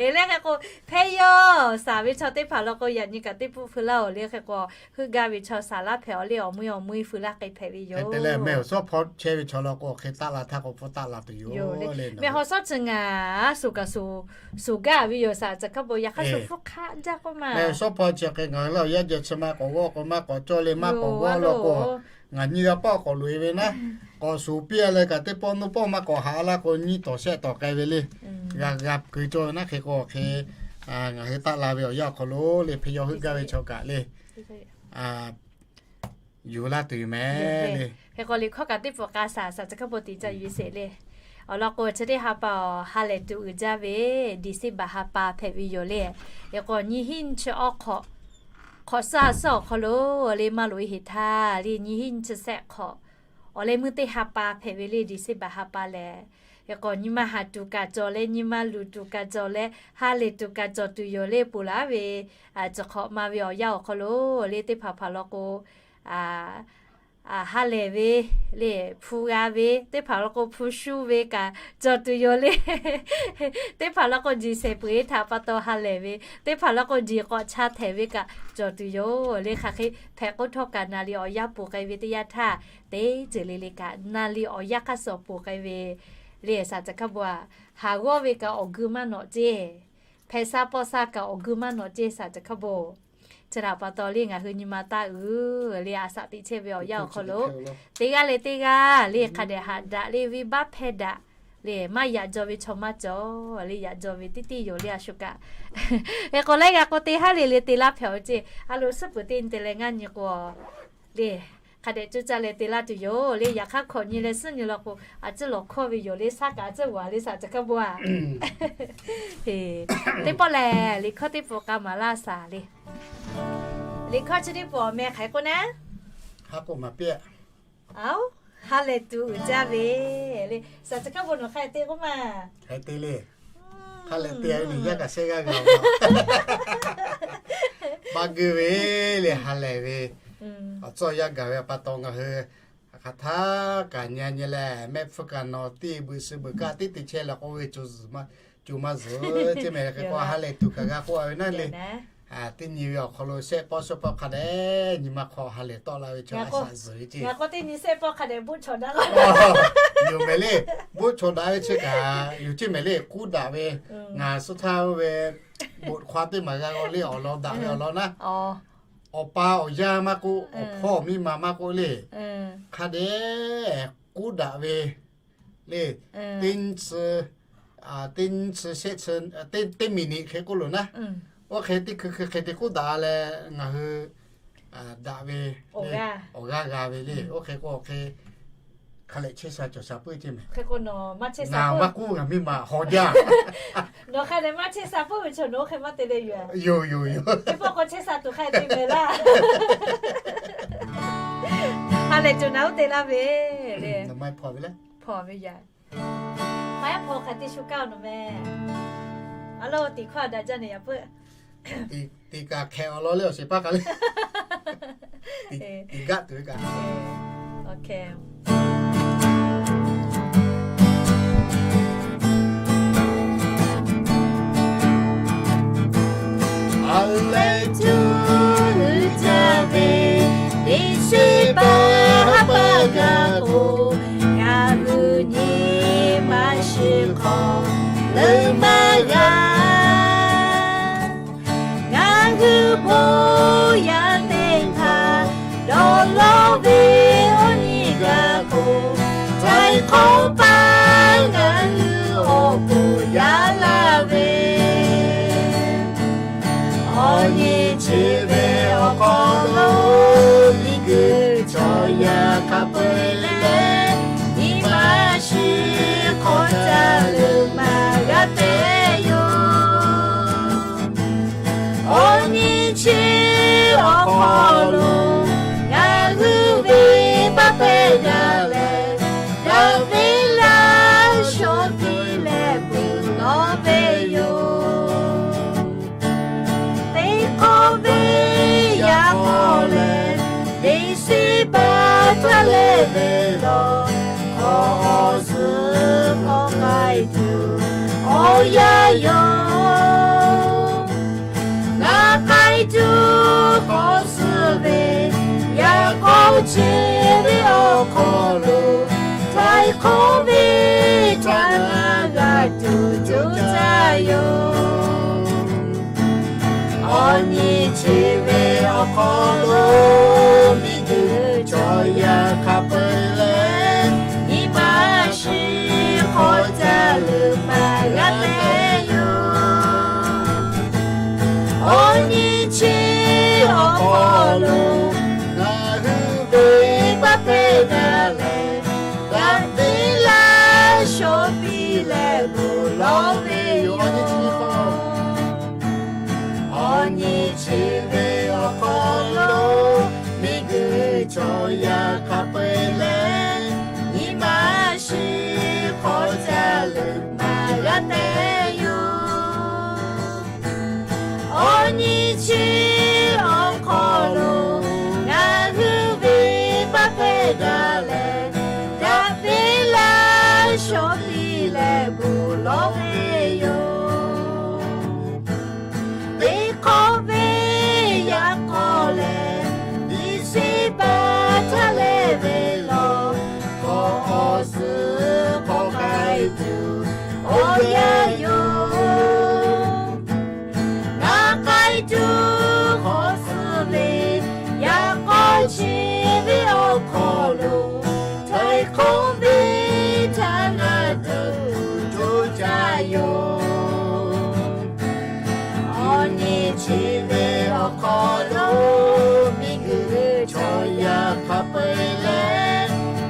Eˬ, leh hk'e k'o, hpehˇ yawˇ shaˍ ve chaw teˇ hpaˍ law k'o, yaꞈ nyi kaꞈ teˇ pawˆ hpeu laˇ-oˬ le. Hk'e k'o, heuˆ gaˇ ve chaw shaˍ laˇ hpehꞈ-aw le, awˬ mui awˬ mui hpeu laˇ k'ai hpehꞈ ve yoˬ. Mehˬ awˬ shawˉ hpawˇ chehˇ ve chaw law k'o, hk'e taˆ la htaˇ k'o, hpfuhˇ taˆ la tuˬ yoˬ le. Mehˬ awˬ shawˉ chi ngaˬ suˍ kaꞈ suˍ, suˍ gaˇ ve yoˬ shaˍ. Chi hk'a peu-eˬ yaꞈ hk'aˇ suh hpfuhˇ hk'aˆ jaˇ k'oˆ ma. Mehˬ awˬ shawˉ hpawˇ chi hk'e ngaˬ hui leh awˬ yanˇ jawˇ chi ma k'awꞈ g'awˇ k'o maˇ k'awꞈ cawˇ le, maˇ k'awꞈ g'awˇ law k'o, ngaˬ nyi g'a pawˆ k'awꞈ loꞈ-e ve naˉ, k'awꞈ suˍ piˇ-a leh kaꞈ teˇ pawˆ nuˇ pawˆ maˇ k'awꞈ haꞈ laˇ k'o, nyiˇ tawˍ shehˆ tawˍ k'ai ve le. G'a g'a keu cawˇ ve naˉ. Hk'e k'o hk'e ngaˬ hui taˆ la ve awˬ yanˇ awˬ hk'aw lo le, hpehˇ yawˇ heuˆ gaˇ ve chaw kaꞈ le, yuˬ laˇ tuˬ yoˬ mehˍ le. Hk'e k'o liꞈ hkawˇ kaꞈ teˇ pawˆ k'a shaˍ shaˍ chi hk'a peu-eˬ tiꞈ ca yuˬ sheˍ le. Awˬ lawn k'o, chi teˇ ha pa-oˬ, ha lehˬ tuˬ uiˍ jaˇ ve December ha pa hpehꞈ ve yoˬ le. Hk'e k'o nyiˇ hinˉ nyiˇ chi awˇ hk'awꞈ, hk'awꞈ suhˉ a suhˉ awˬ hk'aw lo le maˇ loꞈ-e heˍ htaˇ le, nyiˇ hinˉ nyiˇ chi shehˆ hk'awꞈ awˬ leh meuˇ teˇ ha pa hpehꞈ ve le, December ha pa lehˬ. Hk'e k'o nyi ma haˍ tuˬ kaꞈ cawˬ leh, nyi ma luˬ tuˬ kaꞈ cawˬ leh, ha lehˬ tuˬ kaꞈ cawˬ tuˬ yoˬ le. Ponˬ laˬ ve chi hk'aw�icˇ ma ve awˬ yanˇ awˬ hk'aw lo le, teˇ hpaˍ hpaˍ law k'o, ha lehˬ ve le, hpu g'a ve, teˇ hpaˍ law k'o hpu shuˇ ve kaꞈ cawˬ tuˬ yoˬ le. Teˇ hpaˍ law k'o jiˬ shehˍ peu-eˬ htaꞈ pa taw ha lehˬ ve, teˇ hpaˍ law k'o jiˬ k'awꞈ cha htehꞈ ve kaꞈ cawˬ tuˬ yoˬ le. Hk'aˬ hk'e hpehꞈ k'oˆ htawˇ kaꞈ, na liꞈ awˬ yanˇ ponˬ k'ai ve teˇ yanˇ htaˇ, teˇ ceuˬ le le kaꞈ na liꞈ awˬ yanˇ hk'aˇ suh ponˬ k'ai ve le. Shaˍ chi hk'a peu-eˬ, haˍ g'awˇ ve kaꞈ awˬ gu maˇ nawꞈ ceˇ, hpehꞈ sha paw sha kaꞈ awˬ gu maˇ nawꞈ ceˇ shaˍ chi hk'a peu-eˬ. Chi htaꞈ pa taw le, ngaˬ hui nyi ma taˇ uiˍ le. A shaꞈ teꞈ chehˇ ve awˬ yanˇ awˬ hk'aw lo teˇ g'aˇ leh teˇ g'aˇ le hk'a dehꞈ haꞈ daꞈ le, venˇbaˆ hpehˇ daꞈ le. Maˇ yaꞈ jaw ve chaw maˇ cawˬ le, yaꞈ jaw ve teˇ teˇ yoˬ le a shu kaꞈ. Hk'e k'o laiˉ g'a k'o teˇ haˉ le le te laˇ hpehꞈ-oˬ ceˇ. A loˍ suhˉ peuˬ teˇ nyi te leh ngaˇ nyi k'o le, hk'a dehꞈ cuˇ caˇ leh te laˇ tuˬ yoˬ le. Yaꞈ hk'aˇ hkawꞈ nyi leh suhˉ nyi law k'o, a ciˉ lawˬ hkawˇ ve yoˬ le. Shaˉ kaꞈ a ciˉ g'aˬ le shaˍ chi hk'a peu-eˬ. Teˇ pawˆ lehˬ, liꞈ hkawˇ teˇ pawˆ k'a maˍ laˇ shaˍ le. Liꞈ hkawˇ chi teˇ pawˆ meh hk'aˬ hk'e k'oˆ naˉ, ha lehˬ tuˬ uiˍ jaˇ ve le. Shaˍ chi hk'a peu-eˬ nawˬ hk'a te k'oˆ ma. Hk'e te le. Hk'a lehˬ te ve nawˬ yaˇ kaꞈ shehˆ g'aˇ g'a-oˬ. Maˇ geuˆ ve le, ha lehˬ ve awˬ tcuhˇ yaˇ gaˬ ve pa taw ngaˬ hui hk'aˬ htaˇ kaꞈ nyi nyi leh, mehˆ hpfuhˇ kaꞈ nawˬ teˇ beuꞈ suh beuꞈ kaꞈ teˇ te chehˇ leh k'oˆ ve, co maˇ zuhꞈ ceˇ mehˍ. Hk'e k'o ha lehˬ tuˬ kaꞈ g'a k'oˆ-a ve naˉ le. Teˇ nyi ve awˬ hk'aw lo shehˆ pawˆ shawˉ pawˆ hk'a dehꞈ nyi ma hk'aw ha lehˬ tawˆ la ve chaw a shaꞈ zuhꞈ ve ceˇ. Ngaˬ k'o teˇ nyi shehˆ pawˆ hk'a dehꞈ boˆ chawꞈ daꞈ k'o, yoˬ mehˍ le. Boˆ chawꞈ daꞈ ve chi kaꞈ yoˬ ceˇ mehˍ le. K'uˉ daꞈ ve, ngaˬ suhˉ htaˇ oˇ ve boꞈ hk'aw teˇ maˬ g'a g'aw le, awˬ lawn daꞈ ve awˬ lawn naˉ, awˬ pa awˬ yaˇ maˇ k'oˆ, awˬ hpawˇ miˇ ma maˇ k'oˆ le, hk'a dehꞈ k'uˉ daꞈ ve le. Teˇ nyi chi, teˇ nyi chi shehˆ chi, teˇ miˬ niꞈ hk'e k'oˆ loˬ naˉ, oˇ hk'e teˇ hkui hkui hk'e te k'uˉ daꞈ leh ngaˬ hui daꞈ ve awˬ g'aˇ g'a ve le. Oˇ hk'e k'o hk'e hk'a lehˬ chehˇ sha cawˬ sha puiˉ ceˇ mehˍ. Ngaˬ maˇ k'oˆ, ngaˬ miˇ ma hawˬ jaˇ. Nawˬ hk'a dehꞈ maˇ chehˇ sha puiˉ ve chaw nawˬ oˇ hk'e maˇ te le yoˬ. Yoˬ yoˬ yoˬ. Teˇ pawˆ k'o chehˇ sha tuˬ hk'a te mehˍ laˇ. Ha lehˬ tuˬ naˬ oˇ te laˇ ve le. Hpaw ve yaꞈ, maˇ yaˇ hpaw hk'a te shu kaˇ-oˬ nawˬ mehˍ. A lo tiꞈ hkawˇ a daꞈ jaˇ ne yaꞈ puiˉ. Tiꞈ kaꞈ hk'ehꞈ awˬ lawn le, awˬ shehˍ hpaˇ hk'a le. Tiꞈ gaˆ tuˬ ve kaꞈ. Ha lehˬ tuˬ uiˍ jaˇ ve, December ha pa g'a k'o, ngaˬ hui nyi ma shiˍ hk'aw leuˉ maˇ g'a. Ngaˬ hui bon yaˇ teˇ hpaˍ dawˇ lawˇ ve awˬ nyi g'a k'o, htaiˍ hk'awꞈ paˇ ngaˬ hui awˬ bon yaˇ laˇ ve awˬ nyi chi ve awˬ hk'aw lo, miˬguiˬ chaw yaˇ hk'a peu-eˬ leh nyi ma shiˍ hk'aw caˇ leuˬ maˇ g'a te yoˬ. Awˬ nyi chi awˬ hk'aw lo ngaˬ hui ve paˇ pehˇ gaˬ leh, daꞈ ve laˇ shawˍ te leh peuˬ lawˬ ve yoˬ. Teˇ hk'awꞈ ve yaꞈ k'aw leh, December htaˇ leh ve lawˬ, hk'awꞈ yaˇ yoˬ. Ngaˬ k'ai tuˬ hk'awꞈ suh ve, yaꞈ k'aw chi ve awˬ hk'aw lo, htaiˍ hk'awꞈ ve htaꞈ g'a tuˬ coˇ caˇ yoˬ. Awˬ nyi chi ve awˬ hk'aw lo, miˬguiˬ chaw yaˇ hk'a peu-eˬ leh, nyi ma shiˍ hk'aw caˇ leuˬ maˇ g'a te yoˬ. Awˬ nyi chi awˬ hk'aw lo, ngaˬ hui ve baˆ hpehˇ daꞈ leh, daꞈ ve laˇ shawˍ piˇ leh bon lawˬ ve yoˬ. Awˬ nyi chi ve awˬ hk'aw lo, miˬguiˬ chaw yaˇ hk'a peu-eˬ leh, nyi ma shiˍ hk'aw caˇ leuˬ maˇ g'a te yoˬ. Awˬ nyi chi awˬ hk'aw lo, ngaˬ hui ve baˆ hpehˇ daꞈ leh, daꞈ ve laˇ shawˍ piˇ leh bon lawˬ ve yoˬ. Teˇ hk'awꞈ ve yaꞈ k'aw leh, Liꞈ shiˍ baˆ htaˇ leh ve lawˬ, k'awꞈ awˬ suhˍ k'awꞈ k'ai tuˬ awˬ yanˇ yoˬ. Ngaˬ k'ai tuˬ hk'awꞈ suh ve, yaꞈ k'aw chi ve awˬ hk'aw lo, htaiˍ hk'awꞈ ve htaꞈ g'a tuˬ coˇ caˇ yoˬ. Awˬ nyi chi ve awˬ hk'aw lo, miˬguiˬ chaw yaˇ hk'a peu-eˬ leh,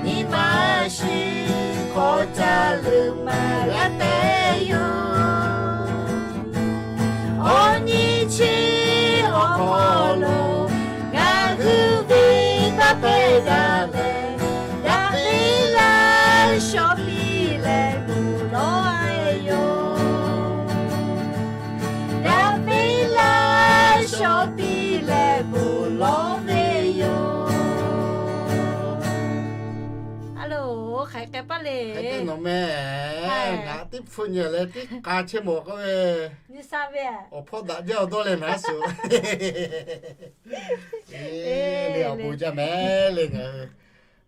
nyi ma shiˍ hk'aw caˇ leuˬ maˇ g'a te yoˬ. Awˬ nyi chi awˬ hk'aw lo, ngaˬ hui ve baˆ hpehˇ daꞈ leh, daꞈ ve laˇ shawˍ piˇ leh bon lawˬ ve yoˬ. Daꞈ ve laˇ shawˍ piˇ leh bon lawˬ ve yoˬ. A lo, hk'aˬ hk'e paˇ le. Hk'e te nawˬ meh, ngaˬ teˇ hpfuhˇ nyi leh teˇ k'a chehˇ mawˬ k'oˆ ve, awˬ hpawˇ daꞈ jaˇ awˬ dawˇ leh naˉ suhˍ. Eˬ, le awˬ bon jaˇ meh le ngaˬ hui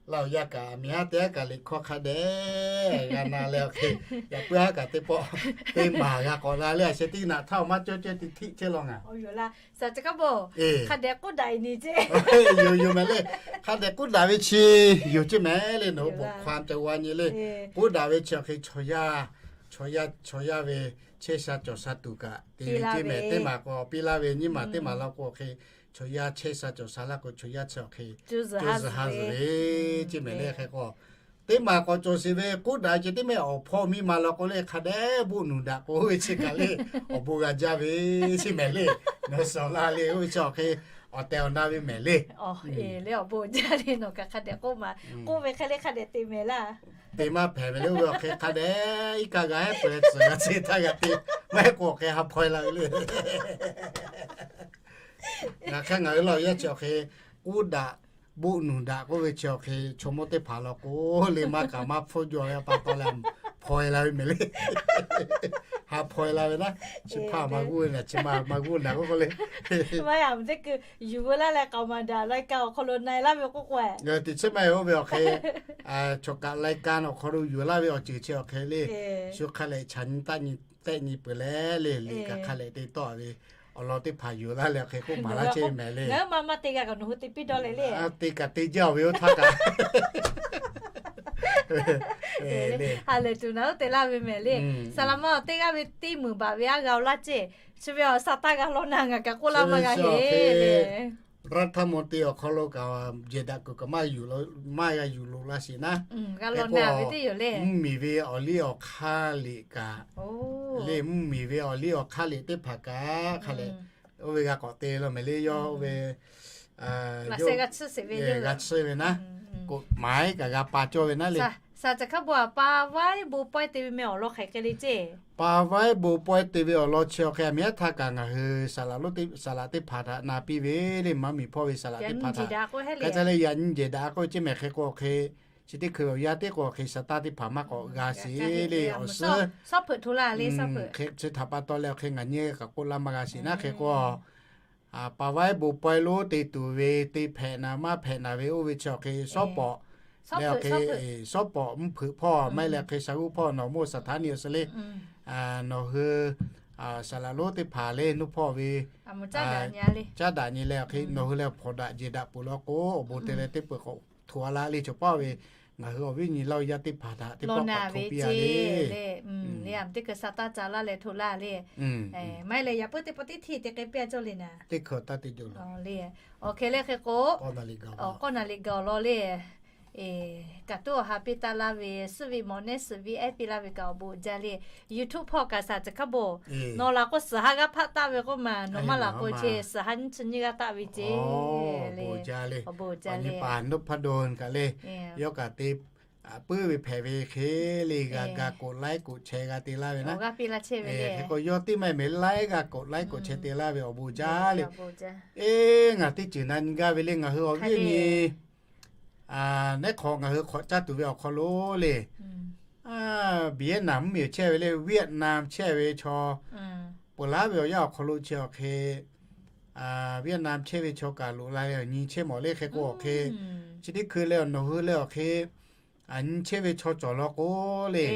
Laˇ huˍ yaˇ kaꞈ miˬ haˉ teˇ haˉ kaꞈ liꞈ hkawˇ hk'a dehꞈ g'a na leh awˬ hk'e, yaꞈ puiˉ haˉ kaꞈ teˇ pawˆ teˇ maˬ g'a k'awꞈ la leh a sheh teˇ naꞈ htaˇ awˬ maˇ cawˇ cawˇ teˇ htiˆ chehˇ law ngaˬ. Yoˬ yoˬ mehˍ le. Hk'a dehꞈ k'oˆ daꞈ ve chi yoˬ ceˇ mehˍ le, nawˬ hui bawˬ hk'a ca g'a nyi le. K'oˆ daꞈ ve chi awˬ hk'e chaw yaˇ, chaw yaˇ, chaw yaˇ ve chehˇ sha cawˬ sha tuˬ kaꞈ te ve ceˇ mehˍ. Teˇ maˬ k'o piˇ laˇ ve, nyiˇ maˬ teˇ maˬ law k'o awˬ hk'e chaw yaˇ chehˇ sha cawˬ sha laˇ k'o chaw yaˇ chi awˬ hk'e cuˇ zuhˬ ha zuhˬ ve ceˇ mehˍ le. Hk'e k'o teˇ maˬ k'awꞈ cawˬ sheˍ ve k'oˆ daꞈ ceh tiˉ mehˍ, awˬ hpawˇ miˇ ma law k'o le hk'a dehꞈ boˆ nuˬ daꞈ k'o oˇ ve chi kaꞈ le awˬ bon g'a jaˇ ve ceˇ mehˍ le. Nawˬ suhˍ la le oˇ ve chi awˬ hk'e awˬ tehˬ awˬ na ve mehˍ le. Le awˬ bon jaˇ le nawˬ kaꞈ hk'a dehꞈ k'oˆ ma, k'oˆ ve hk'e le hk'a dehꞈ te mehˍ laˇ. Te maˇ hpehꞈ ve le oˇ ve awˬ hk'e hk'a dehꞈ iˉ kaˆ g'a hehˉ peuˬ leh tcuhˍ g'a ceˇ htaˇ g'a te maˇ heˆ k'o awˬ hk'e ha hpaw e la ve le. Ngaˬ hk'e ngaˬ hui laˇ yaˇ chi awˬ hk'e k'oˆ daꞈ boˆ nuˬ daꞈ k'oˆ ve chi awˬ hk'e chaw mawˇ teˇ hpaˍ law k'o le maˇ kaꞈ maˇ hpfuhˇ jaw ve pa taw leh hpaw e la ve mehˍ le. Ha hpaw e la ve naˉ, chi hpaˇ maˇ g'uˇ ve naˬ, chi ma maˇ g'uˇ naˬ k'oˆ k'oˆ le. Maˇ yaꞈ teˇ kuiˬ yuˬ veu laˇ leh k'aoˍ maˍ daꞈ รายการ awˬ hk'aw lo na e laˇ ve k'oˆ k'o, teˇ chi maˇ e oˇ ve awˬ hk'e chaw kaꞈ รายการ awˬ hk'aw lo yuˬ laˇ ve awˬ ceuˬ chi awˬ hk'e le, shu hk'a lehꞈ chaꞈ nyi taˆ nyi tehˆ nyi peuˬ leh le, liꞈ kaꞈ hk'a lehꞈ te tawˆ ve awˬ lawn teˇ hpaˍ yuˬ laˇ leh awˬ hk'e k'oˆ maˍ laˇ chehˇ ve mehˍ le. Ngaˬ hui maˇ maˇ te g'a kaꞈ nawˬ hui te piˇ dawˇ leh le. Te kaꞈ te jaˇ ve oˇ htaˇ kaꞈ ha lehˬ tuˬ naˬ oˇ te laˇ ve mehˍ le. Saˍ laꞈ ma awˬ teˇ g'aˇ ve teˇ meunˍ baꞈ ve aˉ g'a awˬ laˇ ceˇ. Chi ve awˬ sa taˇ g'a law na ngaˬ kaꞈ k'oˆ laˇ maˇ g'a heˆ. รัฐมนตรี awˬ hk'aw lo kaꞈ jehˬ daꞈ kuiˬ kaꞈ maˇ g'a yuˬ loꞈ la sheˍ naˉ. Mvuhˇmiˬ ve awˬ liˇ awˬ hk'aˇ liꞈ kaꞈ le, mvuhˇmiˬ ve awˬ liˇ awˬ hk'aˇ liꞈ teˇ hpaˍ kaꞈ hk'a lehꞈ oˇ ve g'a k'awꞈ te law mehˍ le. Yawˇ oˇ ve g'a chiˇ ve naˉ, koꞈ maˍ iˉ kaꞈ g'a pa cawˇ ve naˉ le. Saˍ caˬ hkaˉ bon a pa vaiˉ bon pawehˇ te ve meh awˬ lawn hk'aˬ hk'e le ceˇ. Pa vaiˉ bon pawehˇ te ve awˬ lawn chi awˬ hk'e a miˬ haˉ htaˇ kaꞈ ngaˬ hui saˍ laꞈ teˇ hpaˍ htaꞈ na piˇ ve le, maˇ miˬ hpawˇ ve saˍ laꞈ teˇ hpaˍ htaꞈ hk'e ca leh yaꞈ nyi jehˬ daꞈ k'oˆ ceˇ mehˍ. Hk'e k'o awˬ hk'e chi teˇ hkui awˬ yanˇ teˇ k'o hk'e shaˍ taˇ teˇ hpaˍ maˇ k'awꞈ g'a sheˍ le awˬ suhˉ. Hk'e chi htaꞈ pa taw leh awˬ hk'e ngaˬ nyi kaꞈ k'oˆ laˇ maˇ g'a sheˍ naˉ hk'e k'o, paˍ vaiˉ bon pawehˇ lonˉ te tuˬ ve te hpehꞈ naˍ maˇ hpehꞈ naˍ ve oˇ ve chi awˬ hk'e shawˉ pawˍ leh awˬ hk'e shawˉ pawˍ mvuhˇ hpeuꞈ hpawˇ maˇ heˆ leh hk'e shaˍ g'uˇ hpawˇ nawˬ moˇ shaˍ htaˉ ni awˬ suhˉ le nawˬ hui saˍ laˍ lonˉ teˇ hpaˍ le nuˇ hpawˇ ve caˉ daꞈ nyi leh awˬ hk'e nawˬ hui leh hpawnˬ daꞈ jeˬ daꞈ peuˬ law k'o, awˬ bon te leh teˇ peuˬ k'awꞈ htoꞈ a la le chaw paˇ ve ngaˬ hui awˬ viˉ nyi Laˇ huˍ yaˇ teˇ hpaˍ htaꞈ teˇ pawˆ k'awꞈ hto piˇ a le. Teˇ hkui sa taˇ ca laˇ leh hto laˇ le. Maˇ heˆ leh yaꞈ puiˉ teˇ pawˆ teˇ htiˇ te k'ai piˇ a cawˇ le naˍ. Teˇ hkui taˇ te jawˬ le. Awˬ hk'e le hk'e k'o, k'awˇ na liꞈ gaˬ awˬ lawn le. Kaꞈ tuˉ awˬ ha piˇ taˇ laˇ ve suhˉ ve mawˬ nehˉ suhˍ ve ehˉ piˇ laˇ ve kaꞈ awˬ bon jaˇ le. YouTube hpawˇ kaꞈ saˍ ceˬ hkaˉ bon nawˬ laˬ k'o suhˍ ha g'aˇ hpaˆ taˆ ve k'oˆ maˬ nawˬ maˇ laˬ k'o chi suhˍ ha nyiˇ chi nyiˇ g'aˇ taˆ ve ceˇ le. Awˬ bon jaˇ le. Awˬ nyi paˍ nuˇ hpaˇ dawˇ kaꞈ le yawˇ kaꞈ te puiˉ ve hpehꞈ ve hk'e le g'a ga k'oꞈ laiˉ k'oꞈ chehˇ g'a te laˇ ve naˉ. Hk'e k'o yawˇ teˇ maˇ mehˍ laiˉ g'a k'oꞈ laiˉ k'oꞈ chehˇ te laˇ ve awˬ bon jaˇ le. Eˇ, ngaˬ teˇ ceuˬ na nyi gaˇ ve le ngaˬ hui awˬ viˉ awˬ nyi neˉ hk'awꞈ ngaˬ hui hk'awꞈ caˇ tuˬ ve awˬ hk'aw lo le, Vietnam mvuhˇmiˬ chehˇ ve le, Vietnam chehˇ ve chaw, peuˬ laˉ ve awˬ yanˇ awˬ hk'aw lo chi awˬ hk'e Vietnam chehˇ ve chaw kaꞈ loꞈ la leh awˬ nyi chehˇ mawˬ le hk'e k'o awˬ hk'e, chi teˇ hkui leh nawˬ hui leh awˬ hk'e nyi chehˇ ve chaw cawˬ law k'o le,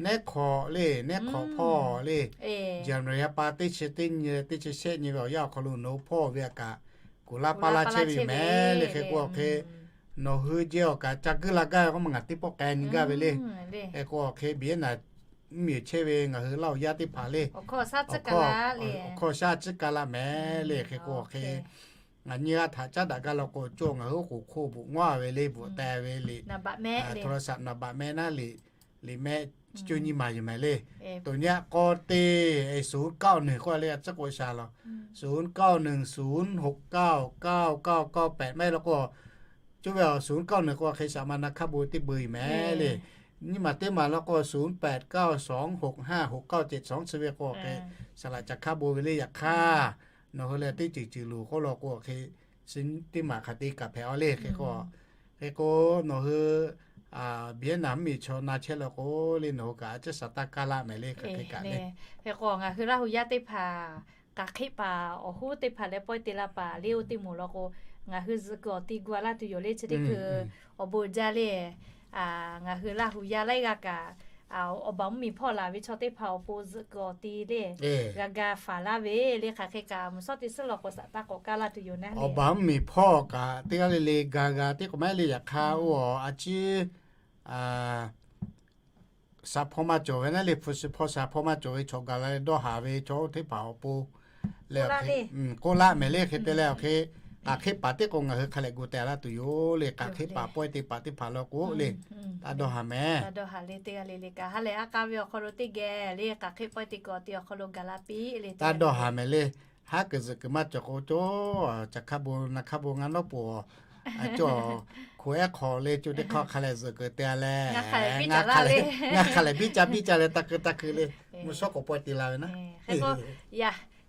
neˉ hk'awꞈ le, neˉ hk'awꞈ hpawˇ le, January ha pa teˇ chi teˇ nyi leh teˇ chi shehˆ nyi ve awˬ yanˇ awˬ hk'aw lo nawˬ hui hpawˇ ve aꞈ kaꞈ kuˬ laˇ paˇ laˇ chehˇ ve yoˬ mehˍ le hk'e k'o awˬ hk'e, nawˬ hui jehˇ awˬ kaꞈ ca guiˇ la gaˇ ve k'o maˇ ngaˬ teˇ pawˆ k'ai nyi gaˇ ve le. Hk'e k'o awˬ hk'e Vietnam mvuhˇmiˬ chehˇ ve ngaˬ hui Laˇ huˍ yaˇ teˇ hpaˍ le, awˬ hkawˇ shaˉ tcuhˉ ka laˇ mehˍ le hk'e k'o awˬ hk'e, ngaˬ nyi g'a htaꞈ caˉ daꞈ gaˇ law k'o cawˇ ngaˬ hui oˉ k'oˍ hkoˇ bvuhꞈ ngawˇ ve le bvuhꞈ teh ve le, hto la shaꞈ naˍ baꞈ meh naˉ le, liꞈ mehˆ cuˇ nyi maˬ yoˬ mehˍ le. Toˬ nyi aꞈ k'aw te, suˍ kaˆ awˬ nuiˬ k'oˆ le a tcuhˉ k'o shaˍ law, suˍ kaˆ awˬ nuiˬ, suˍ hoꞈ kaˆ awˬ kaˆ awˬ kaˆ awˬ kaˆ pehꞈ mehˍ law k'o, cuˇ ve awˬ suˍ kaˆ awˬ nuiˬ k'o hk'e shaꞈ ma na hk'a bon teˇ beuꞈ mehˍ le. Nyi maˬ teˇ maˬ law k'o suˍ pehꞈ kaˆ awˬ suˍ hoꞈ haˇ hoꞈ kaˆ cehꞈ suˍ chi ve k'o hk'e, shaˍ laꞈ ca hk'a bon ve le yaꞈ hk'aˇ, nawˬ hui leh teˇ ceuˬ ceuˬ luˬ k'oˆ law k'o hk'e, teˇ maˬ hk'a te kaꞈ hpehꞈ a le hk'e k'o, hk'e k'o nawˬ hui Vietnam mvuhˇmiˬ chaw na chehˇ law k'o le nawˬ hui kaꞈ a ciˉ shaˍ taˇ kaˇ laˇ mehˍ le hk'e hk'e kaꞈ le. Hk'e k'o ngaˬ hui Laˇ huˍ yaˇ teˇ hpaˍ k'aˬ hk'eˆ paˍ awˬ hoˉ teˇ hpaˍ leh pawehˇ te la paˍ le oˇ teˇ moˍ law k'o, ngaˬ hui zuhꞈ kuiˬ awˬ ti gu a laˇ tuˬ yoˬ le chi teˇ hkui awˬ bon jaˇ le. Ngaˬ hui Laˇ huˍ yaˇ laiˉ g'aˇ kaꞈ awˬ baˬ mvuhˇmiˬ hpawˇ laˬ ve chaw teˇ hpaˍ awˬ pon zuhꞈ kuiˬ awˬ ti le g'a ga faˍ laˇ ve le hk'aˬ hk'e kaꞈ mvuhˬ shawˉ teˇ suhˉ law k'o shaˍ taˇ k'awꞈ kaˇ laˇ tuˬ yoˬ naˉ. Awˬ baˬ mvuhˇmiˬ hpawˇ kaꞈ teˇ g'aˇ le le ga ga teˇ k'o maˇ heˆ le yaꞈ hk'aˇ oˇ a ciˉ shaˍ hpawˇ maˇ cawˬ ve naˉ le, hpu shi hpawˇ shaˍ hpawˇ maˇ cawˬ ve chaw gaˬ la leh dawˇ haˍ ve chaw oˇ teˇ hpaˍ awˬ pon leh k'oˆ laˇ mehˍ le hk'e te leh awˬ hk'e, k'aˬ hk'eˆ paˍ teˇ k'o ngaˬ hui hk'a lehꞈ gu teh laˇ tuˬ yoˬ le. K'aˬ hk'eˆ paˍ pawehˇ te paˍ teˇ hpaˍ law k'o le, taˇ dawˇ haˍ mehˍ. Taˇ dawˇ haˍ le teˇ g'aˇ le le kaꞈ ha lehˬ a k'a ve awˬ hk'aw lo teˇ geh le k'aˬ hk'eˆ pawehˇ te kuiˬ awˬ ti awˬ hk'aw lo gaˬ la piˇ le. Taˇ dawˇ haˍ mehˍ le. Haˉ kuiˬ zuhꞈ kuiˬ maˇ cawˬ k'o cawˇ, caˬ hk'a bon na hk'a bon ngaˇ nawˉ pon a cawˇ, hku ehˉ hk'aw le co teˇ hk'aˇ hk'a lehꞈ zuhꞈ kuiˬ te a leh, ngaˇ hk'a lehꞈ biˇ ca biˇ ca leh taˇ keu taˇ keu le, mvuhˬ shawˉ k'awꞈ pawehˇ te la ve naˉ.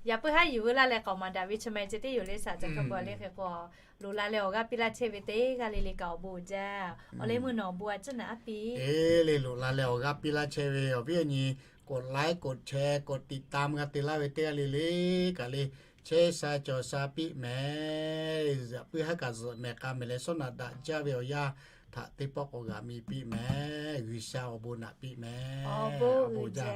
Yaꞈ puiˉ haˉ yuˬ veu laˇ leh k'awꞈ maˍ daꞈ ve chi ma e ceh teˇ yoˬ le shaˍ caˬ hk'a bon le hk'e k'o, loꞈ la leh awˬ g'aˇ piˇ laˇ chehˇ ve teˇ g'aˇ le le kaꞈ awˬ bon uiˍ jaˇ. Awˬ leh meuˇ nawˬ awˬ bon a ciˉ naꞈ aˉ piˇ le. Loꞈ la leh awˬ g'aˇ piˇ laˇ chehˇ ve awˬ viˉ awˬ nyi กดไลค์ กดแชร์ กดติดตาม g'a te laˇ ve teˇ g'aˇ le le kaꞈ le, chehˇ sha cawˬ sha piˇ mehˍ. Yaꞈ puiˉ haˉ kaꞈ zuhꞈ mehˍ k'a mehˍ leh shawˉ naꞈ daꞈ jaˇ ve awˬ yanˇ htaꞈ teˇ pawˆ k'awꞈ g'aꞈ mi piˇ mehˍ. G'uiˬsha awˬ bon naꞈ piˇ mehˍ. Awˬ bon uiˍ jaˇ.